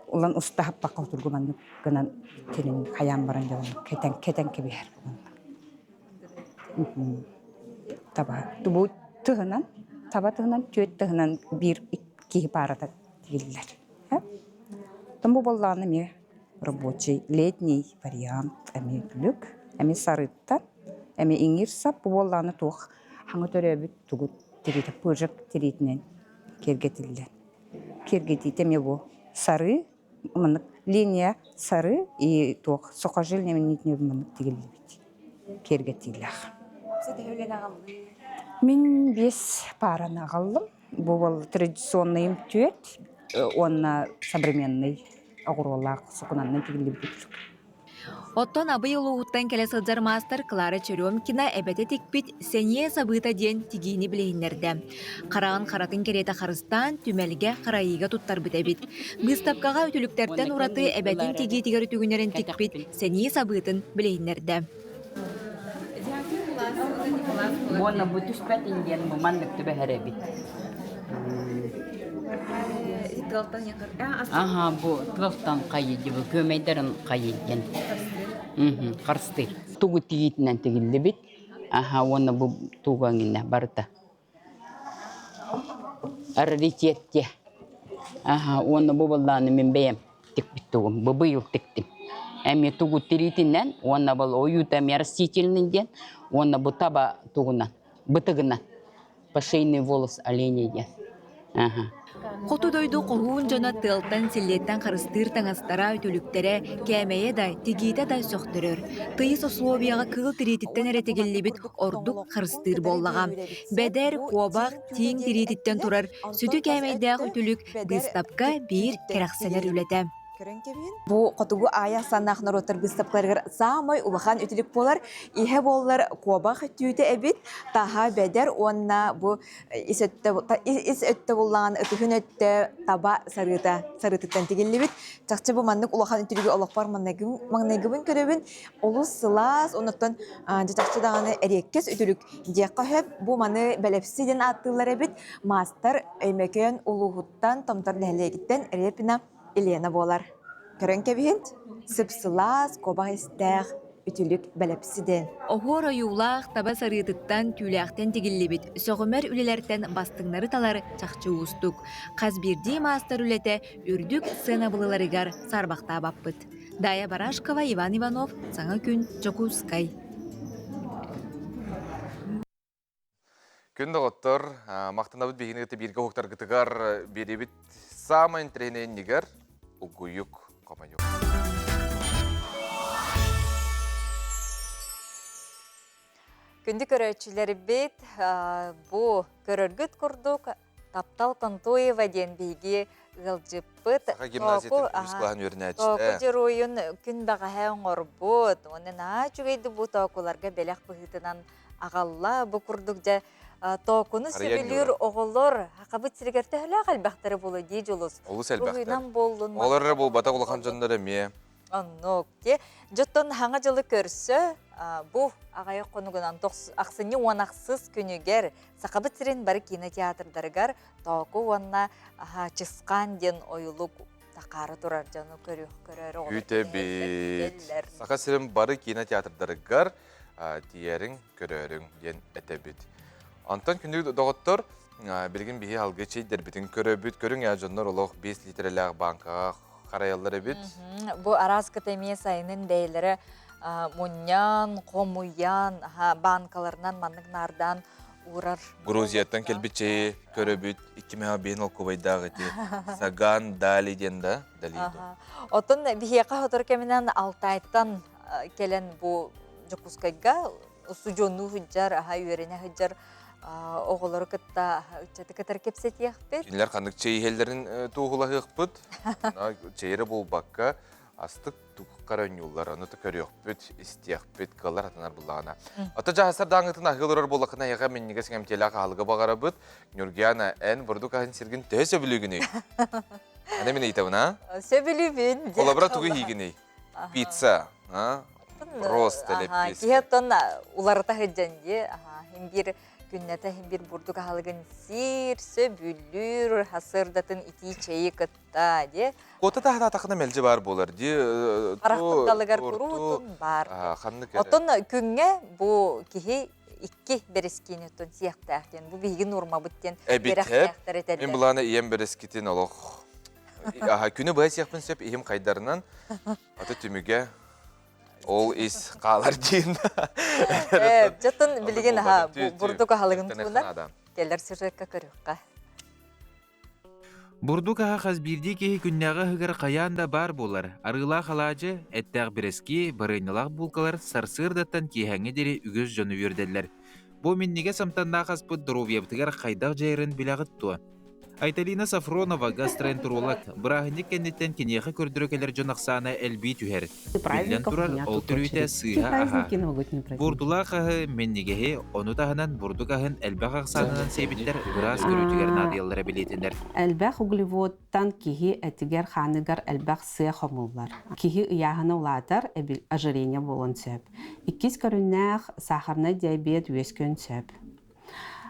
улан устаһаппакка отургу маннык гынан тилин хайаан баран дьэ кэтэн кэтэн кэбиһэр Таба бу тыһынан таба тыһынан түөрт тыһынан биир киһи паарата тигиллэр. Оттон бу буоллаҕына эмиэ рабочий летний вариант эмиэ күлүк, эмиэ сарыттан, эмиэ иҥиир сап бу буоллаҕына туох хаҥа төрөөбүт тугут тириитэ пыжик тириитинэн киэргэтиллэр. Киэргэтиитэ эмиэ бу сарыы маннык линия сары и туох сухожильный маннык тигиллибит киэргэтиилээх. Мин биэс паараны аҕаллым. Бу бол традиционный түөрт уонна современный оҕуруолаах сукунаннан тигиллибит үтүлүк. Оттон Абый улууһуттан кэлэ сылдьар маастар Клара Черемкина эбэтэ тикпит «Сэниэ сабыыта» диэн тигиини билиһиннэрдэ. Хараҕын харатын кэриэтэ харыстаан, түмэлгэ харайыыга туттарбыт эбит. Быыстапкаҕа үтүлүктэртэн ураты эбэтин тигиитигэр үтүгүнэрин тикпит «Сэниэ сабыытын» билиһиннэрдэ. Уонна бу түспэтин диэн бу маннык түбэһэр эбит. Аха бу тыалтан хайы бу күөмэйдэрин хайы диэн. Харыстыыр. Тугу тигиитинэн тигиллибит. Аха уонна бу тугу барыта. Раритет диэ. Аха, уонна бу быллааны мин бэйэм тикпит тугум. Бу быйыл тиктим. Эмиэ тугу тириитинэн уонна был ойуута эмиэ растительный диэн уонна бу таба тугунан, бытыгынан. Пошейный волос оленя диэн. Аха. Хоту дойду хоһуун дьоно тыалтан-силлиэттэн харыстыыр таҥастара, үтүлүктэрэ, кээмэйэ да, тигиитэ да сөхтөрөр. Тыйыс условияҕа кыыл тириититтэн эрэ тигиллибит ордук харыстыыр буоллаҕа. Бэдэр, куобах, тииҥ тириититтэн турар сүдү кээмэйдээх үтүлүк быыстапка биир кэрэхсэнэр үлэтэ. Бу хотугу аайа санаах норуоттар быыстапкаларыгар саамай улахан үтүлүк буолар. Иһэ буоллар куобах түүтэ эбит, таһа бэдэр уонна бу ис өттө, ис өттө буллаҕын ытыһын өттө таба сарыыта сарыытыттан тигиллибит. Чахчы бу маннык улахан үтүлүгү олохпор маҥнайгыбын көрөбүн. Олус сылаас, оннуттан дьэ чахчы даҕаны эриэккэс үтүлүк диэххэ сөп. Бу маны бэлэпси диэн ааттыыллар эбит. Маастар Өймөкөөн улууһуттан, Томтор нэһилиэгиттэн Репина Елена буолар. Көрөн кэбиһин, сып-сылаас, куобах истээх, үтүлүк бэлэпсидэн. Оһуор ойуулаах таба сарыытыттан, түүлээхтэн тигиллибит сөҕүмэр үлэлэртэн бастыҥнары талар чахчы уустук. Хас биирдии маастар үлэтэ үрдүк сыанабылыларыгар саарбахтаабаппыт. Дая Барашкова, Иван Иванов, Саҥа күн, Дьокуускай. Күн доҕоттор, махтанабыт биһигини кытта бииргэ уһуктаргытыгар биэрибит саамай интэриэһинэй иннигэр угуйук хомойук. Күндү көрөөччүлэрбит, бу көрөргүт курдук Таптал Контоева диэн биһиги ыалдьыппыт. Саха гимназиятын үһүс кылааһын үөрэнээччитэ. Тооку дьоруойун күн бэҕэһээ оҥорбут. Уонна наһаа үчүгэйдик бу тоокуларга бэлэх быһыытынан аҕалла. Бу курдук дьэ тоокуну сөбүлүүр оҕолор Хахабыт сиригэр төһөлөөх элбэхтэрэ буолуо дии Дьулус. Олус элбэхтэр. Уруһуйунан буоллун. Оҕолор эрэ буолбатах улахан дьоннор эмиэ. Оннук. Те дьоттон хаҥа дьылы көрсө бу аҕайах хонугунан ахсынньы уон ахсыс күнүгэр Сахабыт сирин бары кинотеатрдарыгар Тооку уонна Чысхаан диэн ойулук тахаары турар дьону көрүөх көрөр оҕолор Күүтэбит. Саха сирин бары кинотеатрдарыгар тиийэриҥ, көрөөрүҥ диэн этэбит. Онтон күндү доҕоттор, билигин биһи алгы чэйдэрбитин көрөбүт. Көрүҥ ээ, дьоннор олох 5 литрэлээх бааҥкаҕа харайаллар эбит. Бу араас кыта эмиэ сайынын бэйэлэрэ мунньан, хомуйан, банкаларынан маннык наардаан уурар. Грузияттан кэлбит чэйи көрөбүт. Икки мэҕэ биһин олкубайдаах ити. Саган Дали диэн да, Дали. Оттон биһиэхэ сотору кэминэн Алтайтан кэлэн бу Дьокуускайга устудьуоннуу сылдьар, аһа үөрэнэ сылдьар оҕолору кытта ыччаты кытары кэпсэтиэхпит. Кинилэр ханнык чэй иһэллэрин туоһулаһыахпыт. Чэй эрэ буолбакка, астык туккар ойнууллар, ону да көрүөхпүт, истиэхпит, кыаллар атынар буллаҕына. Ото дьаһасар дааҥытын аһыы олорор буоллаххына, эйиэхэ минньигэс иҥэмтиэлээх аһылыгы баҕарабыт. Ньургуяна, эн бурдук аһын сиргин төһө сөбүлүүгүнүй? Аны мин ыйытабын, а? Сөбүлүүбүн. Холобура тугу иһиигиний? Пицца, а? Рост или пицца. Киһи оттон уларыта сылдьан дии. Хин биир күннэтэ хин биир бурдук аһылыгын сиир, сөбүлүүр, сырдатын итии чэйи кытта дии. Куота таһаатахына мэлдьи баар буолар дии. Харахпыт далыгар куруутун баар. Ханнык Оттон күҥҥэ бу киһи икки бэрэскиини оттон сиэхтээх диэн. Бу биһиги нуормабыт диэн үөрэхтээхтэр этэллэр. Мин былаана ийэм бэрэскитин олох күнү быһа сиэхпин сөп иһим хайдарынан. Аты түмүгэ ол ис хаалар диин. Дьоттон билигин аха бурдук аһылыгын туһунан кэлэр сюжекка көрүөххэ. Бурдук аһа хас биирдии киһи күннээҕи аһыгар хайаан да баар буолар. Арыылаах алаадьы, эттээх бэрэски, барыанньалаах булкалар сарсыардаттан киэһээҥҥэ диэри үгүс дьону үөрдэллэр. Бу минньигэс амтаннаах аспыт доруобуйабытыгар хайдах дьайарын билэҕит дуо? Айталина Сафронова, гастроэнтеролог, бырааһынньык кэнниттэн киниэхэ көрдөрө кэлэр дьон ахсаана элбии түһэр. Биллэн турар, ол төрүтэ сыыһа аһа. Буортулаах аһы, минньигэһи, ону таһынан бурдук аһын элбэх ахсаанынан сиэбиттэр быраас көрүүтүгэр наадыйаллара бэлиэтэнэр. Элбэх углеводтан киһи этигэр-хааныгар элбэх сыа хомуллар. Киһи ыйааһына улаатар, ожирение буолуон сөп. Иккис көрүннээх сахарнай диабет үөскүөн сөп.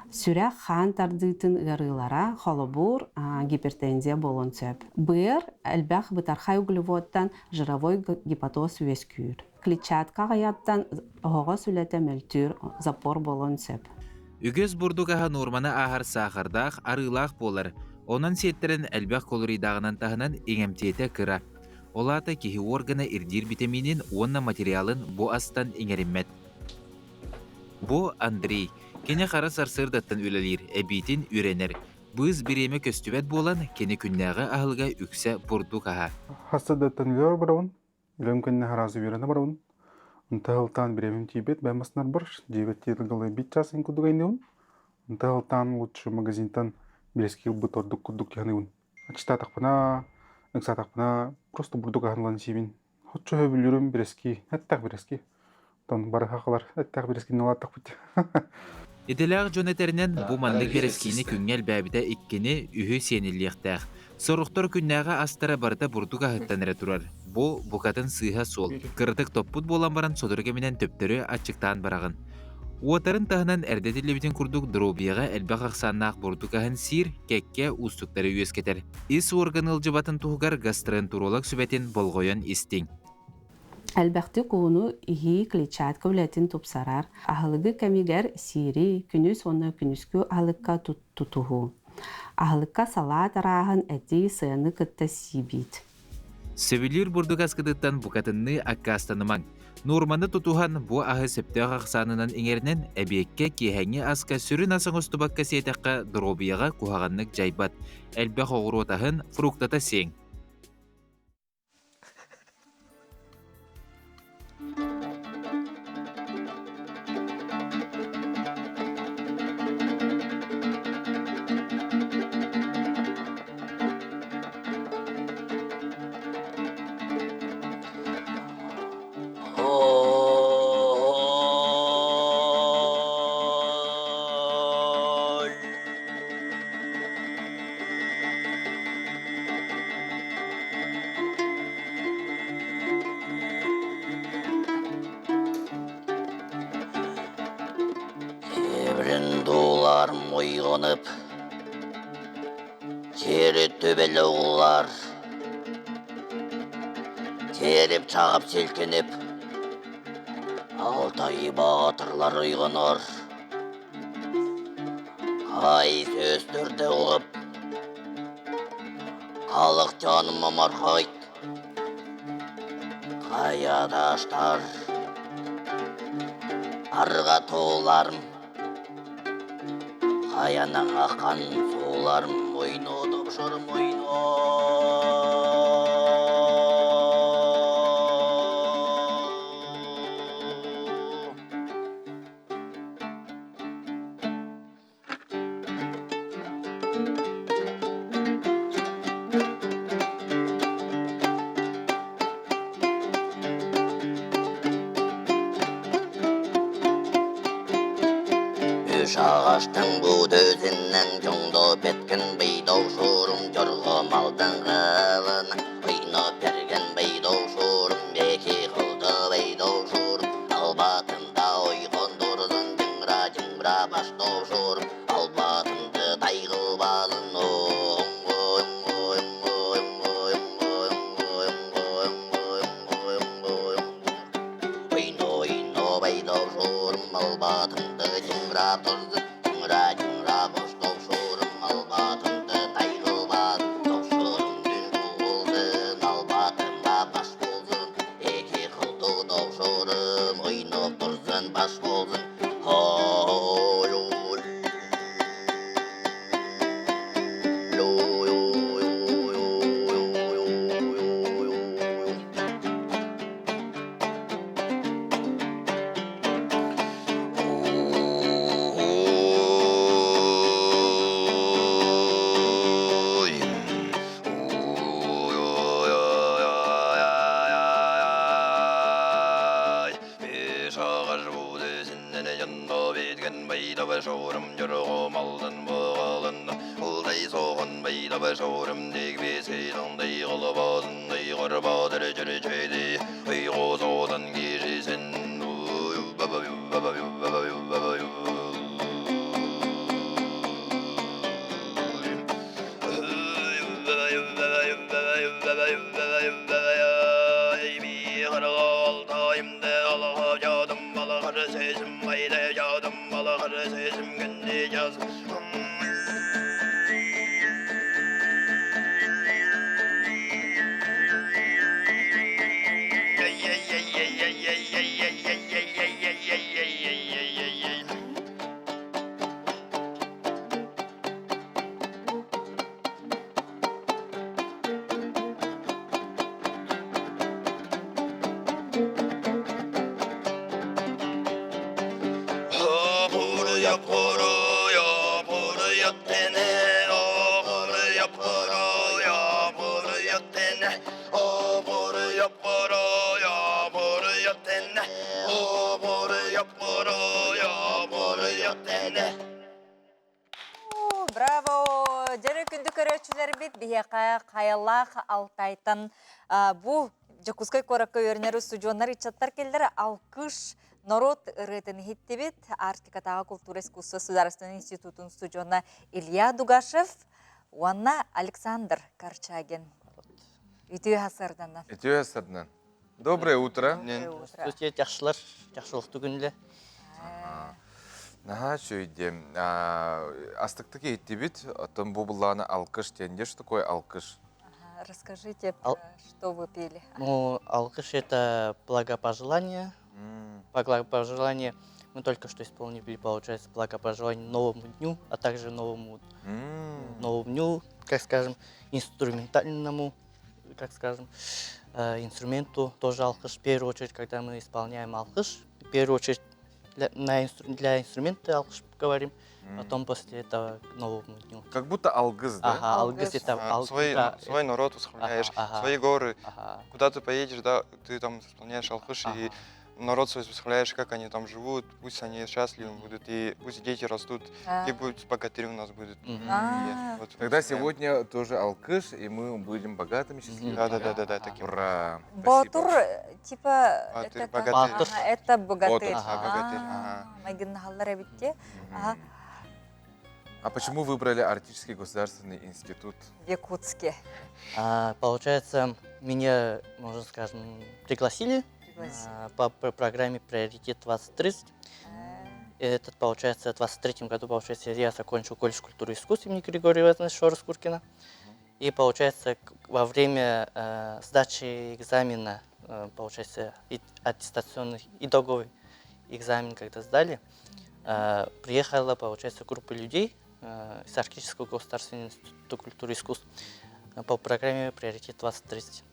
Сүрэх хаан тардыытын ыарыылара, холобур, гипертензия буолуон сөп. Быар элбэх бытархай углеводтан жировой гепатоз үөскүүр. Клетчатка аҕыйаттан оһоҕос үлэтэ мөлтүүр, запор буолуон сөп. Үгүс бурдук аһа нуорманы ааһар саахардаах, арыылаах буолар. Онон сиэттэрэн элбэх калорийдааҕынан таһынан иҥэмтиэтэ кыра. Ол аата киһи уоргана ирдиир битэмиинин уонна материалын бу астан иҥэриммэт. Бу Андрей. Кини хара сарсыардаттан үлэлиир, эбиитин үөрэнэр. Быыс бириэмэ көстүбэт буолан, кини күннээҕи аһылыга үксэ бурдук аһа. Хастыдаттан үлэлэр барабын. Үлэм кэннэ хараасы үөрэнэ барабын. Онто ылтаан бириэмэм тиийбэт, бэйэм массыынарбар дьиэбэр тиийэн биир чаас курдук айныбын. Онто ылтаан лучше магазинтан бирэски ылбыт ордук курдук дьаһаныбын. Аччыктаатахпына, ыксаатахпына просто бурдук аһын ылан сиибин. Оччо сөбүлүүрүм бирэски, эттээх бирэски. Оттон бары хахалар эттээх бирэскини улааттахпыт. Идэлээх дьон этэринэн, бу маннык бэрэскиини күҥҥэ элбээбитэ иккини, үһү сиэниллиэхтээх. Сорохтор күннээҕи астара барыта бурдук аһыттан эрэ турар. Бу букатын сыыһа суол. Кыратык топпут буолан баран сотору кэминэн төптөрү аччыктаан бараҕын. Уотарын таһынан эрдэ этиллибитин курдук доруобуйаҕа элбэх ахсааннаах бурдук аһын сиир, кэккэ уустуктары үөскэтэр. Ис уорган ыалдьыбатын туһугар гастроэнтеролог сүбэтин болҕойон истиҥ. Элбэхтик ууну иһии клетчатка үлэтин тупсарар, аһылыгы кэмигэр сиири, күнүс уонна күнүскү аһылыкка тутуһуу. Аһылыкка салаат арааһын этии сыаны кытта сиибит. Сөбүлүүр бурдук аскытыттан букатынныы аккаастанымаҥ. Нуорманы тутуһан, бу аһы сөптөөх ахсаанынан иҥэринэн, эбиэккэ, киэһэҥҥи аска сүрүн ас оҥостубакка сиэтэххэ, доруобуйаҕа куһаҕаннык дьайбат. Элбэх оҕуруот аһын, фруктата сиэҥ. Кеврин мойғанып, Тері төбелі улар, Теріп чағып селкініп, Алтай батырлар ұйғаныр. Ай сөстөрдө угып, Халық жаным омархайт, Қая таштар, Арға тооларым, Хаянан ақан сууларым ойнотуп шырым ойно. Үш ағаштың бұд өзінен жоңдап еткен бейдау шорым жорға малдың қылын ойнап берген бейдау шорым беки қылды бейдау шорым албатында ойғын дұрзын жыңра жыңра баштау шорым албатымды тайғылбазын Браво! Дьэрэ күндү көрөөччүлэрбит биһиэхэ хайалаах Алтайтан бу Дьокуускай куоракка үөрэнэр устудьуоннар ыччаттар келлер алкыш норуот ырыатын иһиттибит. Арктикатааҕы култуура искусство судаарыстыбаннай институтун устудьуона Илья Дугашев уонна Александр Корчагин. Үтүө сарданан. Үтүө сарданан. Доброе утро. Здравствуйте, жакшылар, жакшылыктуу күн эле. Наһаа үчүгэй Астыктык иһиттибит, оттон бу буллааны алкыш диэн что такое алкыш? Расскажите, что вы пели. Ну, алкыш это благопожелание. Благопожелание мы только что исполнили, получается, благопожелание новому дню, а также новому, новому дню, как скажем, инструментальному, как скажем, инструменту тоже алкыш. В первую очередь, когда мы исполняем алкыш, в первую очередь для инструмента алкыш говорим, потом после этого к новому дню. Как будто алгыс, да? Ага, алгыс это Свой, да, свой народ восхваляешь, ага. свои горы. Ага. Куда ты поедешь, да, ты там исполняешь алкыш, и народ свой восхваляешь, как они там живут, пусть они счастливы будут, и пусть дети растут, и пусть богатыри у нас будут. И вот Тогда восхваляем. сегодня тоже алкыш, и мы будем богатыми, счастливыми. Да-да-да-да, таким. Ура! Боотур, типа, Баатыр, это как? богатырь. Ага, это богатырь. Ага, богатырь, ага. Майгыннаһаллар эбит. Ага, А почему выбрали Арктический государственный институт? в Якутске. Получается, меня, можно скажем, пригласили Пригласили. по программе «Приоритет 2030». Этот, получается, в 23 году, получается, я закончил колледж культуры и искусств имени Григория Ивановича Шорскуркина. И, получается, во время э, сдачи экзамена, э, получается, и аттестационный итоговый экзамен, когда сдали, э, приехала, получается, группа людей э, из Арктического государственного института культуры и искусств э, по программе «Приоритет 2030».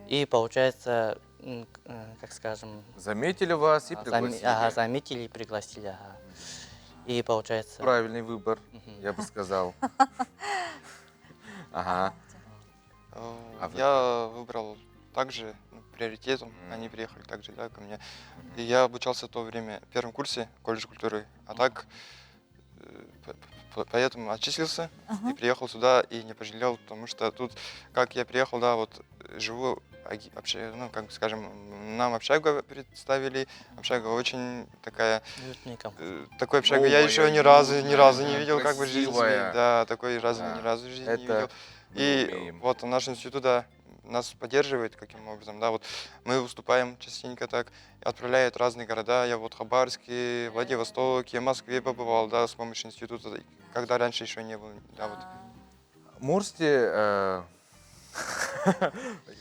И, получается, э, как скажем... Заметили вас и пригласили. Ага, заметили и пригласили, ага. И получается... Правильный выбор, я бы сказал. Ага. А я выбрал также ну, приоритетом, они приехали также да, ко мне. И я обучался в то время в первом курсе колледжа культуры, а так э, поэтому отчислился и приехал сюда и не пожалел, потому что тут, как я приехал, да, вот живу, вообще, ну, как скажем, нам общагу представили, общага очень такая, э, такой общага я еще ни разу, ни разу не видел, как бы в жизни, да, такой разу, ни разу в жизни не видел. И вот наш институт, да, нас поддерживает каким образом, да, вот мы выступаем частенько так, отправляют в разные города, я вот в Хабаровске, Владивостоке, Москве побывал, да, с помощью института, когда раньше еще не было, да, вот. Можете, э,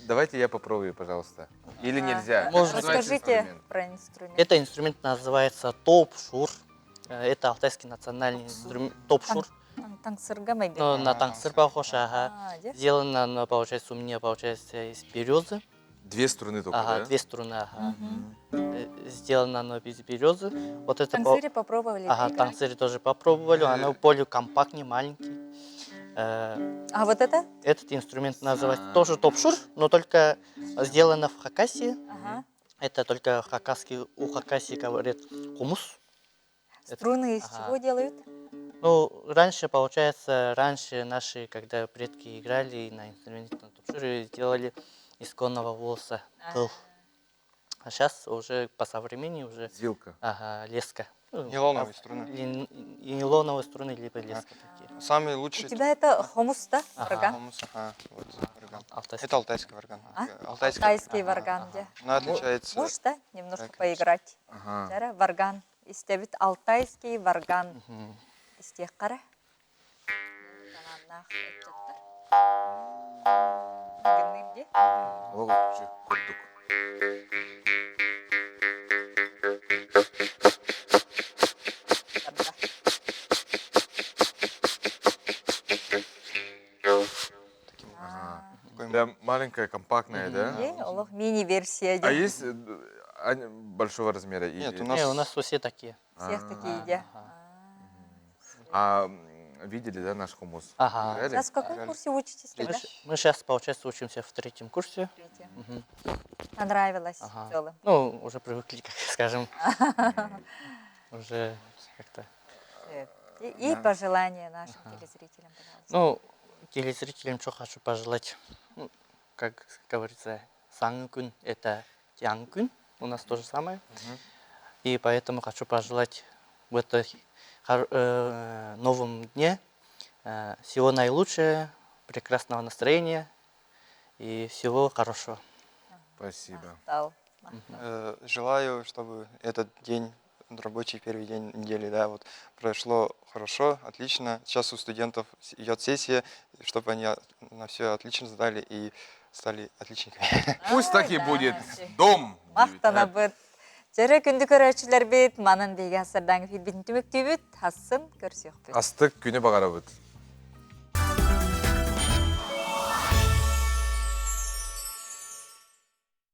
давайте я попробую, пожалуйста. Или нельзя? Можно. Расскажите про инструмент. Это инструмент называется топ-шур. Э, это алтайский национальный инструмент топ-шур. Таҥсырга Ну, на таҥсыр похож, ага. Сделано, оно, получается, у меня, получается, из березы. Две струны только, ага, да? две струны, ага. Угу. Сделано оно из березы. Вот это таҥсыре попробовали? Ага, таҥсыре тоже попробовали. Оно более компактнее, маленький. Э, а вот это? Этот инструмент называется тоже топшур, но только сделано в Хакасии. Ага. Это только хакасский, у Хакасии говорят хомус. Струны из ага. чего делают? Ну, раньше, получается, раньше наши, когда предки играли на инструменте на топшуре, делали из конного волоса тыл. А сейчас уже по современнее уже... Зилка. Ага, леска. Ну, нейлоновые струны. Нейлоновые струны, либо леска ага. такие. Самый лучший... У тебя это хомус, да? Ага. Варган? Хомус, ага. Вот, варган. Алтайский. Это алтайский варган. А? Алтайский, алтайский варган, ага. Она отличается... Можешь, да, немножко да, поиграть? Ага. Варган. Истэбит алтайский варган. Истиэххэ Талааннаах ыччаттар. Гынныыр дии. Олох курдук. Прям маленькая, компактная, да? Олох мини-версия. А есть большого размера? Нет, у нас... Не, у нас все такие. Всех такие, да. А видели, да, наш хомус? Ага. Сейчас в каком курсе учитесь тогда? Мы сейчас, получается, учимся в третьем курсе. Третьем. Угу. Понравилось ага. в целом? Ну, уже привыкли, как скажем. Уже как-то. И, пожелания нашим телезрителям, пожалуйста. Ну, телезрителям что хочу пожелать? Ну, как говорится, Саҥа күн – это Яҥ күн, у нас то же самое. И поэтому хочу пожелать в этом э, новом дне э, всего наилучшего, прекрасного настроения и всего хорошего. Спасибо. Э, желаю, чтобы этот день, рабочий первый день недели, да, вот прошло хорошо, отлично. Сейчас у студентов идет сессия, чтобы они на все отлично сдали и стали отличниками. Пусть так и будет. Дом! Махтанабыт. Дьэ күндү көрөөччүлэрбит, манан биһиги сарсыардааҥҥы эфирбитин түмүктүүбүт, сарсын көрсүөхпүт. Астык күнү баҕарабыт.